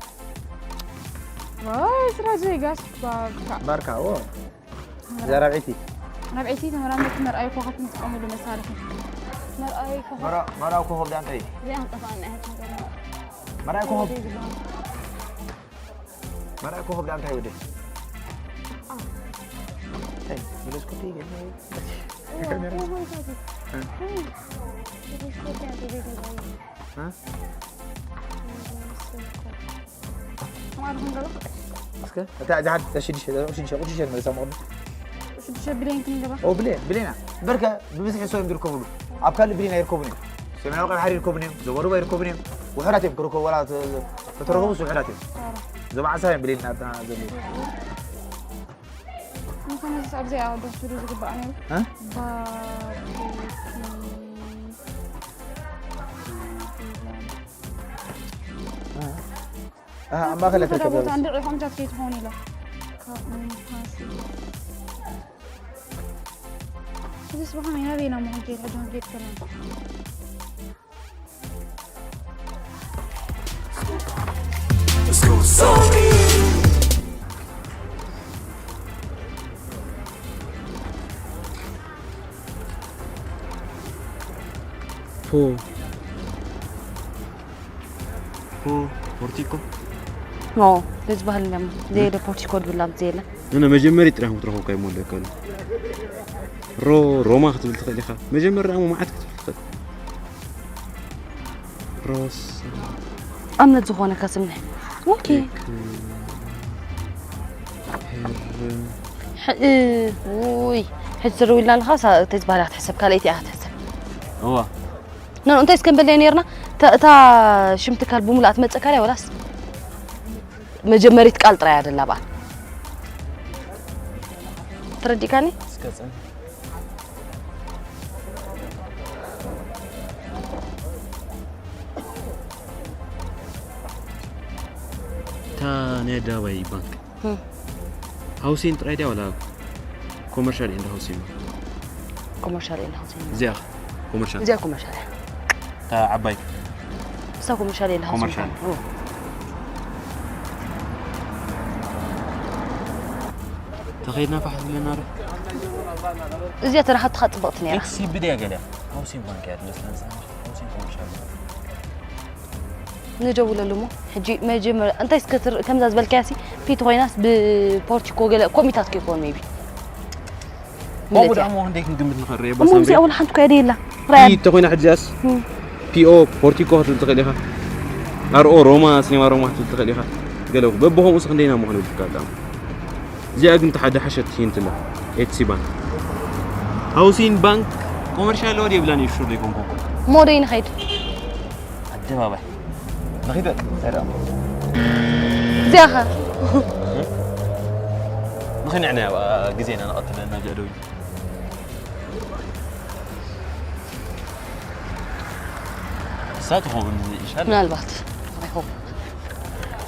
ዋይ ስራጀይ ጋሽ ባርካ ባርካ ኦ። እዛ ራብዒቲ ራብዐይቲ ተመራመርቲ መርኣይ ኮኸብ ንጥቀመሉ መሳርሒ መርኣይ ኮኸብ መራ መራ ኮኸብ ዳንታይ እዚኣ ንጠፋእና እያ ትነገርና መራ ኮኸብ ዝበሃል መራ ኮኸብ ዳንታይ ወደ ይ ብለስ ኮቲ ገለ እስከ እታ እዛ ሓንቲ ሽዱሽተ ሽዱሽተ ቁጥሪ ሽዱሽተ መለሳ መቕዱ ሽዱሽተ ብሌን ክንገባ ኦ ብሌ ብሌና በርከ ብብዝሒ ሰው እዮም ዝርከብሉ ኣብ ካልእ ብሌን ኣይርከቡን እዮም ሰሜናዊ ቀብሓር ይርከቡን እዮም ዘበሩባ ይርከቡን እዮም ውሕዳት እዮም ክርከቡ ወላ ተተረኸቡስ ውሕዳት እዮም ዞባ ዓሳ እዮም ብሌን ናብታ ዘለዉ እንኳን ኣብዚ ኣብዚኣ ዶ ትብሉ ዝግባእ ነይሩ እ? ባኬቲ ኣብ ማእኸል ሓደ ቦታ ተከበበ እንድዒ ከምቻት ከይትኾኑ ኢሎም ካብ ምንፋስ እዚ ስብሓን ኢና ቤና መሆን ከይድ ሕጂ ክንከይድ ከለና ፖ ፖ ፖርቲኮ ኖ ለዝባህል ለም ዘየለ ፖርቲኮ ድብላ ዘየለ እነ መጀመሪ ጥራሕ ክትረኽቦ ካይ ሞለ ከሉ ሮ ሮማ ክትብል ትኽእል ኢኻ መጀመሪ ሞ መዓት ክትብል ትኽእል ሮስ እምነት ዝኾነካ ስምሕ ኦኬ ሄር ሕ- እ፣ ውይ ሕጂ ዝርው ኢልና ኣለኻ ሳ- ተዝባህላ ክትሕሰብ ካልኣይቲ እያ ክትሕሰብ እዋ ኖ እንታይ እስከንበለይ ነርና እታ- እታ ሽም ትካል ብሙሉኣ ትመፀካ ድያ ወላስ መጀመሪት ቃል ጥራይ ኣደላ በኣ ተረዲእካኒ እስከ ጽን እታ ናይ ኣደባባይ ባንክ እም። ሃውሲን ጥራይ ድያ ወላ ኮመርሻል ኤንድ ሃውሲን ኮመርሻል ኤንድ ሃውሲንግ እዚኣ ኮመርሻል እዚኣ ኮመርሻል እያ እታ ዓባይ እሳ ኮመርሻል ኤንድ ሃውሲንግ ኮመርሻል። ተኸይድና ፋሕ ዝብለና ዶ እዚኣ ተራኸብትኻ ፅብቕቲ ነይራ ኤክሲ ብድያ ገለ ሃውሲን ባንክ እያ ትመስለኒ ሃውሲን ኮመርሻል ንደውለሉ እሞ ሕጂ መጀመር እንታይ እስከ ትር- ከምዛ ዝበልካያ ሲ ፒቲ ኮይናስ ብፖርቲኮ ገለ ኮሚታት ከይኮኑ ሜቢ ከምኡ ደኣ እሞ ክንደይ ክንግምት ንኽእል ርአ እሞ ምስኣ ወላ ሓንቲ ኮያ ደየላ ራያ ፒ ተኾይና ሕጂ እዚኣስ ፒኦ ፖርቲኮ ክትብል ትኽእል ኢኻ ኣርኦ ሮማ ሲኔማ ሮማ ክትብል ትኽእል ኢኻ ገለ በብኸምኡ ስ ክንደይና ምኾነ ብትካል ዳም እዚኣ ግን ተሓደ ሓሸት ሂንትላ ኤትሲ ባንክ ሃውሲን ባንክ ኮመርሻል ወዲ የብላን እዩ ሹር ዘይኮንኩ ሞደይ ንኸይድ ኣደባባይ ንኺድ እንታይ ደኣ እዚኣኸ ንኽንዕና ግዜና ንቐትለና ጀእደው እሳ ትኸውን ይሻል ምናልባት ኣይሆፕ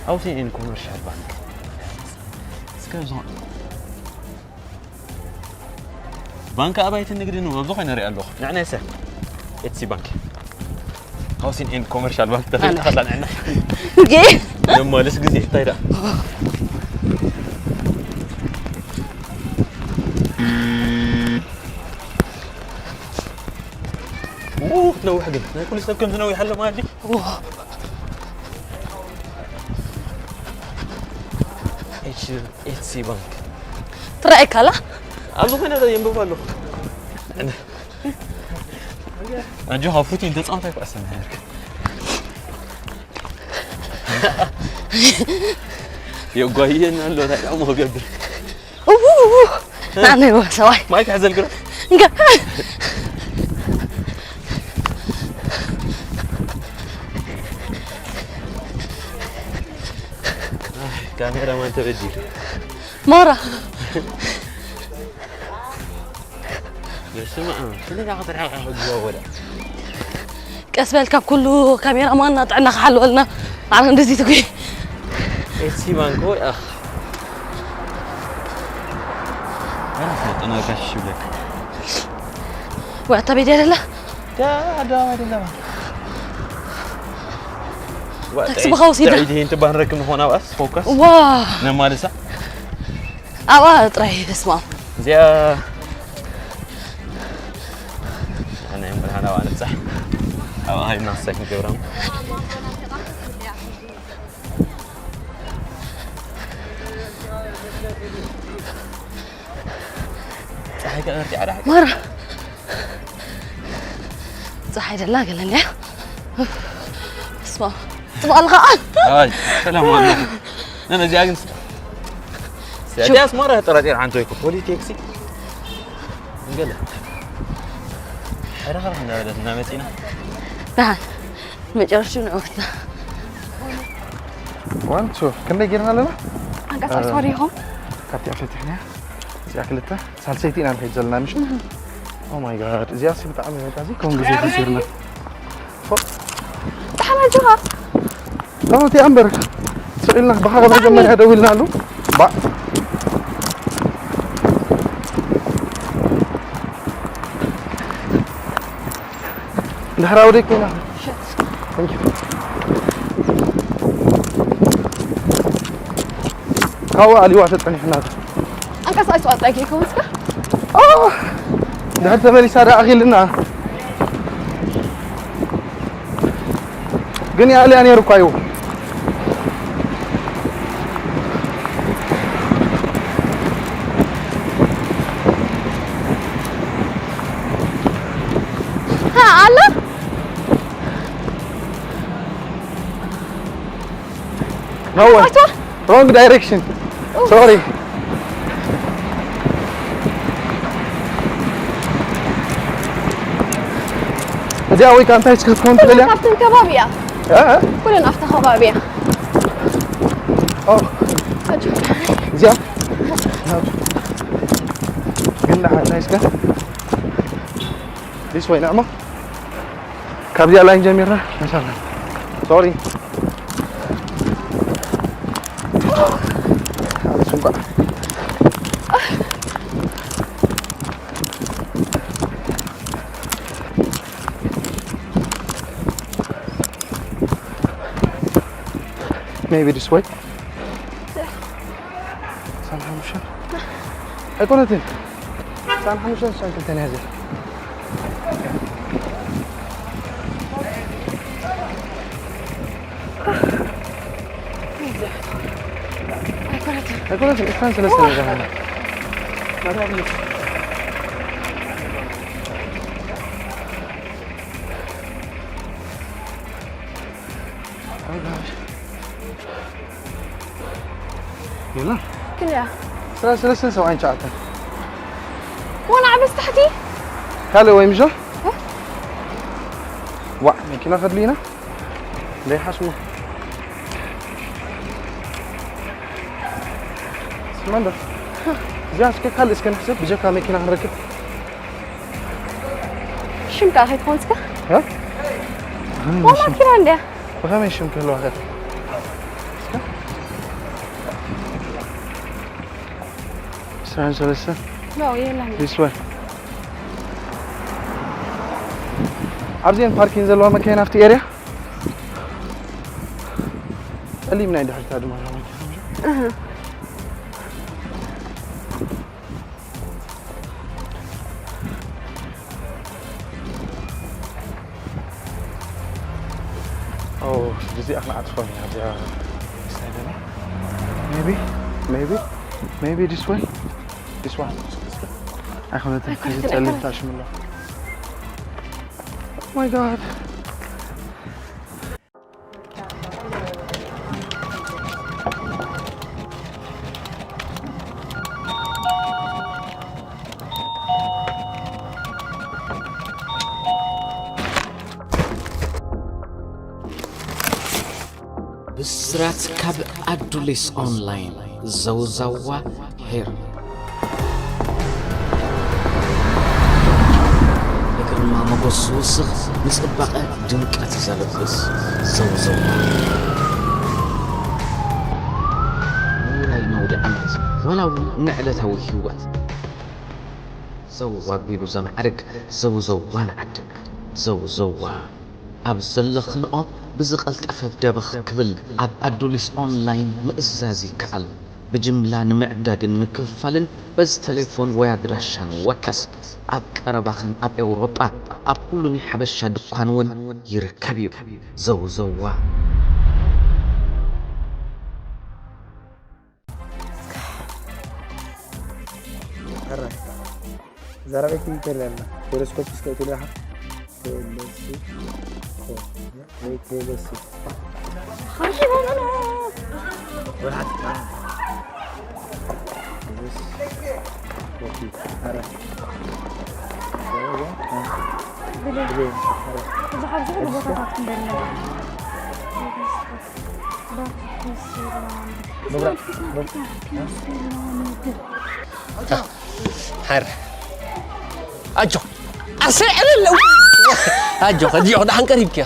ሃውሲን ኤንድ ኮመርሻል ባንክ እስከ ዝኾ ባንክ ኣባይቲ ንግዲ ንብሎ ብዙ ኮይነ ሪኣ ኣለኹ ንዕና ይሰ ኤትሲ ባንክ ሃውሲን ኤንድ ኮመርሻል ባንክ ተፈይታ ከላ ንዕና ጌ ነማልስ ግዜ እንታይ ደኣ ኡ፣ ክትነውሕ ግን ናይ ኩሉ ሰብ ከም ዝነውሕ ኣሎ ማለት ድዩ? ኤች ኤች ሲ ባንክ ትረኣየካ ኣላ ኣብዚ ኮይነ የንብብ ኣለኹ ኣጆኻ ፉቲን ተፃወታይ ኩዕሰ ምሕርክ የጓየና ኣሎ እንታይ ደሞ ክገብር እው፣ እው፣ እው። እ? ናነይ ወ ሰብኣይ። ማይ ክሕዘልኪ ዶ? እንካ። ኣይ፣ ካሜራማን ተበዲሉ። ማራ። በስመ ኣብ። ስለዚ ክትረሓቕ ክትዛወዳ። ቀስ በል፣ ካብ ኩሉ ካሜራማንና ጥዕና ክሓልወልና። ኣነ እንደዚ ትጉይ። ኤሲ ባንኮ፣ ኣኽ። ኣረ፣ ፈጥና ካሽ ይብለክ። ወይ ኣታ ቤት ያደላ? ዳ፣ ዳ፣ ዳ፣ ዳ። ዋ፣ ታክሲ ጥዒ-፣ ብኻ ወሲዳ። ጥዒ ድሂን ትባህን ረክብ ንኾን ኣብኣስ፣ ፎከስ። ዋ። ነማልሳ። ኣብኣ ጥራይ፣ በስመ ኣብ። እዚኣ ናይ ብርሃን ኣብኣ ንብጻሕ። ኣብኣ ሃይና ሳይ ክንገብራ። ጸሓይ ከቐርጢ ዓዳ ሓቂ። ማራ። ጸሓይ ደላ ገለኒ እያ። እስማ። ጽባሕ ኣለኻ። ኣይ፣ ሰላም ዋና። ነነ እዚኣ ግን ስ-፣ ሹ። እዚኣ ኣስመራ ጠራጢር ሓንቶ ይኩ ፖሊቴክሲ። እንገለ። ሕራኽርኽ እንዳበለት እናመጺና። ደሓን። መጨረሽቱ ንዕወትና። ዋን፣ ቱ፣ ክንደይ ጌርና ኣለና? ኣንቀሳቕስ እ፣ ወዲኹም? ካብቲ ኣፈቲሕና እዚኣ ክልተ፣ ሳልሰይቲ ኢና ንኸይድ ዘለና፣ ምሽ? እህ። ኦ ማይ ጋድ፣ እዚኣ ሲ ብጣዕሚ በቃ፣ እዚ ከም ግዜ ተሲርና። ኦ። ደሓን ኣጆኻ። ተመቲ ኣምበር። ስቕ ኢልና፣ ብኻ ብጣዕሚ። መጀመርያ ደው ኢልና ኣሉ። ባ። እንድሕር ኣውደይ ኮይና። ሽት። Thank you። ካብኡ ኣሊዋ ተጸኒሕና። ኣንቀሳቕስ ዋጣ ጌርኩም እስከ? ኦ! ድሕር ተመሊሳ ደኣ ኣኺልና። ግን ይኣልያ ነይሩ እኳ እዩ። ሃ፣ ኣሎ? No way. What? Wrong direction. Ooh. Sorry. እዚኣ ወይ ከኣ እንታይ እስከ ትኸውን ትኽእል እያ? ኩለን ኣብተን ከባቢ እያ። እ? ኩለን ኣብታ ከባቢ እያ። ኦ። ኣጆ። እዚኣ? ግን ደሓን እንታይ እስከ? This way ንዕማ። ካብዚኣ ላይን ጀሚርና መሻርና። ሶሪ። ኣነሱ እንኳ። Maybe this way. ሳን ሓሙሽተ ኣይኮነትን። ሳን ሓሙሽተ ሳን ክልተን ያዘ። ኣይኮነትን። እስካን ሰለስተ ነገር ኣለ። የላ። ክንያ። ስራ ሰለስተ ሰብዓን ትሽዓተን። ዋና ዓበስ ታሕቲ። ካልእ ወይ ምሻ? እ? ዋ፣ መኪና ከድልዩና? ዘይሓስቡ። ስማንዶ። እዚኣ እስከ ካልእ እስከ ንሕሰብ፣ ብጀካ መኪና ክንረክብ። ሽም ከኣ ከይትኾን እስከ? እ? ብኸመይ ዋላ ሽም? ኪራ እንድያ። ብኸመይ ሽም ክህልዋ ከ? እስከ? ዕስራን ሰለስተን? ኖ፣ የለን። This way. ኣብዚአን ፓርኪን ዘለዋ መካይን ኣብቲ ኤርያ? ጸሊም ናይ ድሕሪታ ድማ ኣለዋ መኪና። እህ። ኦ፣ ግዜ ኣኽና ዓጽፎ ኢና እዚኣ። Maybe, maybe, maybe this way, this one. ኣይኮነትን፣ ኣይኮነትን፣ እዚ ጸሊም ኣይኮነትን። ታሽምላ። Oh my God. ብስራት ካብ ኣዱሊስ ኦንላይን። ዘውዘዋ ሄር። ንግርማ ሞገስ ዝውስኽ፣ ንጽባቐ ድምቀት ዘልብስ። ዘውዘዋ። ንውራይ ነውዲ ዓመት፣ ዋላ እውን ንዕለታዊ ህይወት። ዘውዋ ኣቢሉ ዘማዕርግ፣ ዘውዘዋ ንዓድግ። ዘውዘዋ። ኣብ ዘለኽንኦ ብዝቐልጠፈ ደበኽ ክብል፣ ኣብ ኣዱሊስ ኦንላይን ምእዛዝ ይከኣል። ብጅምላ ንምዕዳግን ምክፍፋልን በዚ ቴሌፎን ወይ ኣድራሻ ንወከስ። ኣብ ቀረባኽን ኣብ ኤውሮጳ፣ ኣብ ኩሉ ናይ ሓበሻ ድኳን እውን ይርከብ እዩ። ዘውዘዋ። ሕራይ። ዛረበኪ ይተለና። ቴሌስኮፕ እስከ ትልካ። ቴሌስኮፕ። ወይ ቴሌስኮፕ። ወልሓት። ቴሌስኮፕ። ሕራይ። ብዙ ካብ ዝኽእሉ ቦታታት ክንደና። መብራቕ፣ መብራቕ። ሓር። ኣጆ። ኣሰይ፣ ዕልል። ኣጆ፣ ከዚዮ፣ ደሓን ቀሪብኪ።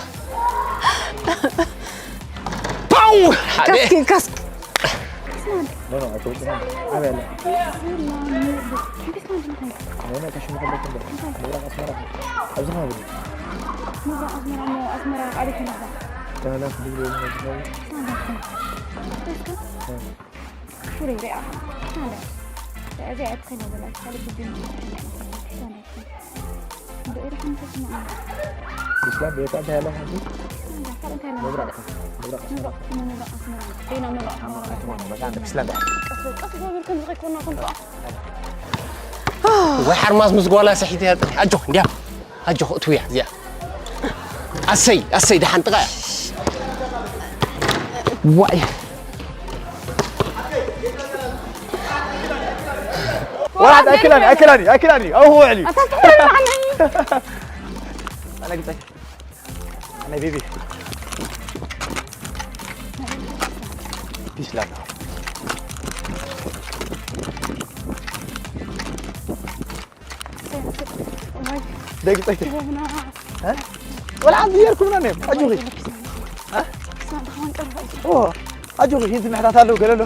ፓው! ሓደ። ካስኪ፣ ካስኪ። ኖ፣ ኖ፣ ኣይተውፅና። ኣበይ ኣለ? ኖ፣ ኖ፣ ከሽሙ ከለኩም ዶ? መብራቕ ኣስመራ። ኣብዚ ከባቢ። መብራቕ ኣስመራ፣ ሞ ኣስመራ፣ ኣበይ ከለኻ? ዳህላክ ድብሎ ዝኸውን። ዳህላክ። እ። ሹሪ ሪኣ። ናንዳ። እዚ ኣትኸኝ ወላ ካልእ ግድን። ብእሪ ሓንቲ ስማ። ኢስላም ቤታ እንታይ ያለ ሓንቲ? ናንዳ፣ ካልእ እንታይ ያለ መብራቕ፣ መብራቕ። መብራቕ፣ መብራቕ ኣስመራ። ዜና መብራቕ ኣስመራ። ኣትማ፣ በቃ፣ እንደ ኢስላም። ቀስ፣ ቀስ፣ ቀስ፣ ዝብል ከም ዝኸይኮና፣ ከም ወይ ሓርማዝ ምስ ጓላ ሰሒተ እያ ጥራሕ። ኣጆኽ፣ እንዲያ። ኣጆኽ፣ እትውያ፣ እዚኣ። ኣሰይ፣ ኣሰይ፣ ደሓን ጥቓ እያ። ዋይ። ወላ ኣይክላኒ፣ ኣይክላኒ፣ ኣይክላኒ። ኣው ውዕሊ። ኣታ ትሕረኒ። ኣነ ግንጻይ። ኣነ ቤቢ። ፒስ ላላ። ደቂ ጸይቂ። እ? ወላ ሓንቲ የርኩምና ነይሩ። ኣጆኺ። እ? ኦ፣ ኣጆኺ፣ ሂንቲ ምሕታት ኣለዉ ገለ ኣሎ።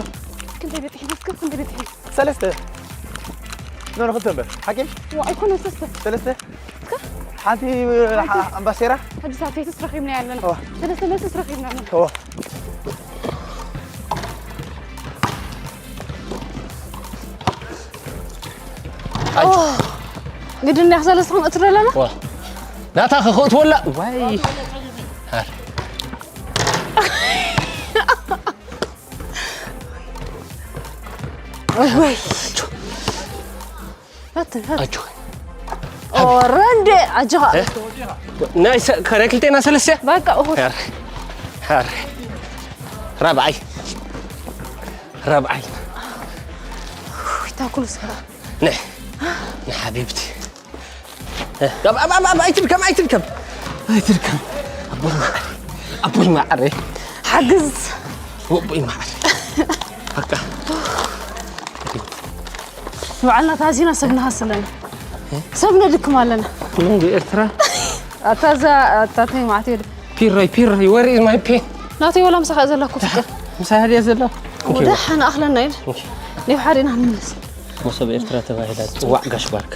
ክንደይ በጺሑ? እስከ ክንደይ በጺሑ? ሰለስተ። ኖ፣ ኖ፣ ክልተ እምበር። ሓቂ? ዋ፣ ኣይኮነ ሰለስተ። ሰለስተ? ሓንቲ፣ ሓንቲ። ሓ-፣ ኣምባሴራ? ሕጂ ሳተይትስ ረኺብና ኣለና። ኦ። ሰለስተ መልስስ ረኺብና ኣለና። ኦ። ኣጆ። ግድን ዲያ ሰለስትኹም እትብሉ ኣለና? ዋ። ናታ ከኸእትወላ። ዋይ። ሃር። ወይ፣ ወይ። ኣጆ። ኣጆ። ኦረንዴ፣ ኣጆኻ። እ? ናይ ሰ-፣ ከረ ክልቴና ሰለስተ? በቃ፣ እኹል። ሃር። ሃር። ራብዓይ። ራብዓይ። ታኩሉ ሰራ። ነይ። ንሓቢብቲ። እ፣ ኣብ፣ ኣብ፣ ኣብ፣ ኣብ፣ ኣይትድከም፣ ኣይትድከም። ኣይትድከም። ኣቦይ መዓረይ። ኣቦይ መዓረይ። ሓግዝ። ኣቦይ መዓረይ። በቃ። ንባዕልና ታዚና ሰብ ንሃስለና። እ? ሰብ ነድክም ኣለና። መንጎ ኤርትራ። ኣታ እዛ፣ ኣታ እንታይ ማለት እዩ? ፒረይ፣ ፒረይ፣ where is my pen? ናተይ ወላ ምሳኻ ዘላ እኮ ፍቅር። ምሳኻ ድያ ዘላ? ወደ ሓና ኣኽለና ኢል። ኦኬ። ኔብ ሓዲና ንመለስ። መሶብ ኤርትራ ተባሂላ ትጽዋዕ ጋሽ ባርክ።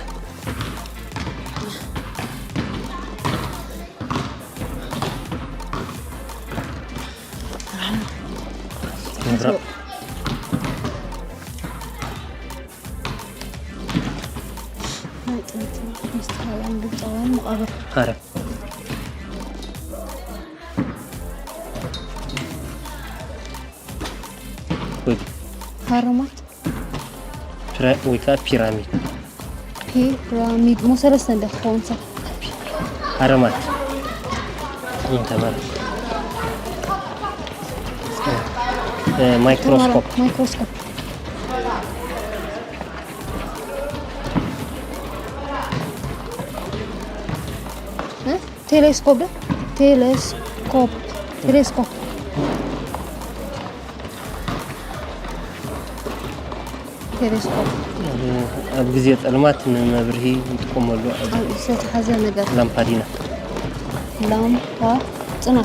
ናይ ጥንቲ ምስቲ ካልኣን ግብፃውያን መቓብር። ሃረ። ወይ ሃረማት። ፒራ-፣ ወይ ከዓ ፒራሚድ። ፒራሚድ። ሞ ሰለስተ እንደ ክኸውን ሰብ። ሃረማት። እንተባለ። እ፣ ማይክሮስኮፕ። ማይክሮስኮፕ። እ? ቴሌስኮፕ ዶ? ቴሌስኮፕ። ቴሌስኮፕ። ቴሌስኮፕ ኣብ ግዜ ጸልማት ንመብርሂ ንጥቀመሉ ኣብ ኣብ ዝተተሓዘ ነገር ላምፓዲና። ላምፓ ጽና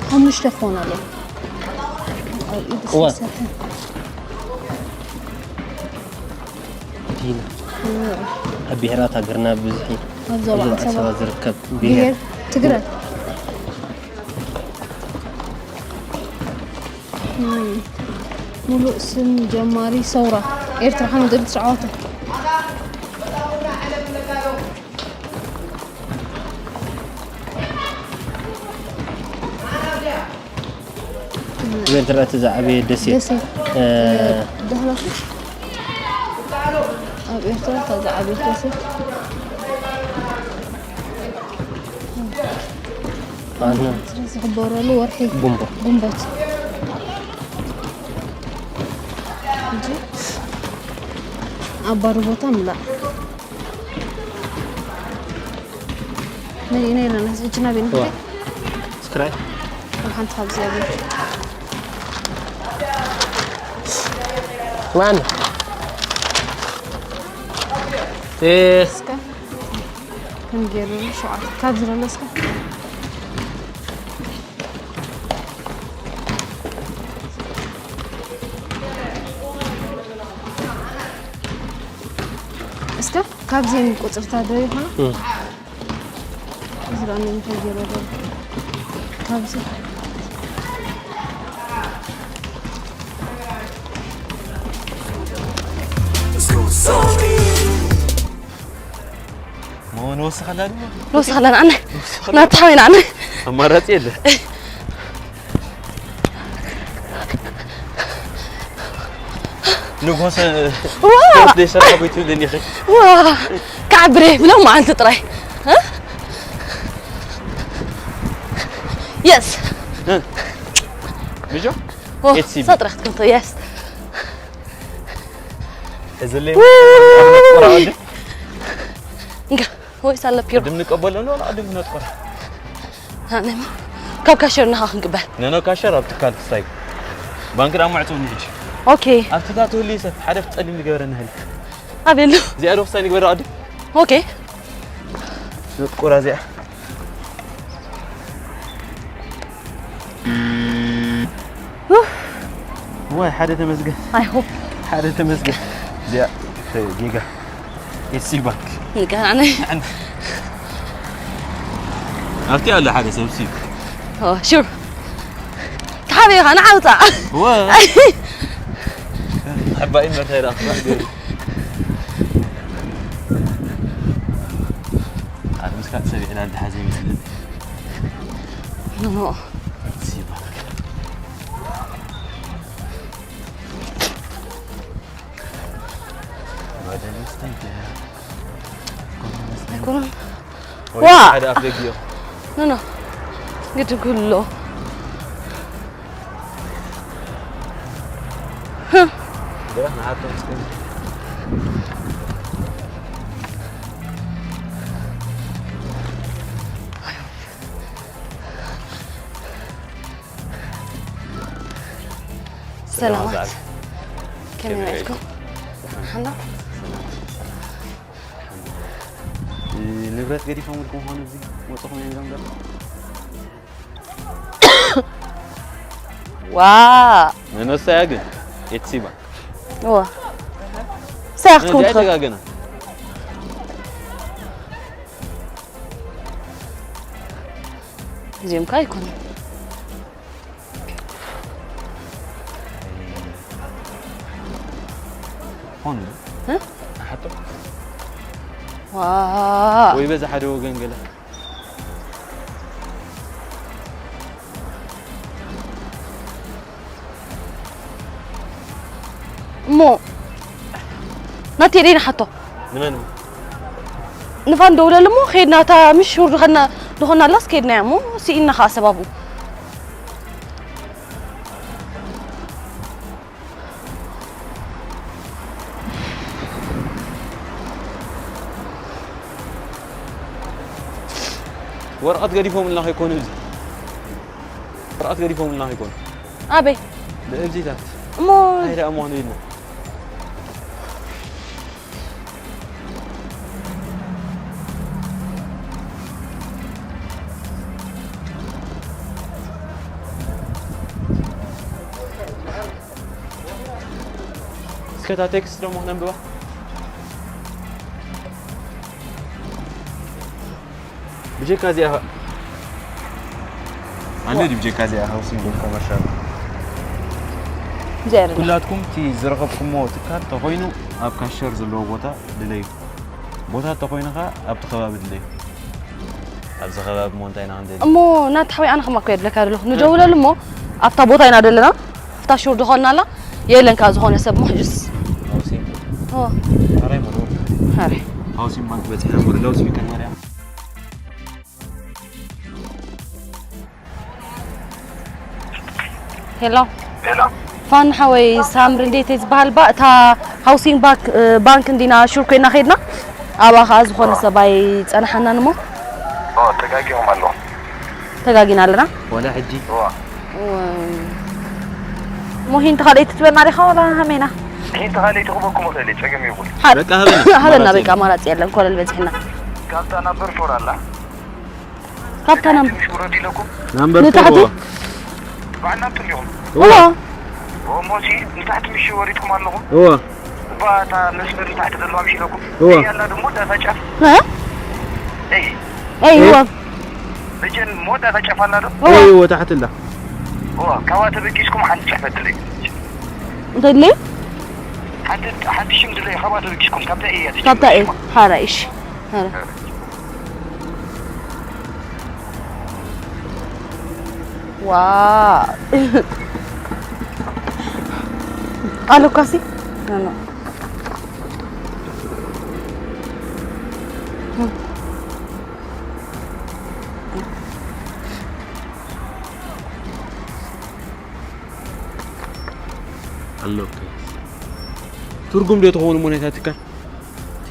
ሓሙሽተ ክኾን ኣለዎ። ኣብ ኢድ እዋ። ዝተሰርሐ ዲና ኣብ ብሄራት ሃገርና ብብዝሒ ኣብ ዞባ ኣብ ዞባ ዓሰባ ዓሰባ ዝርከብ ብሄር ብሄር ትግራይ። እም፣ ሙሉእ ስም ጀማሪ ሰውራ ኤርትራ ሓሙሽተ ሚእቲ ትሽዓተ። ኣብ ኤርትራ እቲ ዝዓበየ ደሴት ደሴት እ፣ ዳህላክ ኣብ ኤርትራ እታ ዝዓበየት ደሴት ኣነ ዝኽበረሉ ወርሒ ግንቦት ግንቦት። ሕጂ ኣብ ባዶ ቦታ ምላእ መሊእና ኣለና። ሕጂ ናበይ ንኸይድ? ስክራይ ኣብ ሓንቲ ካብዚ ኣብ ማን እስከ ከም ገይሩ ሸውዓተ ካብ ዝረለ እስከ እስከ ካብዚ ቁፅርታት ዶ ይኾና? ዝረኣኒ እንታይ ገይረ ዶ ካብዚ ንወስኸላ ድማ ንወስኸላ ንዓነ ናታ ሓወይ ንዓነ ኣማራፂ የለ። ንጎሰ ዋ ደይ ሰራ ቤት ይብለኒ ይኸ ዋ ክዓብረ ብሎም መዓልቲ ጥራይ የስ ምጆ ኤትሲ ቢ። ሰጥረ ክትከንቶ የስ እዝለይ ውይ። ቆራዲ እንጋ ወይ ሳለ ፒሮ ድም ንቀበሎ ነው አድም ነጥቆር ኣነማ ካብ ካሸር ናኻ ክንቅበል ነኖ ካሸር ኣብ ትካል ክሳይ ባንክ ዳ ማዕጾ ንሕጂ ኦኬ ኣብቲ ታትወሊ ሰብ ሓደ ፍጠሊ ንገበረና ህል ኣቤሉ እዚኣ ዶ ክሳይ ንግበረ ኣዲ ኦኬ ነጥቆራ እዚኣ ወይ ሓደ ተመስገን ኣይ ሆፕ ሓደ ተመስገን እዚኣ ጌጋ ኤትሲ ባንክ ንገራነ ኣብቲ ኣለ ሓደ ሰብ ሲ ሹር ተሓቢኻ ንዓውፃ ወ ሕባይ መርታይ ዳ ክሳዕ ገይሩ ኣምስካ ሰቢዕና እንተሓዘ ይመስለኒ ኖ ኤትሲ ባንክ ኣይኮነን ዋ ዋ! ሓደ ኣፍ ደጊኦ ኖ ኖ ግድን ክህሉ ኣለዎ ግራ ንዓቶም እስከ ሰላማት ከመይ ውዒልኩም? ሓና ንብረት ገዲፎም ኢልኩም ኾኑ እዚ መፅኹም እዮም ኢሎም ዘሎ ዋ መኖሳያ ግን ኤትሲባ ዋ ሳያ ክትከውን ትኽእል ተጋገና እዚኦም ከ ኣይኮኑን ሆኑ እ? ሓቶ ዋ ወይ በዛ ሓደ ወገን ገለ እሞ ናተይ ደይ ንሓቶ ንመን ንፋን ደውለሉ እሞ ከይድና እታ ምሽ ሹር ዝኾና ዝኾናላስ ከይድና እሞ ስኢልና ከዓ ሰባቡ ወረቐት ገዲፎምልና ከይኮኑ እዚ ወረቐት ገዲፎምልና ከይኮኑ ኣበይ ብእብዚታት እሞ እንታይ ደኣ ምዃኑ ኢልና ከታ ቴክስት ደሞ ክነንብባ። ብጀካ እዚኣ ኸ? ኣለ ድዩ ብጀካ እዚኣ ሃውሲንግ ኮመርሻል? እዚኣ ኣይደላ። ኩላትኩም እቲ ዝረኸብኩሞ ትካል ተኾይኑ ኣብ ካሸር ዘለዎ ቦታ ድለዩ። ቦታ ተኾይኑ ኸ ኣብቲ ከባቢ ድለዩ። ኣብዚ ከባቢ እሞ እንታይ ኢና ክንደሊ? እሞ ናቲ ሓወይ ኣነ ከማኮ የድለካ ዘለኹ። ንደውለሉ እሞ ኣብታ ቦታ ኢና ዘለና። ኣብታ ሹር ዝኾንናላ የለን ካብ ዝኾነ ሰብ እሞ ሕጅስ። ሃውሲንግ? ኦ። ኣራይ እሞ ደውል። ኣራይ። ሃውሲንግ ባንክ በፂሕና እሞ ደውል ስፒከር ማርያም። ሄሎ። ሄሎ። ፋን ሓወይ ሳምሪ እንዴት ዝበሃል ባ እታ ሃውሲንግ ባንክ ባንክ እንዲና ሹር ኮይና ኸድና። ኣብኣ ኸኣ ዝኾነ ሰብኣይ ጸናሓናን እሞ ኦ ተጋጊኹም ኣለኹም። ተጋጊና ኣለና። ወላ ሕጂ። እዋ። እሞ ሂንቲ ካልኣይቲ ትበና ዲኻ ወላ ሃሜና? ሂንቲ ካልኣይቲ ክበኩም እኽእል እየ፣ ጸገም የብሉን። በቃ ሃበና። ሃበና በቃ ኣማራጺ የለን፣ ኮለል በጺሕና። ካብታ ናምበር ፎር ኣላ። ካብታ ናም- ትንሽ ውረድ ኢለኩም። ናምበር ፎር ንታሕቲ? እዋ። በዓል ናብቲ እንዲኹም። እዋ። እዋ። እሞ ሲ ንታሕቲ ምሽ ወሪድኩም ኣለኹም። እዋ። እባ እታ መስመር ንታሕቲ ዘለዋ ምሽ ኢለኩም። እዋ። እያ ኣላ ድሞ እዛ ጫፍ። እ? እይ። እይ፣ እዋ። በጀን ሞ እዛ ጫፍ ኣላ ዶ? እዋ። እይ፣ እዋ፣ ታሕቲ ኣላ። እዋ፣ ካብኣ ተበጊስኩም ሓንቲ ጫፍ ትለይ። እንታይ ድለይ? ሓንቲ፣ ሓንቲ ሽም ድለይ፣ ካብኣ ተበጊስኩም፣ ካብታ እያ ትጅምር ካብታ እይ። ሽማ። ሓራይ፣ እሺ። ሓራይ። ዋ። ኣሎካሲ? ኖ፣ ኖ። ኣሎካ። ትርጉም ዶ ትኸውን እሞ ናይታ ትካል? እቲ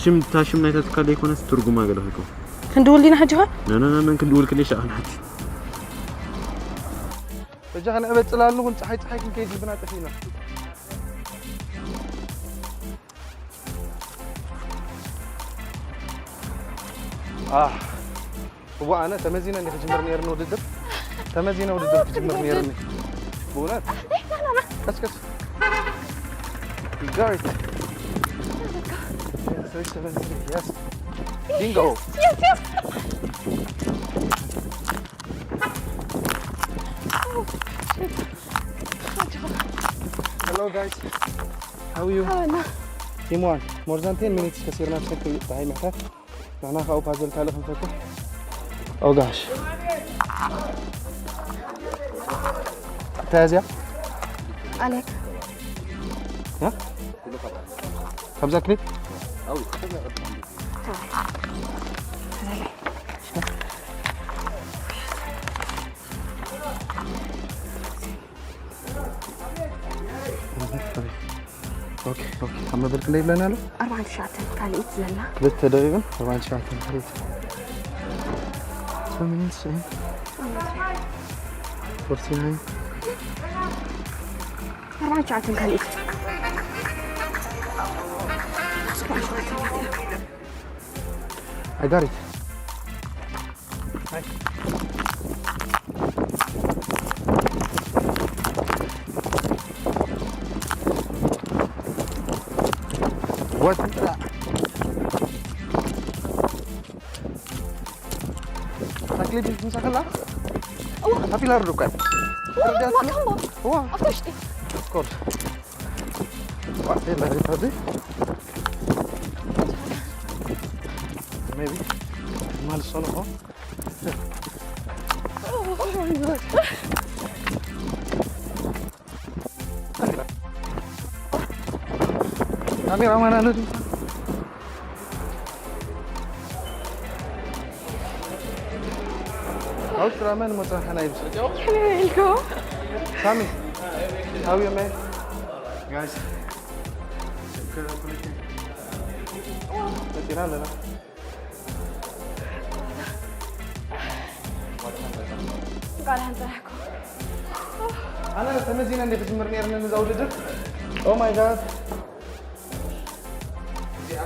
ሽም፣ እታ ሽም ናይታ ትካል ዘይኮነስ ትርጉማ ገለ ከይኮነ። ክንድውል ዲና ሕጂ ኸ? ኖ፣ ኖ፣ ኖ፣ መን ክንድውል ክልሻ ክንሓቲ። በጃ ከነዕበጥ ጽላል ንኹን፣ ጸሓይ፣ ጸሓይ ክንከይድ ልብና ጠፊእና። ኣህ፣ እዋ፣ ኣነ ተመዚነ እንዲ ክጅምር ነይርኒ ውድድር። ተመዚነ ውድድር ክጅምር ነይርኒ። ብእውነት። ቀስ፣ ቀስ። You got it. Three seven three, yes. Bingo. Yes, yes. Hello, guys. How are you? Team one. More than ten minutes ከሲርና ብሰልፊ ፀሓይ ምሕታት። ንሕና ካብኡ ፓዘል ካልእ ክንፈትሕ። Oh gosh. እንታይ እዚኣ? ኣሌክ። እ? ካብዛ ክሊፕ? ኦኬ፣ ኦኬ። ኣብ መበል ክንደይ ይብለና ኣሎ? ኣርባዓን ትሽዓተን ካልኢት ዘላ። ክልተ ደቂቕን ኣርባዓን ትሽዓተን ካልኢት። ሰማንያን ትሽዓን። ፎርቲ ናይን። ኣርባዓን ትሽዓተን ካልኢት። I got it. What? ታክሊ ቢል ትምሳኸላ? እዋ። ታፒላር ዱካን። እዋ፣ እዋ፣ ካምቦ። እዋ። ኣፍታ ውሽጢ። Of course. What the hell is that? Maybe. Mal sono, no? ካሜራማን ኣሎ ድምፅ። ኣውስትራ መን መፅናሕና ይብስ? ከመይ ኢልኩም? ሳሚ፣ how you, man? Guys, መፂና ኣለና። ቃል ሓንፀራሕኩም። ኣነ ተመዚነ እንደ ክጅምር ነይርኒ ነዛ ውድድር። Oh my God። እዚኣ፣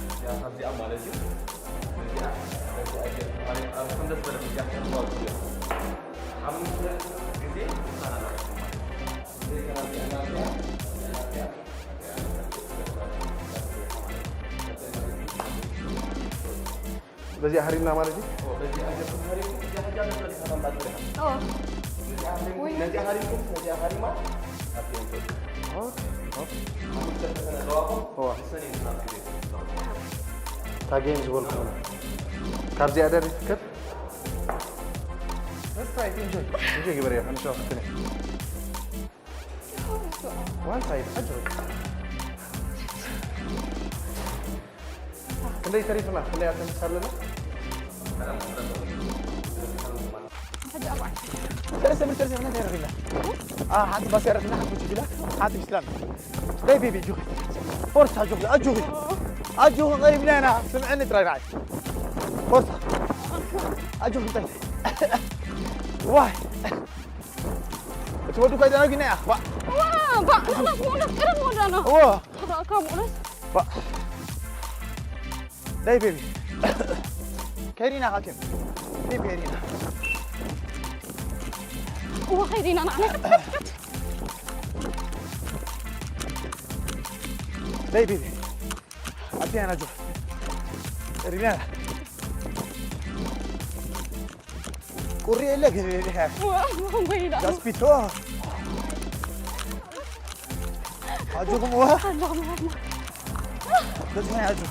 እዚኣ ካብዚኣ ማለት እዩ። እዚኣ፣ እዚኣ፣ ማለት ኣብ ከም ደስ በለ እዚኣ፣ ሓሙሽተ ግዜ በዚኣ ሃሪምና ማለት እዩ። ኦ። ኦኬ፣ ኦኬ። እዋ። እታ ጌም ዝበልኩ ካብዚኣ ደር ይትከብ። Let's try it, enjoy. Enjoy ግበርያ፣ ኣነ ሸዋ ክትነ። One side፣ ኣጆ። ክንደይ ተሪፍና? ክንደይ ኣተንስ ኣለና? ሰለስተ ብር ሰለስተ ብር እንታይ ረኺብና? ሓንቲ ባስ ያረኽና ሓንቲ ቡችላ ሓንቲ ብስላም ናይ ቤቢ ኣጆኺ ፎርሳ ኣጆኺ ኣጆኺ ኣጆኺ ቀሪብና ኢና ስምዕኒ ጥራይ ንዓይ ፎርሳ ኣጆኺ እንታይ ዋይ እቲ ወዱ ካይዳና ጊና ያኽባ ባዕናት ሙሉስ ቅድም ወዳና እዎ ክራእካ ሙሉስ ባ ናይ ቤቢ ከይዲና ካኪም ቤቢ ከይዲና እወ ከይዲና ንዓና ናይ ቤቢ ኣትያና ጆ ሪብያና ቁሪ የለ ገለ ንጎይና ዳስፒቶ ኣጆኹም ዋ በዝና ኣጆ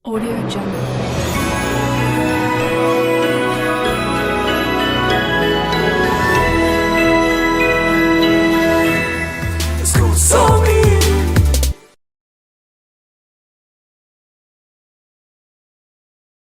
Audio Jungle.